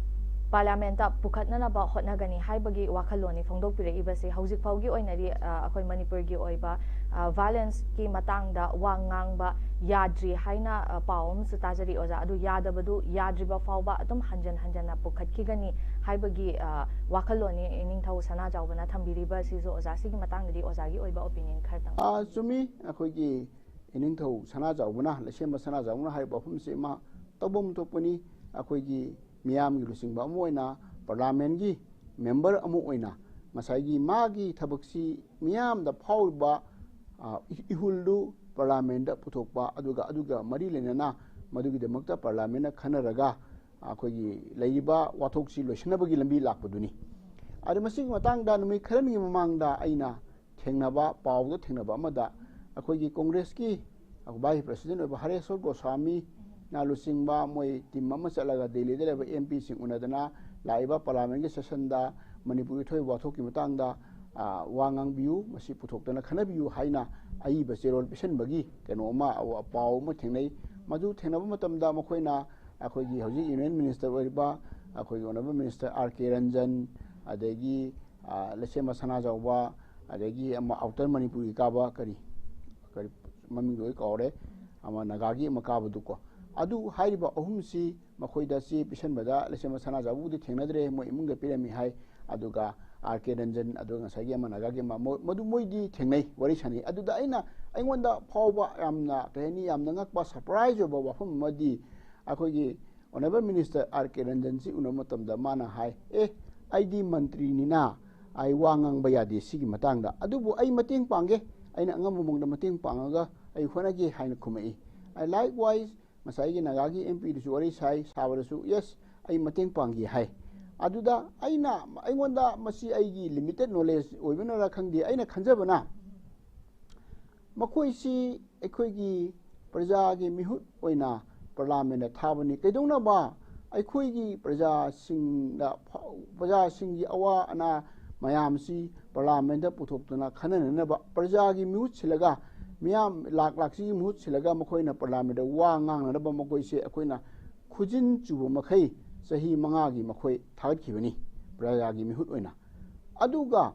ꯄꯥꯔꯂꯤꯌꯥꯃꯦꯟꯇ ꯄꯨꯈꯠꯅꯅꯕ ꯍꯣꯠꯅꯒꯅꯤ ꯍꯥꯏꯕꯒꯤ ꯋꯥꯈꯜꯂꯣꯟꯅꯤ ꯐꯣꯡꯗꯣꯛꯄꯤꯔꯛꯏꯕꯁꯦ꯫ ꯍꯧꯖꯤꯛ ꯐꯥꯎꯒꯤ ꯑꯣꯏꯅꯗꯤ, ꯑ, ꯑꯩꯈꯣꯏ ꯃꯅꯤꯄꯨꯔꯒꯤ ꯑꯣꯏꯕ, ꯑ, ꯚꯥꯏꯂꯦꯟꯁꯀꯤ ꯃꯇꯥꯡꯗ ꯋꯥ ꯉꯥꯡꯕ ꯌꯥꯗ꯭ꯔꯤ ꯍꯥꯏꯅ, ꯑ, ꯄꯥꯎ ꯑꯃꯁꯨ ꯇꯥꯖꯔꯤ ꯑꯣꯖꯥ꯫ ꯑꯗꯨ ꯌꯥꯗꯕꯗꯨ ꯌꯥꯗ꯭ꯔꯤꯕ ꯐꯥꯎꯕ ꯑꯗꯨꯝ ꯍꯟꯖꯟ ꯍꯟꯖꯟꯅ ꯄꯨꯈꯠꯈꯤꯒꯅꯤ ꯍꯥꯏꯕꯒꯤ, ꯑ, ꯋꯥꯈꯜꯂꯣꯟꯅꯤ ꯏꯅꯤꯡꯊꯧ ꯁꯅꯥꯖꯥꯎꯕꯅ ꯊꯝꯕꯤꯔꯤꯕ ꯑꯁꯤꯁꯨ꯫ ꯑꯣꯖꯥ, ꯁꯤꯒꯤ ꯃꯇꯥꯡꯗꯗꯤ ꯑꯣꯖꯥꯒꯤ ꯑꯣꯏꯕ ꯑꯣꯄꯤꯅꯤꯌꯟ ꯈꯔꯇꯪ꯫ ꯑ, ꯆꯨꯝꯃꯤ꯫ ꯑꯩꯈꯣꯏꯒꯤ ꯏꯅꯤꯡꯊꯧ ꯁꯅꯥꯖꯥꯎꯕꯅ, ꯂꯩꯁꯦꯝꯕ ꯁꯅꯥꯖꯥꯎꯕꯅ ꯍꯥꯏꯔꯤꯕ ꯋꯥꯐꯝꯁꯤ ꯃꯥ ꯇꯧꯐꯝ ꯊꯣꯛꯄꯅꯤ꯫ ꯑꯩꯈꯣꯏꯒꯤ ꯃꯤꯌꯥꯝꯒꯤ ꯂꯨꯆꯤꯡꯕ ꯑꯃ ꯑꯣꯏꯅ, ꯄꯥꯔꯂꯤꯌꯥꯃꯦꯟꯒꯤ ꯃꯦꯝꯕꯔ ꯑꯃ ꯑꯣꯏꯅ ꯉꯁꯥꯏꯒꯤ ꯃꯥꯒꯤ ꯊꯕꯛꯁꯤ ꯃꯤꯌꯥꯝꯗ ꯐꯥꯎꯔꯤꯕ, ꯑ, ꯏ-, ꯏꯍꯨꯜꯗꯨ ꯄꯥꯔꯂꯤꯌꯥꯃꯦꯟꯗ ꯄꯨꯊꯣꯛꯄ, ꯑꯗꯨꯒ ꯑꯗꯨꯒ ꯃꯔꯤ ꯂꯩꯅꯅ ꯃꯗꯨꯒꯤꯗꯃꯛꯇ ꯄꯥꯔꯂꯤꯌꯥꯃꯦꯟꯅ ꯈꯟꯅꯔꯒ ꯑꯩꯈꯣꯏꯒꯤ ꯂꯩꯔꯤꯕ ꯋꯥꯊꯣꯛꯁꯤ ꯂꯣꯏꯁꯤꯟꯅꯕꯒꯤ ꯂꯝꯕꯤ ꯂꯥꯛꯄꯗꯨꯅꯤ꯫ ꯑꯗꯨ ꯃꯁꯤꯒꯤ ꯃꯇꯥꯡꯗ ꯅꯨꯃꯤꯠ ꯈꯔꯅꯤꯒꯤ ꯃꯃꯥꯡꯗ ꯑꯩꯅ ꯊꯦꯡꯅꯕ, ꯄꯥꯎꯗ ꯊꯦꯡꯅꯕ ꯑꯃꯗ ꯑꯩꯈꯣꯏꯒꯤ ꯀꯣꯡꯒ꯭ꯔꯦꯁꯀꯤ ꯚꯥꯏꯁ ꯄ꯭ꯔꯁꯤꯗꯦꯟ ꯑꯣꯏꯕ ꯍꯔꯦꯁꯣꯔ ꯒꯣꯁ꯭ꯋꯥꯃꯤꯅ ꯂꯨꯆꯤꯡꯕ ꯃꯣꯏ ꯇꯤꯝ ꯑꯃ ꯆꯠꯂꯒ ꯗꯦꯜꯂꯤꯗ ꯂꯩꯕ ꯑꯦꯝ ꯄꯤꯁꯤꯡ ꯎꯅꯗꯅ ꯂꯥꯛꯏꯕ ꯄꯥꯔꯂꯤꯌꯥꯃꯦꯟꯒꯤ ꯁꯦꯁꯟꯗ ꯃꯅꯤꯄꯨꯔꯒꯤ ꯊꯣꯛꯏꯕ ꯋꯥꯊꯣꯛꯀꯤ ꯃꯇꯥꯡꯗ, ꯑ, ꯋꯥ ꯉꯥꯡꯕꯤꯌꯨ, ꯃꯁꯤ ꯄꯨꯊꯣꯛꯇꯅ ꯈꯟꯅꯕꯤꯌꯨ ꯍꯥꯏꯅ ꯑꯏꯕ ꯆꯦꯔꯣꯜ ꯄꯤꯁꯟꯕꯒꯤ ꯀꯩꯅꯣ ꯑꯃ, ꯑ, ꯄꯥꯎ ꯑꯃ ꯊꯦꯡꯅꯩ꯫ ꯃꯗꯨ ꯊꯦꯡꯅꯕ ꯃꯇꯝꯗ ꯃꯈꯣꯏꯅ ꯑꯩꯈꯣꯏꯒꯤ ꯍꯧꯖꯤꯛ ꯌꯨꯅꯤꯌꯟ ꯃꯤꯅꯤꯁꯇꯔ ꯑꯣꯏꯔꯤꯕ ꯑꯩꯈꯣꯏꯒꯤ ꯑꯣꯅꯔꯦꯕꯜ ꯃꯤꯅꯤꯁꯇꯔ ꯑꯥꯔ ꯀꯦ ꯔꯟꯖꯟ, ꯑꯗꯒꯤ, ꯑ, ꯂꯩꯁꯦꯝꯕ ꯁꯅꯥꯖꯥꯎꯕ, ꯑꯗꯒꯤ ꯑꯃ ꯑꯥꯎꯇꯔ ꯃꯅꯤꯄꯨꯔꯒꯤ ꯀꯥꯕ ꯀꯔꯤ, ꯀꯔꯤ ꯃꯃꯤꯡꯗꯣ ꯑꯩ ꯀꯥꯎꯔꯦ, ꯑꯃ ꯅꯥꯒꯥꯒꯤ ꯑꯃ ꯀꯥꯕꯗꯨꯀꯣ꯫ ꯑꯗꯨ ꯍꯥꯏꯔꯤꯕ ꯑꯍꯨꯝꯁꯤ ꯃꯈꯣꯏꯗ ꯆꯦ ꯄꯤꯁꯟꯕꯗ ꯂꯩꯁꯦꯝꯕ ꯁꯅꯥꯖꯥꯎꯕꯕꯨꯗꯤ ꯊꯦꯡꯅꯗ꯭ꯔꯦ, ꯃꯣꯏ ꯏꯃꯨꯡꯗ ꯄꯤꯔꯝꯃꯤ ꯍꯥꯏ꯫ ꯑꯗꯨꯒ ꯑꯥꯔ ꯀꯦ ꯔꯟꯖꯟ, ꯑꯗꯨꯒ ꯉꯁꯥꯏꯒꯤ ꯑꯃ ꯅꯥꯒꯥꯒꯤ ꯑꯃ, ꯃꯣ-, ꯃꯗꯨ ꯃꯣꯏꯗꯤ ꯊꯦꯡꯅꯩ, ꯋꯥꯔꯤ ꯁꯥꯟꯅꯩ꯫ ꯑꯗꯨꯗ ꯑꯩꯅ, ꯑꯩꯉꯣꯟꯗ ꯐꯥꯎꯕ ꯌꯥꯝꯅ, ꯀꯩ ꯍꯥꯏꯅꯤ, ꯌꯥꯝꯅ ꯉꯛꯄ, ꯁꯔꯄ꯭ꯔꯥꯏꯖ ꯑꯣꯏꯕ ꯋꯥꯐꯝ ꯑꯃꯗꯤ ꯑꯩꯈꯣꯏꯒꯤ ꯑꯣꯅꯔꯦꯕꯜ ꯃꯤꯅꯤꯁꯇꯔ ꯑꯥꯔ ꯀꯦ ꯔꯟꯖꯟꯁꯤ ꯎꯅꯕ ꯃꯇꯝꯗ ꯃꯥꯅ ꯍꯥꯏ, "ꯑꯦ, ꯑꯩꯗꯤ ꯃꯟꯇ꯭ꯔꯤꯅꯤꯅ ꯑꯩ ꯋꯥ ꯉꯥꯡꯕ ꯌꯥꯗꯦ ꯁꯤꯒꯤ ꯃꯇꯥꯡꯗ, ꯑꯗꯨꯕꯨ ꯑꯩ ꯃꯇꯦꯡ ꯄꯥꯡꯒꯦ, ꯑꯩꯅ ꯑꯉꯝꯕ ꯃꯑꯣꯡꯗ ꯃꯇꯦꯡ ꯄꯥꯡꯉꯒ ꯑꯩ ꯍꯣꯠꯅꯒꯦ" ꯍꯥꯏꯅ ꯈꯨꯝꯃꯛꯏ꯫ ꯑꯩ likewise ꯉꯁꯥꯏꯒꯤ ꯅꯥꯒꯥꯒꯤ ꯑꯦꯝ ꯄꯤꯗꯨꯁꯨ ꯋꯥꯔꯤ ꯁꯥꯏ, ꯁꯥꯕꯗꯁꯨ, "ꯌꯦꯁ, ꯑꯩ ꯃꯇꯦꯡ ꯄꯥꯡꯒꯦ" ꯍꯥꯏ꯫ ꯑꯗꯨꯗ ꯑꯩꯅ, ꯑꯩꯉꯣꯟꯗ ꯃꯁꯤ ꯑꯩꯒꯤ ꯂꯤꯃꯤꯇꯦꯠ ꯅꯣꯂꯦꯖ ꯑꯣꯏꯕꯅꯔ ꯈꯪꯗꯦ, ꯑꯩꯅ ꯈꯟꯖꯕꯅ, ꯃꯈꯣꯏꯁꯤ ꯑꯩꯈꯣꯏꯒꯤ ꯄ꯭ꯔꯖꯥꯒꯤ ꯃꯤꯍꯨꯠ ꯑꯣꯏꯅ ꯄꯥꯔꯂꯥꯃꯦꯟꯗ ꯊꯥꯕꯅꯤ꯫ ꯀꯩꯗꯧꯅꯕ? ꯑꯩꯈꯣꯏꯒꯤ ꯄ꯭ꯔꯖꯥꯁꯤꯡꯗ, ꯄ꯭ꯔꯖꯥꯁꯤꯡꯒꯤ ꯑꯋꯥ ꯑꯅꯥ ꯃꯌꯥꯝꯁꯤ ꯄꯥꯔꯂꯥꯃꯦꯟꯗ ꯄꯨꯊꯣꯛꯇꯨꯅ ꯈꯟꯅꯅꯅꯕ, ꯄ꯭ꯔꯖꯥꯒꯤ ꯃꯤꯍꯨꯠ ꯁꯤꯜꯂꯒ, ꯃꯤꯌꯥꯝ ꯂꯥꯛ ꯂꯥꯛꯁꯤꯒꯤ ꯃꯍꯨꯠ ꯁꯤꯜꯂꯒ ꯃꯈꯣꯏꯅ ꯄꯥꯔꯂꯥꯃꯦꯟꯗ ꯋꯥ ꯉꯥꯡꯅꯅꯕ ꯃꯈꯣꯏꯁꯦ ꯑꯩꯈꯣꯏꯅ ꯈꯨꯖꯤꯟ ꯆꯨꯕ ꯃꯈꯩ ꯆꯍꯤ ꯃꯉꯥꯒꯤ ꯃꯈꯣꯏ ꯊꯥꯒꯠꯈꯤꯕꯅꯤ ꯄ꯭ꯔꯖꯥꯒꯤ ꯃꯤꯍꯨꯠ ꯑꯣꯏꯅ꯫ ꯑꯗꯨꯒ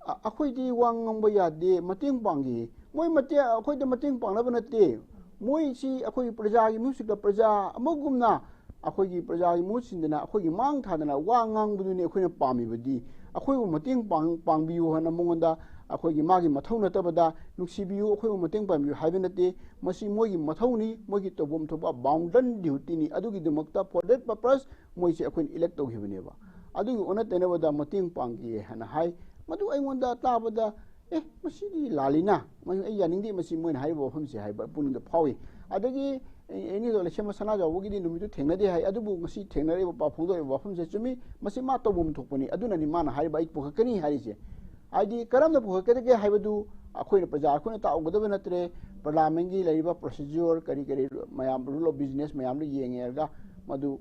ꯑ-, ꯑꯩꯈꯣꯏꯗꯤ ꯋꯥ ꯉꯥꯡꯕ ꯌꯥꯗꯦ, ꯃꯇꯦꯡ ꯄꯥꯡꯒꯦ꯫ ꯃꯣꯏ ꯃꯇꯦꯡ, ꯑꯩꯈꯣꯏꯗ ꯃꯇꯦꯡ ꯄꯥꯡꯅꯕ ꯅꯠꯇꯦ꯫ ꯃꯣꯏꯁꯤ ꯑꯩꯈꯣꯏꯒꯤ ꯄ꯭ꯔꯖꯥꯒꯤ ꯃꯍꯨꯠꯁꯤꯗ ꯄ꯭ꯔꯖꯥ ꯑꯃꯒꯨꯝꯅ ꯑꯩꯈꯣꯏꯒꯤ ꯄ꯭ꯔꯖꯥꯒꯤ ꯃꯍꯨꯠ ꯁꯤꯟꯗꯅ ꯑꯩꯈꯣꯏꯒꯤ ꯃꯥꯡ ꯊꯥꯗꯅ ꯋꯥ ꯉꯥꯡꯕꯗꯨꯅꯤ ꯑꯩꯈꯣꯏꯅ ꯄꯥꯝꯃꯤꯕꯗꯤ꯫ ꯑꯩꯈꯣꯏꯕꯨ ꯃꯇꯦꯡ ꯄꯥꯡ-, ꯄꯥꯡꯕꯤꯌꯨ ꯍꯥꯏꯅ ꯃꯉꯣꯟꯗ ꯑꯩꯈꯣꯏꯒꯤ ꯃꯥꯒꯤ ꯃꯊꯧ ꯅꯠꯇꯕꯗ ꯅꯨꯡꯁꯤꯕꯤꯌꯨ, ꯑꯩꯈꯣꯏꯕꯨ ꯃꯇꯦꯡ ꯄꯥꯡꯕꯤꯌꯨ ꯍꯥꯏꯕ ꯅꯠꯇꯦ꯫ ꯃꯁꯤ ꯃꯣꯏꯒꯤ ꯃꯊꯧꯅꯤ, ꯃꯣꯏꯒꯤ ꯇꯧꯐꯝ ꯊꯣꯛꯄ ꯕꯥꯎꯟꯗꯟ ꯗ꯭ꯌꯨꯇꯤꯅꯤ꯫ ꯑꯗꯨꯒꯤꯗꯃꯛꯇ, for that purpose, ꯃꯣꯏꯁꯦ ꯑꯩꯈꯣꯏꯅ ꯏꯂꯦꯛ ꯇꯧꯈꯤꯕꯅꯦꯕ꯫ ꯑꯗꯨꯒꯤ ꯑꯣꯟꯅ ꯇꯩꯅꯕꯗ ꯃꯇꯦꯡ ꯄꯥꯡꯒꯦ ꯍꯥꯏꯅ ꯍꯥꯏ꯫ ꯃꯗꯨ ꯑꯩꯉꯣꯟꯗ ꯇꯥꯕꯗ, "ꯑꯦ, ꯃꯁꯤꯗꯤ ꯂꯥꯜꯂꯤꯅ, ꯃ-, ꯑꯩ ꯌꯥꯅꯤꯡꯗꯦ ꯃꯁꯤ ꯃꯣꯏꯅ ꯍꯥꯏꯔꯤꯕ ꯋꯥꯐꯝꯁꯦ" ꯍꯥꯏꯕ ꯄꯨꯛꯅꯤꯡꯗ ꯐꯥꯎꯏ꯫ ꯑꯗꯒꯤ ꯑꯦꯅꯤꯗꯣ ꯂꯩꯁꯦꯝꯕ ꯁꯅꯥꯖꯥꯎꯕꯒꯤꯗꯤ ꯅꯨꯃꯤꯠꯇꯨ ꯊꯦꯡꯅꯗꯦ ꯍꯥꯏ, ꯑꯗꯨꯕꯨ ꯉꯁꯤ ꯊꯦꯡꯅꯔꯤꯕ ꯄꯥꯎ ꯐꯣꯡꯗꯣꯔꯛꯏꯕ ꯋꯥꯐꯝꯁꯦ ꯆꯨꯝꯃꯤ, ꯃꯁꯤ ꯃꯥ ꯇꯧꯐꯝ ꯊꯣꯛꯄꯅꯤ, ꯑꯗꯨꯅꯅꯤ ꯃꯥꯅ ꯍꯥꯏꯔꯤꯕ "ꯑꯩ ꯄꯨꯈꯠꯀꯅꯤ" ꯍꯥꯏꯔꯤꯁꯦ꯫ ꯍꯥꯏꯗꯤ ꯀꯔꯝꯅ ꯄꯨꯈꯠꯀꯗꯒꯦ ꯍꯥꯏꯕꯗꯨ ꯑꯩꯈꯣꯏꯅ, ꯄ꯭ꯔꯖꯥ ꯑꯩꯈꯣꯏꯅ ꯇꯥꯛꯎꯒꯗꯕ ꯅꯠꯇ꯭ꯔꯦ꯫ ꯄꯥꯔꯂꯥꯃꯦꯟꯒꯤ ꯂꯩꯔꯤꯕ ꯄ꯭ꯔꯣꯁꯤꯗ꯭ꯌꯨꯔ ꯀꯔꯤ ꯀꯔꯤ ꯃꯌꯥꯝ, rule of business ꯃꯌꯥꯝꯗꯨ ꯌꯦꯡꯉꯦꯔꯒ ꯃꯗꯨ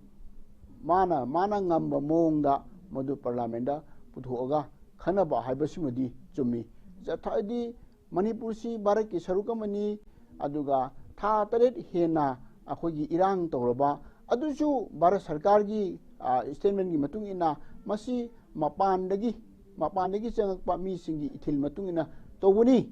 ꯃꯥꯅ, ꯃꯥꯅ ꯉꯝꯕ ꯃꯑꯣꯡꯗ ꯃꯗꯨ ꯄꯥꯔꯂꯥꯃꯦꯟꯗ ꯄꯨꯊꯣꯛꯑꯒ ꯈꯟꯅꯕ ꯍꯥꯏꯕꯁꯤꯃꯗꯤ ꯆꯨꯝꯃꯤ꯫ ꯆꯠꯊ-, ꯍꯥꯏꯗꯤ ꯃꯅꯤꯄꯨꯔꯁꯤ ꯚꯥꯔꯠꯀꯤ ꯁꯔꯨꯛ ꯑꯃꯅꯤ, ꯑꯗꯨꯒ ꯊꯥ ꯇꯔꯦꯠ ꯍꯦꯟꯅ ꯑꯩꯈꯣꯏꯒꯤ ꯏꯔꯥꯡ ꯇꯧꯔꯕ, ꯑꯗꯨꯁꯨ ꯚꯥꯔꯠ ꯁꯔꯀꯥꯔꯒꯤ, ꯑ, ꯁ꯭ꯇꯦꯠꯃꯦꯟꯒꯤ ꯃꯇꯨꯡ ꯏꯟꯅ ꯃꯁꯤ ꯃꯄꯥꯟꯗꯒꯤ, ꯃꯄꯥꯟꯗꯒꯤ ꯆꯪꯉꯛꯄ ꯃꯤꯁꯤꯡꯒꯤ ꯏꯊꯤꯜ ꯃꯇꯨꯡ ꯏꯟꯅ ꯇꯧꯕꯅꯤ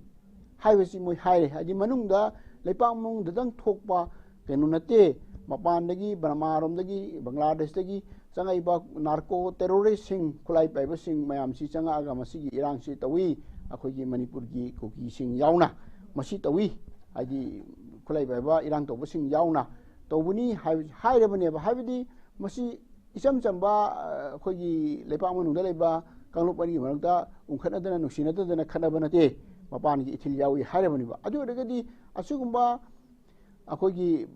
ꯍꯥꯏꯕꯁꯤ ꯃꯣꯏ ꯍꯥꯏꯔꯦ꯫ ꯍꯥꯏꯗꯤ ꯃꯅꯨꯡꯗ, ꯂꯩꯄꯥꯛ ꯃꯅꯨꯡꯗꯗꯪ ꯊꯣꯛꯄ ꯀꯩꯅꯣ ꯅꯠꯇꯦ, ꯃꯄꯥꯟꯗꯒꯤ, ꯕꯔꯃꯥꯔꯣꯝꯗꯒꯤ, ꯕꯪꯒ꯭ꯂꯥꯗꯦꯁꯇꯒꯤ ꯆꯪꯉꯛꯏꯕ ꯅꯥꯔꯀꯣ ꯇꯦꯔꯣꯔꯤꯁꯁꯤꯡ, ꯈꯨꯠꯂꯥꯏ ꯄꯥꯏꯕꯁꯤꯡ ꯃꯌꯥꯝꯁꯤ ꯆꯪꯉꯛꯑꯒ ꯃꯁꯤꯒꯤ ꯏꯔꯥꯡꯁꯤ ꯇꯧꯏ꯫ ꯑꯩꯈꯣꯏꯒꯤ ꯃꯅꯤꯄꯨꯔꯒꯤ ꯀꯨꯀꯤꯁꯤꯡ ꯌꯥꯎꯅ ꯃꯁꯤ ꯇꯧꯏ, ꯍꯥꯏꯗꯤ ꯈꯨꯠꯂꯥꯏ ꯄꯥꯏꯕ ꯏꯔꯥꯡ ꯇꯧꯕꯁꯤꯡ ꯌꯥꯎꯅ ꯇꯧꯕꯅꯤ ꯍꯥꯏꯕ-, ꯍꯥꯏꯔꯕꯅꯦꯕ꯫ ꯍꯥꯏꯕꯗꯤ ꯃꯁꯤ ꯏꯆꯝ ꯆꯝꯕ, ꯑ, ꯑꯩꯈꯣꯏꯒꯤ ꯂꯩꯄꯥꯛ ꯃꯅꯨꯡꯗ ꯂꯩꯕ ꯀꯥꯡꯂꯨꯞ ꯑꯅꯤꯒꯤ ꯃꯔꯛꯇ ꯎꯪꯈꯠꯅꯗꯅ, ꯅꯨꯡꯁꯤꯅꯗꯗꯅ ꯈꯠꯅꯕ ꯅꯠꯇꯦ, ꯃꯄꯥꯟꯒꯤ ꯏꯊꯤꯜ ꯌꯥꯎꯏ ꯍꯥꯏꯔꯕꯅꯦꯕ꯫ ꯑꯗꯨ ꯑꯣꯏꯔꯒꯗꯤ ꯑꯁꯤꯒꯨꯝꯕ ꯑꯩꯈꯣꯏꯒꯤ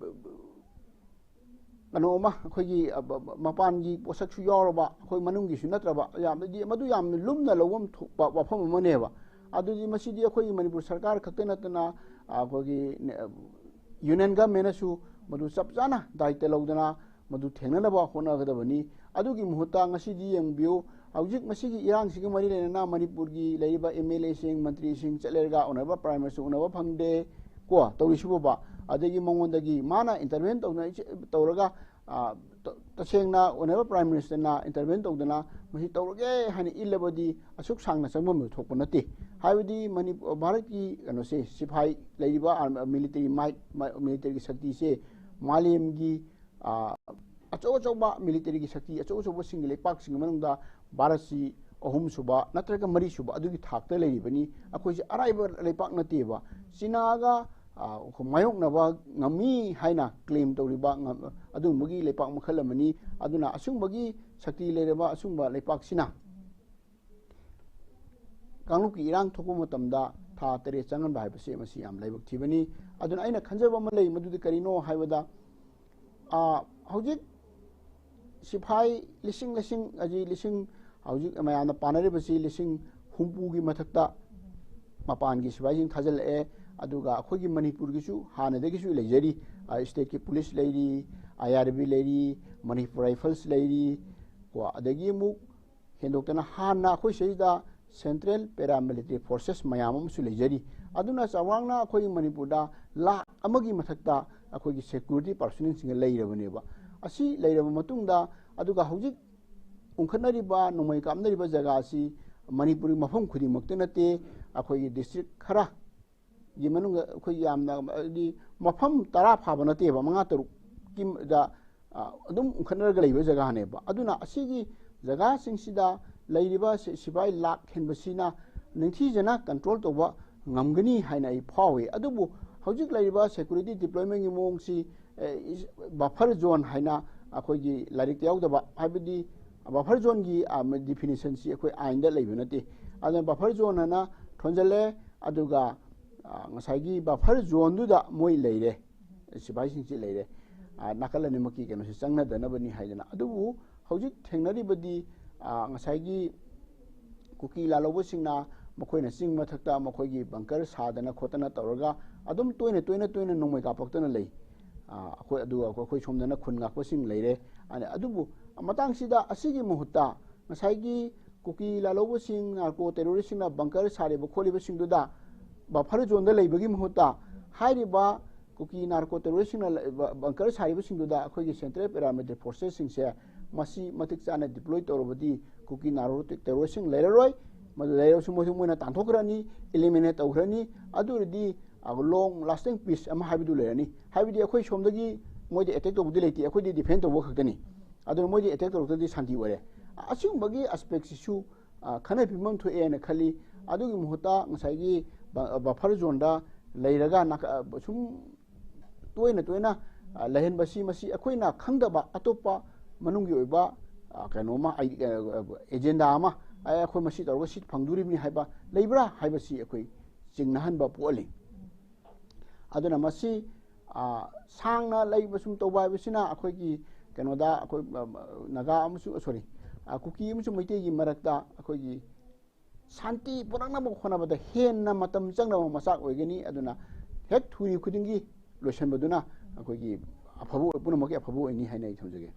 ꯀꯩꯅꯣ ꯑꯃ, ꯑꯩꯈꯣꯏꯒꯤ ꯑ, ꯕ-, ꯕ-, ꯃꯄꯥꯟꯒꯤ ꯄꯣꯠꯁꯛꯁꯨ ꯌꯥꯎꯔꯕ, ꯑꯩꯈꯣꯏ ꯃꯅꯨꯡꯒꯤꯁꯨ ꯅꯠꯇ꯭ꯔꯕ, ꯌꯥꯝꯅꯗꯤ ꯃꯗꯨ ꯌꯥꯝꯅ ꯂꯨꯝꯅ ꯂꯧꯐꯝ ꯊꯣꯛꯄ ꯋꯥꯐꯝ ꯑꯃꯅꯦꯕ꯫ ꯑꯗꯨꯗꯤ ꯃꯁꯤꯗꯤ ꯑꯩꯈꯣꯏꯒꯤ ꯃꯅꯤꯄꯨꯔ ꯁꯔꯀꯥꯔ ꯈꯛꯇ ꯅꯠꯇꯅ, ꯑ, ꯑꯩꯈꯣꯏꯒꯤ ꯅꯦ-, ꯌꯨꯅꯤꯌꯟ ꯒꯚꯔꯟꯃꯦꯟꯅꯁꯨ ꯃꯗꯨ ꯆꯞ ꯆꯥꯅ ꯗꯥꯏꯇ ꯂꯧꯗꯅ ꯃꯗꯨ ꯊꯦꯡꯅꯅꯕ ꯍꯣꯠꯅꯒꯗꯕꯅꯤ꯫ ꯑꯗꯨꯒꯤ ꯃꯍꯨꯠꯇ ꯉꯁꯤꯗꯤ ꯌꯦꯡꯕꯤꯌꯨ, ꯍꯧꯖꯤꯛ ꯃꯁꯤꯒꯤ ꯏꯔꯥꯡꯁꯤꯒ ꯃꯔꯤ ꯂꯩꯅꯅ ꯃꯅꯤꯄꯨꯔꯒꯤ ꯂꯩꯔꯤꯕ ꯑꯦꯝ ꯑꯦꯜ ꯑꯦꯁꯤꯡ, ꯃꯟꯇ꯭ꯔꯤꯁꯤꯡ ꯆꯠꯂꯦꯔꯒ ꯑꯣꯅꯔꯦꯕꯜ ꯄ꯭ꯔꯥꯏꯝ ꯃꯤꯅꯤꯁꯇꯔ ꯎꯅꯕ ꯐꯪꯗꯦ ꯀꯣ, ꯇꯧꯔꯤꯁꯤꯕꯣꯕ꯫ ꯑꯗꯒꯤ ꯃꯉꯣꯟꯗꯒꯤ ꯃꯥꯅ ꯏꯟꯇꯔꯚꯦꯟ ꯇꯧꯅ-, ꯇꯧꯔꯒ, ꯑ, ꯇ-, ꯇꯁꯦꯡꯅ ꯑꯣꯅꯔꯦꯕꯜ ꯄ꯭ꯔꯥꯏꯝ ꯃꯤꯅꯤꯁꯇꯔꯅ ꯏꯟꯇꯔꯚꯦꯟ ꯇꯧꯗꯅ ꯃꯁꯤ ꯇꯧꯔꯒꯦ ꯍꯥꯏꯅ ꯏꯜꯂꯕꯗꯤ ꯑꯁꯨꯛ ꯁꯥꯡꯅ ꯆꯪꯐꯝ ꯊꯣꯛꯄ ꯅꯠꯇꯦ꯫ ꯍꯥꯏꯕꯗꯤ ꯃꯅꯤ-, ꯚꯥꯔꯠꯀꯤ ꯀꯩꯅꯣꯁꯦ, ꯁꯤꯐꯥꯏ ꯂꯩꯔꯤꯕ ꯑꯥꯔ-, ꯃꯤꯂꯤꯇꯔꯤ ꯃꯥꯏꯠ, ꯃ-, ꯃꯤꯂꯤꯇꯔꯤꯒꯤ ꯁꯛꯇꯤꯁꯦ ꯃꯥꯂꯦꯝꯒꯤ, ꯑ, ꯑꯆꯧ ꯑꯆꯧꯕ ꯃꯤꯂꯤꯇꯔꯤꯒꯤ ꯁꯛꯇꯤ ꯑꯆꯧ ꯑꯆꯧꯕꯁꯤꯡꯒꯤ ꯂꯩꯄꯥꯛꯁꯤꯡꯒꯤ ꯃꯅꯨꯡꯗ ꯚꯥꯔꯠꯁꯤ ꯑꯍꯨꯝꯁꯨꯕ ꯅꯠꯇ꯭ꯔꯒ ꯃꯔꯤꯁꯨꯕ ꯑꯗꯨꯒꯤ ꯊꯥꯛꯇ ꯂꯩꯔꯤꯕꯅꯤ꯫ ꯑꯩꯈꯣꯏꯁꯤ ꯑꯔꯥꯏꯕ ꯂꯩꯄꯥꯛ ꯅꯠꯇꯦꯕ꯫ ꯆꯤꯅꯥꯒ, ꯑ, ꯑꯩꯈꯣꯏ ꯃꯥꯌꯣꯛꯅꯕ ꯉꯝꯃꯤ ꯍꯥꯏꯅ ꯀ꯭ꯂꯦꯝ ꯇꯧꯔꯤꯕ ꯉꯝ-, ꯑꯗꯨꯒꯨꯝꯕꯒꯤ ꯂꯩꯄꯥꯛ ꯃꯈꯜ ꯑꯃꯅꯤ꯫ ꯑꯗꯨꯅ ꯑꯁꯨꯝꯕꯒꯤ ꯁꯛꯇꯤ ꯂꯩꯔꯕ ꯑꯁꯨꯝꯕ ꯂꯩꯄꯥꯛꯁꯤꯅ ꯀꯥꯡꯂꯨꯞꯀꯤ ꯏꯔꯥꯡ ꯊꯣꯛꯄ ꯃꯇꯝꯗ ꯊꯥ ꯇꯔꯦꯠ ꯆꯪꯍꯟꯕ ꯍꯥꯏꯕꯁꯤ ꯃꯁꯤ ꯌꯥꯝ ꯂꯥꯏꯕꯛ ꯊꯤꯕꯅꯤ꯫ ꯑꯗꯨꯅ ꯑꯩꯅ ꯈꯟꯖꯕ ꯑꯃ ꯂꯩ, ꯃꯗꯨꯗꯤ ꯀꯔꯤꯅꯣ ꯍꯥꯏꯕꯗ, ꯑ, ꯍꯧꯖꯤꯛ ꯁꯤꯐꯥꯏ ꯂꯤꯁꯤꯡ ꯂꯤꯁꯤꯡ, ꯍꯧꯖꯤꯛ ꯂꯤꯁꯤꯡ, ꯍꯧꯖꯤꯛ ꯃꯌꯥꯝꯅ ꯄꯥꯅꯔꯤꯕꯁꯤ ꯂꯤꯁꯤꯡ ꯍꯨꯝꯐꯨꯒꯤ ꯃꯊꯛꯇ ꯃꯄꯥꯟꯒꯤ ꯁꯤꯐꯥꯏꯁꯤꯡ ꯊꯥꯖꯤꯜꯂꯛꯑꯦ꯫ ꯑꯗꯨꯒ ꯑꯩꯈꯣꯏꯒꯤ ꯃꯅꯤꯄꯨꯔꯒꯤꯁꯨ ꯍꯥꯟꯅꯗꯒꯤꯁꯨ ꯂꯩꯖꯔꯤ, ꯑ, ꯁ꯭ꯇꯦꯠꯀꯤ ꯄꯨꯂꯤꯁ ꯂꯩꯔꯤ, ꯑꯥꯏ ꯑꯥꯔ ꯕꯤ ꯂꯩꯔꯤ, ꯃꯅꯤꯄꯨꯔ ꯔꯥꯏꯐꯜꯁ ꯂꯩꯔꯤ ꯀꯣ꯫ ꯑꯗꯒꯤ ꯑꯃꯨꯛ ꯍꯦꯟꯗꯣꯛꯇꯅ ꯍꯥꯟꯅ ꯑꯩꯈꯣꯏ ꯁꯤꯗꯩꯗ ꯁꯦꯟꯇ꯭ꯔꯦꯜ ꯄꯦꯔꯥꯃꯤꯂꯤꯇꯔꯤ ꯐꯣꯔꯁꯦꯁ ꯃꯌꯥꯝ ꯑꯃꯁꯨ ꯂꯩꯖꯔꯤ꯫ ꯑꯗꯨꯅ ꯆꯥꯎꯔꯥꯛꯅ ꯑꯩꯈꯣꯏ ꯃꯅꯤꯄꯨꯔꯗ ꯂꯥꯈ ꯑꯃꯒꯤ ꯃꯊꯛꯇ ꯑꯩꯈꯣꯏꯒꯤ ꯁꯦꯀ꯭ꯌꯨꯔꯤꯇꯤ ꯄꯥꯔꯁꯣꯅꯦꯜꯁꯤꯡꯒ ꯂꯩꯔꯕꯅꯦꯕ꯫ ꯑꯁꯤ ꯂꯩꯔꯕ ꯃꯇꯨꯡꯗ, ꯑꯗꯨꯒ ꯍꯧꯖꯤꯛ ꯎꯪꯈꯠꯅꯔꯤꯕ, ꯅꯣꯡꯃꯩ ꯀꯥꯞꯅꯔꯤꯕ ꯖꯒꯥ ꯑꯁꯤ ꯃꯅꯤꯄꯨꯔꯒꯤ ꯃꯐꯝ ꯈꯨꯗꯤꯡꯃꯛꯇ ꯅꯠꯇꯦ, ꯑꯩꯈꯣꯏꯒꯤ ꯗꯤꯁꯇ꯭ꯔꯤꯛ ꯈꯔ ꯒꯤ ꯃꯅꯨꯡꯗ ꯑꯩꯈꯣꯏ ꯌꯥꯝꯅ, ꯍꯥꯏꯗꯤ, ꯃꯐꯝ ꯇꯔꯥ ꯐꯥꯕ ꯅꯠꯇꯦꯕ, ꯃꯉꯥ ꯇꯔꯨꯛꯀꯤ ꯗ, ꯑ, ꯑꯗꯨꯝ ꯎꯪꯈꯠꯅꯔꯒ ꯂꯩꯕ ꯖꯒꯥꯅꯦꯕ꯫ ꯑꯗꯨꯅ ꯑꯁꯤꯒꯤ ꯖꯒꯥꯁꯤꯡꯁꯤꯗ ꯂꯩꯔꯤꯕ ꯁꯤ-, ꯁꯤꯐꯥꯏ ꯂꯥꯛ ꯍꯦꯟꯕꯁꯤꯅ ꯅꯤꯡꯊꯤꯖꯅ ꯀꯟꯇ꯭ꯔꯣꯜ ꯇꯧꯕ ꯉꯝꯒꯅꯤ ꯍꯥꯏꯅ ꯑꯩ ꯐꯥꯎꯏ꯫ ꯑꯗꯨꯕꯨ ꯍꯧꯖꯤꯛ ꯂꯩꯔꯤꯕ ꯁꯦꯀ꯭ꯌꯨꯔꯤꯇꯤ ꯗꯤꯄ꯭ꯂꯣꯏꯃꯦꯟꯒꯤ ꯃꯑꯣꯡꯁꯤ, ꯑꯦ, ꯏꯁ-, ꯕꯐꯔ ꯖꯣꯟ ꯍꯥꯏꯅ ꯑꯩꯈꯣꯏꯒꯤ ꯂꯥꯏꯔꯤꯛꯇ ꯌꯥꯎꯗꯕ, ꯍꯥꯏꯕꯗꯤ ꯕꯐꯔ ꯖꯣꯟꯒꯤ, ꯑ, ꯗꯤꯐꯤꯅꯤꯁꯟꯁꯤ ꯑꯩꯈꯣꯏ ꯑꯥꯏꯟꯗ ꯂꯩꯕ ꯅꯠꯇꯦ꯫ ꯑꯗꯨꯅ ꯕꯐꯔ ꯖꯣꯟ ꯍꯥꯏꯅ ꯊꯣꯟꯖꯜꯂꯦ, ꯑꯗꯨꯒ, ꯑ, ꯉꯁꯥꯏꯒꯤ ꯕꯐꯔ ꯖꯣꯟꯗꯨꯗ ꯃꯣꯏ ꯂꯩꯔꯦ, ꯁꯤꯐꯥꯏꯁꯤꯡꯁꯤ ꯂꯩꯔꯦ꯫ ꯑ, ꯅꯥꯀꯜ ꯑꯅꯤꯃꯛꯀꯤ ꯀꯩꯅꯣꯁꯤ ꯆꯪꯅꯗꯅꯕꯅꯤ ꯍꯥꯏꯗꯅ꯫ ꯑꯗꯨꯕꯨ ꯍꯧꯖꯤꯛ ꯊꯦꯡꯅꯔꯤꯕꯗꯤ, ꯑ, ꯉꯁꯥꯏꯒꯤ ꯀꯨꯀꯤ ꯂꯥꯜꯍꯧꯕꯁꯤꯡꯅ ꯃꯈꯣꯏꯅ ꯆꯤꯡ ꯃꯊꯛꯇ ꯃꯈꯣꯏꯒꯤ ꯕꯪꯀꯔ ꯁꯥꯗꯅ ꯈꯣꯠꯇꯅ ꯇꯧꯔꯒ ꯑꯗꯨꯝ ꯇꯣꯏꯅ, ꯇꯣꯏꯅ, ꯇꯣꯏꯅ ꯅꯣꯡꯃꯩ ꯀꯥꯞꯄꯛꯇꯅ ꯂꯩ꯫ ꯑ, ꯑꯩꯈꯣꯏ, ꯑꯗꯨꯒ ꯑꯩꯈꯣꯏ ꯁꯣꯝꯗꯅ ꯈꯨꯟ ꯉꯥꯛꯄꯁꯤꯡ ꯂꯩꯔꯦ꯫ ꯑ, ꯑꯗꯨꯕꯨ ꯃꯇꯥꯡꯁꯤꯗ ꯑꯁꯤꯒꯤ ꯃꯍꯨꯠꯇ ꯉꯁꯥꯏꯒꯤ ꯀꯨꯀꯤ ꯂꯥꯜꯍꯧꯕꯁꯤꯡ, ꯅꯥꯔꯀꯣ ꯇꯦꯔꯣꯔꯤꯁꯁꯤꯡꯅ ꯕꯪꯀꯔ ꯁꯥꯔꯤꯕ ꯈꯣꯠꯂꯤꯕꯁꯤꯡꯗꯨꯗ ꯕꯐꯔ ꯖꯣꯟꯗ ꯂꯩꯕꯒꯤ ꯃꯍꯨꯠꯇ ꯍꯥꯏꯔꯤꯕ ꯀꯨꯀꯤ ꯅꯥꯔꯀꯣ ꯇꯦꯔꯣꯔꯤꯁꯁꯤꯡꯅ ꯂꯩ-, ꯕ-, ꯕꯪꯀꯔ ꯁꯥꯔꯤꯕꯁꯤꯡꯗꯨꯗ ꯑꯩꯈꯣꯏꯒꯤ ꯁꯦꯟꯇ꯭ꯔꯦꯜ ꯄꯦꯔꯥꯃꯤꯂꯤꯇꯔꯤ ꯐꯣꯔꯁꯦꯁꯁꯤꯡꯁꯦ ꯃꯁꯤ ꯃꯇꯤꯛ ꯆꯥꯅ ꯗꯤꯄ꯭ꯂꯣꯏ ꯇꯧꯔꯕꯗꯤ ꯀꯨꯀꯤ ꯅꯥꯔꯣ ꯇꯦ-, ꯇꯦꯔꯣꯔꯤꯁꯁꯤꯡ ꯂꯩꯔꯔꯣꯏ꯫ ꯃꯗꯨ ꯂꯩꯔꯁꯨ ꯃꯣꯏꯁꯨ ꯃꯣꯏꯅ ꯇꯥꯟꯊꯣꯛꯈ꯭ꯔꯅꯤ, ꯏꯂꯤꯃꯤꯅꯦꯠ ꯇꯧꯈ꯭ꯔꯅꯤ꯫ ꯑꯗꯨ ꯑꯣꯏꯔꯗꯤ, ꯑ, ꯂꯣꯡ ꯂꯥꯁꯇꯤꯡ ꯄꯤꯁ ꯑꯃ ꯍꯥꯏꯕꯗꯨ ꯂꯩꯔꯅꯤ꯫ ꯍꯥꯏꯕꯗꯤ ꯑꯩꯈꯣꯏ ꯁꯣꯝꯗꯒꯤ ꯃꯣꯏꯗꯤ ꯑꯦꯇꯦꯛ ꯇꯧꯕꯗꯤ ꯂꯩꯇꯦ, ꯑꯩꯈꯣꯏꯗꯤ ꯗꯤꯐꯦꯟ ꯇꯧꯕ ꯈꯛꯇꯅꯤ꯫ ꯑꯗꯨꯅ ꯃꯣꯏꯗꯤ ꯑꯦꯇꯦꯛ ꯇꯧꯔꯛꯇ꯭ꯔꯗꯤ ꯁꯥꯟꯇꯤ ꯑꯣꯏꯔꯦ꯫ ꯑ-, ꯑꯁꯤꯒꯨꯝꯕꯒꯤ ꯑꯦꯁꯄꯦꯛꯁꯤꯁꯨ, ꯑ, ꯈꯟꯅ ꯄꯤꯐꯝ ꯊꯣꯛꯑꯦꯅ ꯈꯜꯂꯤ꯫ ꯑꯗꯨꯒꯤ ꯃꯍꯨꯠꯇ ꯉꯁꯥꯏꯒꯤ ꯕ-, ꯕꯐꯔ ꯖꯣꯟꯗ ꯂꯩꯔꯒ ꯅꯥꯀ-, ꯑ, ꯁꯨꯝ ꯇꯣꯏꯅ ꯇꯣꯏꯅ, ꯑ, ꯂꯩꯍꯟꯕꯁꯤ, ꯃꯁꯤ ꯑꯩꯈꯣꯏꯅ ꯈꯪꯗꯕ ꯑꯇꯣꯞꯄ ꯃꯅꯨꯡꯒꯤ ꯑꯣꯏꯕ, ꯑ, ꯀꯩꯅꯣꯃ, ꯑꯥꯏ-, ꯑ, ꯑꯦꯖꯦꯟꯗꯥ ꯑꯃ, ꯑꯦ, ꯑꯩꯈꯣꯏ ꯃꯁꯤ ꯇꯧꯔꯒ ꯁꯤ ꯐꯪꯗꯣꯔꯤꯕꯅꯤ ꯍꯥꯏꯕ ꯂꯩꯕ꯭ꯔꯥ ꯍꯥꯏꯕꯁꯤ ꯑꯩꯈꯣꯏ ꯆꯤꯡꯅꯍꯟꯕ ꯄꯣꯛꯍꯜꯂꯤ꯫ ꯑꯗꯨꯅ ꯃꯁꯤ, ꯑ, ꯁꯥꯡꯅ ꯂꯩꯕ ꯁꯨꯝ ꯇꯧꯕ ꯍꯥꯏꯕꯁꯤꯅ ꯑꯩꯈꯣꯏꯒꯤ ꯀꯩꯅꯣꯗ ꯑꯩꯈꯣꯏ, ꯑ, ꯅꯥꯒꯥ ꯑꯃꯁꯨꯡ, ꯁꯣꯔꯤ, ꯑ, ꯀꯨꯀꯤ ꯑꯃꯁꯨꯡ ꯃꯩꯇꯩꯒꯤ ꯃꯔꯛꯇ ꯑꯩꯈꯣꯏꯒꯤ ꯁꯥꯟꯇꯤ ꯄꯨꯔꯛꯅꯕ ꯍꯣꯠꯅꯕꯗ ꯍꯦꯟꯅ ꯃꯇꯝ ꯆꯪꯅꯕ ꯃꯆꯥꯛ ꯑꯣꯏꯒꯅꯤ꯫ ꯑꯗꯨꯅ ꯍꯦꯛ ꯊꯨꯔꯤ ꯈꯨꯗꯤꯡꯒꯤ ꯂꯣꯏꯁꯤꯟꯕꯗꯨꯅ ꯑꯩꯈꯣꯏꯒꯤ ꯑꯐꯕ ꯑꯣꯏ-, ꯄꯨꯝꯅꯃꯛꯀꯤ ꯑꯐꯕ ꯑꯣꯏꯅꯤ ꯍꯥꯏꯅ ꯑꯩ ꯊꯝꯖꯒꯦ꯫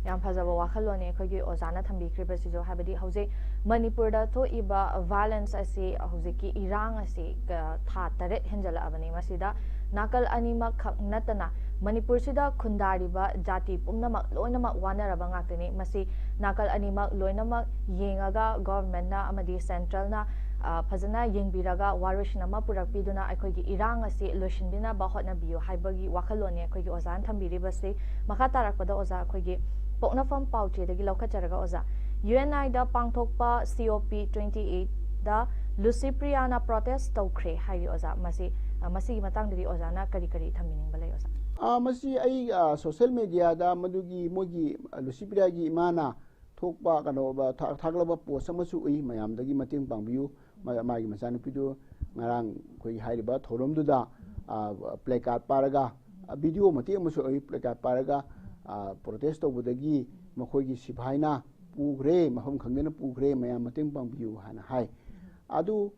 ꯌꯥꯝ ꯐꯖꯕ ꯋꯥꯈꯜꯂꯣꯟꯅꯤ ꯑꯩꯈꯣꯏꯒꯤ ꯑꯣꯖꯥꯅ ꯊꯝꯕꯤꯈ꯭ꯔꯤꯕꯁꯤꯁꯨ꯫ ꯍꯥꯏꯕꯗꯤ ꯍꯧꯖꯤꯛ ꯃꯅꯤꯄꯨꯔꯗ ꯊꯣꯛꯏꯕ ꯚꯥꯏꯂꯦꯟꯁ ꯑꯁꯤ, ꯍꯧꯖꯤꯛꯀꯤ ꯏꯔꯥꯡ ꯑꯁꯤ, ꯑ, ꯊꯥ ꯇꯔꯦꯠ ꯍꯦꯟꯖꯜꯂꯛꯑꯕꯅꯤ꯫ ꯃꯁꯤꯗ ꯅꯥꯀꯜ ꯑꯅꯤꯃꯛ ꯈꯛ ꯅꯠꯇꯅ ꯃꯅꯤꯄꯨꯔꯁꯤꯗ ꯈꯨꯟꯗꯥꯔꯤꯕ ꯖꯥꯇꯤ ꯄꯨꯝꯅꯃꯛ ꯂꯣꯏꯅꯃꯛ ꯋꯥꯅꯔꯕ ꯉꯥꯛꯇꯅꯤ꯫ ꯃꯁꯤ ꯅꯥꯀꯜ ꯑꯅꯤꯃꯛ ꯂꯣꯏꯅꯃꯛ ꯌꯦꯡꯉꯒ ꯒꯣꯚꯔꯟꯃꯦꯟꯠꯅ ꯑꯃꯗꯤ ꯁꯦꯟꯇ꯭ꯔꯦꯜꯅ, ꯑ, ꯐꯖꯅ ꯌꯦꯡꯕꯤꯔꯒ ꯋꯥꯔꯣꯏꯁꯤꯟ ꯑꯃ ꯄꯨꯔꯛꯄꯤꯗꯨꯅ ꯑꯩꯈꯣꯏꯒꯤ ꯏꯔꯥꯡ ꯑꯁꯤ ꯂꯣꯏꯁꯤꯟꯕꯤꯅꯕ ꯍꯣꯠꯅꯕꯤꯌꯨ ꯍꯥꯏꯕꯒꯤ ꯋꯥꯈꯜꯂꯣꯟꯅꯤ ꯑꯩꯈꯣꯏꯒꯤ ꯑꯣꯖꯥꯅ ꯊꯝꯕꯤꯔꯤꯕꯁꯤ꯫ ꯃꯈꯥ ꯇꯥꯔꯛꯄꯗ ꯑꯣꯖꯥ ꯑꯩꯈꯣꯏꯒꯤ ꯄꯣꯛꯅꯐꯝ ꯄꯥꯎꯆꯦꯗꯒꯤ ꯂꯧꯈꯠꯆꯔꯒ ꯑꯣꯖꯥ, ꯌꯨ ꯑꯦꯟ ꯑꯥꯏꯗ ꯄꯥꯡꯊꯣꯛꯄ ꯁꯤ ꯑꯣ ꯄꯤ ꯇ꯭ꯋꯦꯟꯇꯤ ꯑꯩꯠꯇ ꯂꯨꯁꯤꯄ꯭ꯔꯤꯌꯥꯅ ꯄ꯭ꯔꯣꯇꯦꯁ ꯇꯧꯈ꯭ꯔꯦ ꯍꯥꯏꯔꯤ ꯑꯣꯖꯥ꯫ ꯃꯁꯤ, ꯑ, ꯃꯁꯤꯒꯤ ꯃꯇꯥꯡꯗꯗꯤ ꯑꯣꯖꯥꯅ ꯀꯔꯤ ꯀꯔꯤ ꯊꯝꯕꯤꯅꯤꯡꯕ ꯂꯩ ꯑꯣꯖꯥ? ꯑ, ꯃꯁꯤ ꯑꯩ, ꯑ, ꯁꯣꯁꯤꯌꯦꯜ ꯃꯦꯗꯤꯌꯥꯗ ꯃꯗꯨꯒꯤ ꯃꯣꯏꯒꯤ, ꯑ, ꯂꯨꯁꯤꯄ꯭ꯔꯤꯌꯥꯒꯤ ꯏꯃꯥꯅ ꯊꯣꯛꯄ ꯀꯩꯅꯣ, ꯊꯥ-, ꯊꯥꯒꯠꯂꯛꯄ ꯄꯣꯁ ꯑꯃꯁꯨ ꯎꯏ, "ꯃꯌꯥꯝꯗꯒꯤ ꯃꯇꯦꯡ ꯄꯥꯡꯕꯤꯌꯨ"꯫ ꯃꯥ-, ꯃꯥꯒꯤ ꯃꯆꯥꯅꯨꯄꯤꯗꯨ ꯉꯔꯥꯡ ꯑꯩꯈꯣꯏꯒꯤ ꯍꯥꯏꯔꯤꯕ ꯊꯧꯔꯝꯗꯨꯗ, ꯑ, ꯄ꯭ꯂꯦ ꯀꯥꯔꯗ ꯄꯥꯔꯒ ꯚꯤꯗꯤꯑꯣ ꯃꯇꯦꯛ ꯑꯃꯁꯨ ꯑꯩ ꯄ꯭ꯂꯦꯀꯥꯔꯗ ꯄꯥꯏꯔꯒ ꯄ꯭ꯔꯣꯇꯦꯁ ꯇꯧꯕꯗꯒꯤ ꯃꯈꯣꯏꯒꯤ ꯁꯤꯐꯥꯏꯅ ꯄꯨꯈ꯭ꯔꯦ, ꯃꯐꯝ ꯈꯪꯗꯅ ꯄꯨꯈ꯭ꯔꯦ, ꯃꯌꯥꯝ ꯃꯇꯦꯡ ꯄꯥꯡꯕꯤꯌꯨ ꯍꯥꯏꯅ ꯍꯥꯏ꯫ ꯑꯗꯨ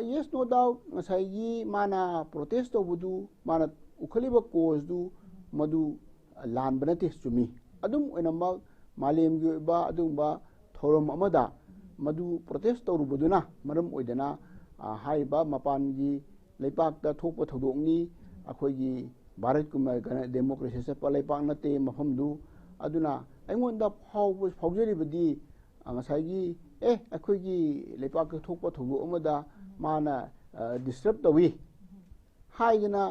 ꯌꯦꯁ, ꯅꯣ ꯗꯥꯎꯠ, ꯉꯁꯥꯏꯒꯤ ꯃꯥꯅ ꯄ꯭ꯔꯣꯇꯦꯁ ꯇꯧꯕꯗꯨ, ꯃꯥꯅ ꯎꯈꯠꯂꯤꯕ ꯀꯣꯖꯇꯨ ꯃꯗꯨ ꯂꯥꯟꯕ ꯅꯠꯇꯦ, ꯆꯨꯝꯃꯤ꯫ ꯑꯗꯨꯝ ꯑꯣꯏꯅꯃꯛ ꯃꯥꯂꯦꯝꯒꯤ ꯑꯣꯏꯕ ꯑꯗꯨꯒꯨꯝꯕ ꯊꯧꯔꯝ ꯑꯃꯗ ꯃꯗꯨ ꯄ꯭ꯔꯣꯇꯦꯁ ꯇꯧꯔꯨꯕꯗꯨꯅ ꯃꯔꯝ ꯑꯣꯏꯗꯅ ꯍꯥꯏꯔꯤꯕ ꯃꯄꯥꯟꯒꯤ ꯂꯩꯄꯥꯛꯇ ꯊꯣꯛꯄ ꯊꯧꯗꯣꯛꯅꯤ꯫ ꯑꯩꯈꯣꯏꯒꯤ ꯚꯥꯔꯠꯀꯨꯝꯕ ꯗꯦꯃꯣꯀ꯭ꯔꯦꯁꯤ ꯆꯠꯄ ꯂꯩꯄꯥꯛ ꯅꯠꯇꯦ ꯃꯐꯝꯗꯨ꯫ ꯑꯗꯨꯅ ꯑꯩꯉꯣꯟꯗ ꯐꯥꯎꯕ ꯐꯥꯎꯖꯔꯤꯕꯗꯤ ꯉꯁꯥꯏꯒꯤ ꯑꯦ ꯑꯩꯈꯣꯏꯒꯤ ꯂꯩꯄꯥꯛꯇ ꯊꯣꯛꯄ ꯊꯧꯗꯣꯛ ꯑꯃꯗ ꯃꯥꯅ ꯗꯤꯁꯇꯔꯕ ꯇꯧꯏ ꯍꯥꯏꯗꯅ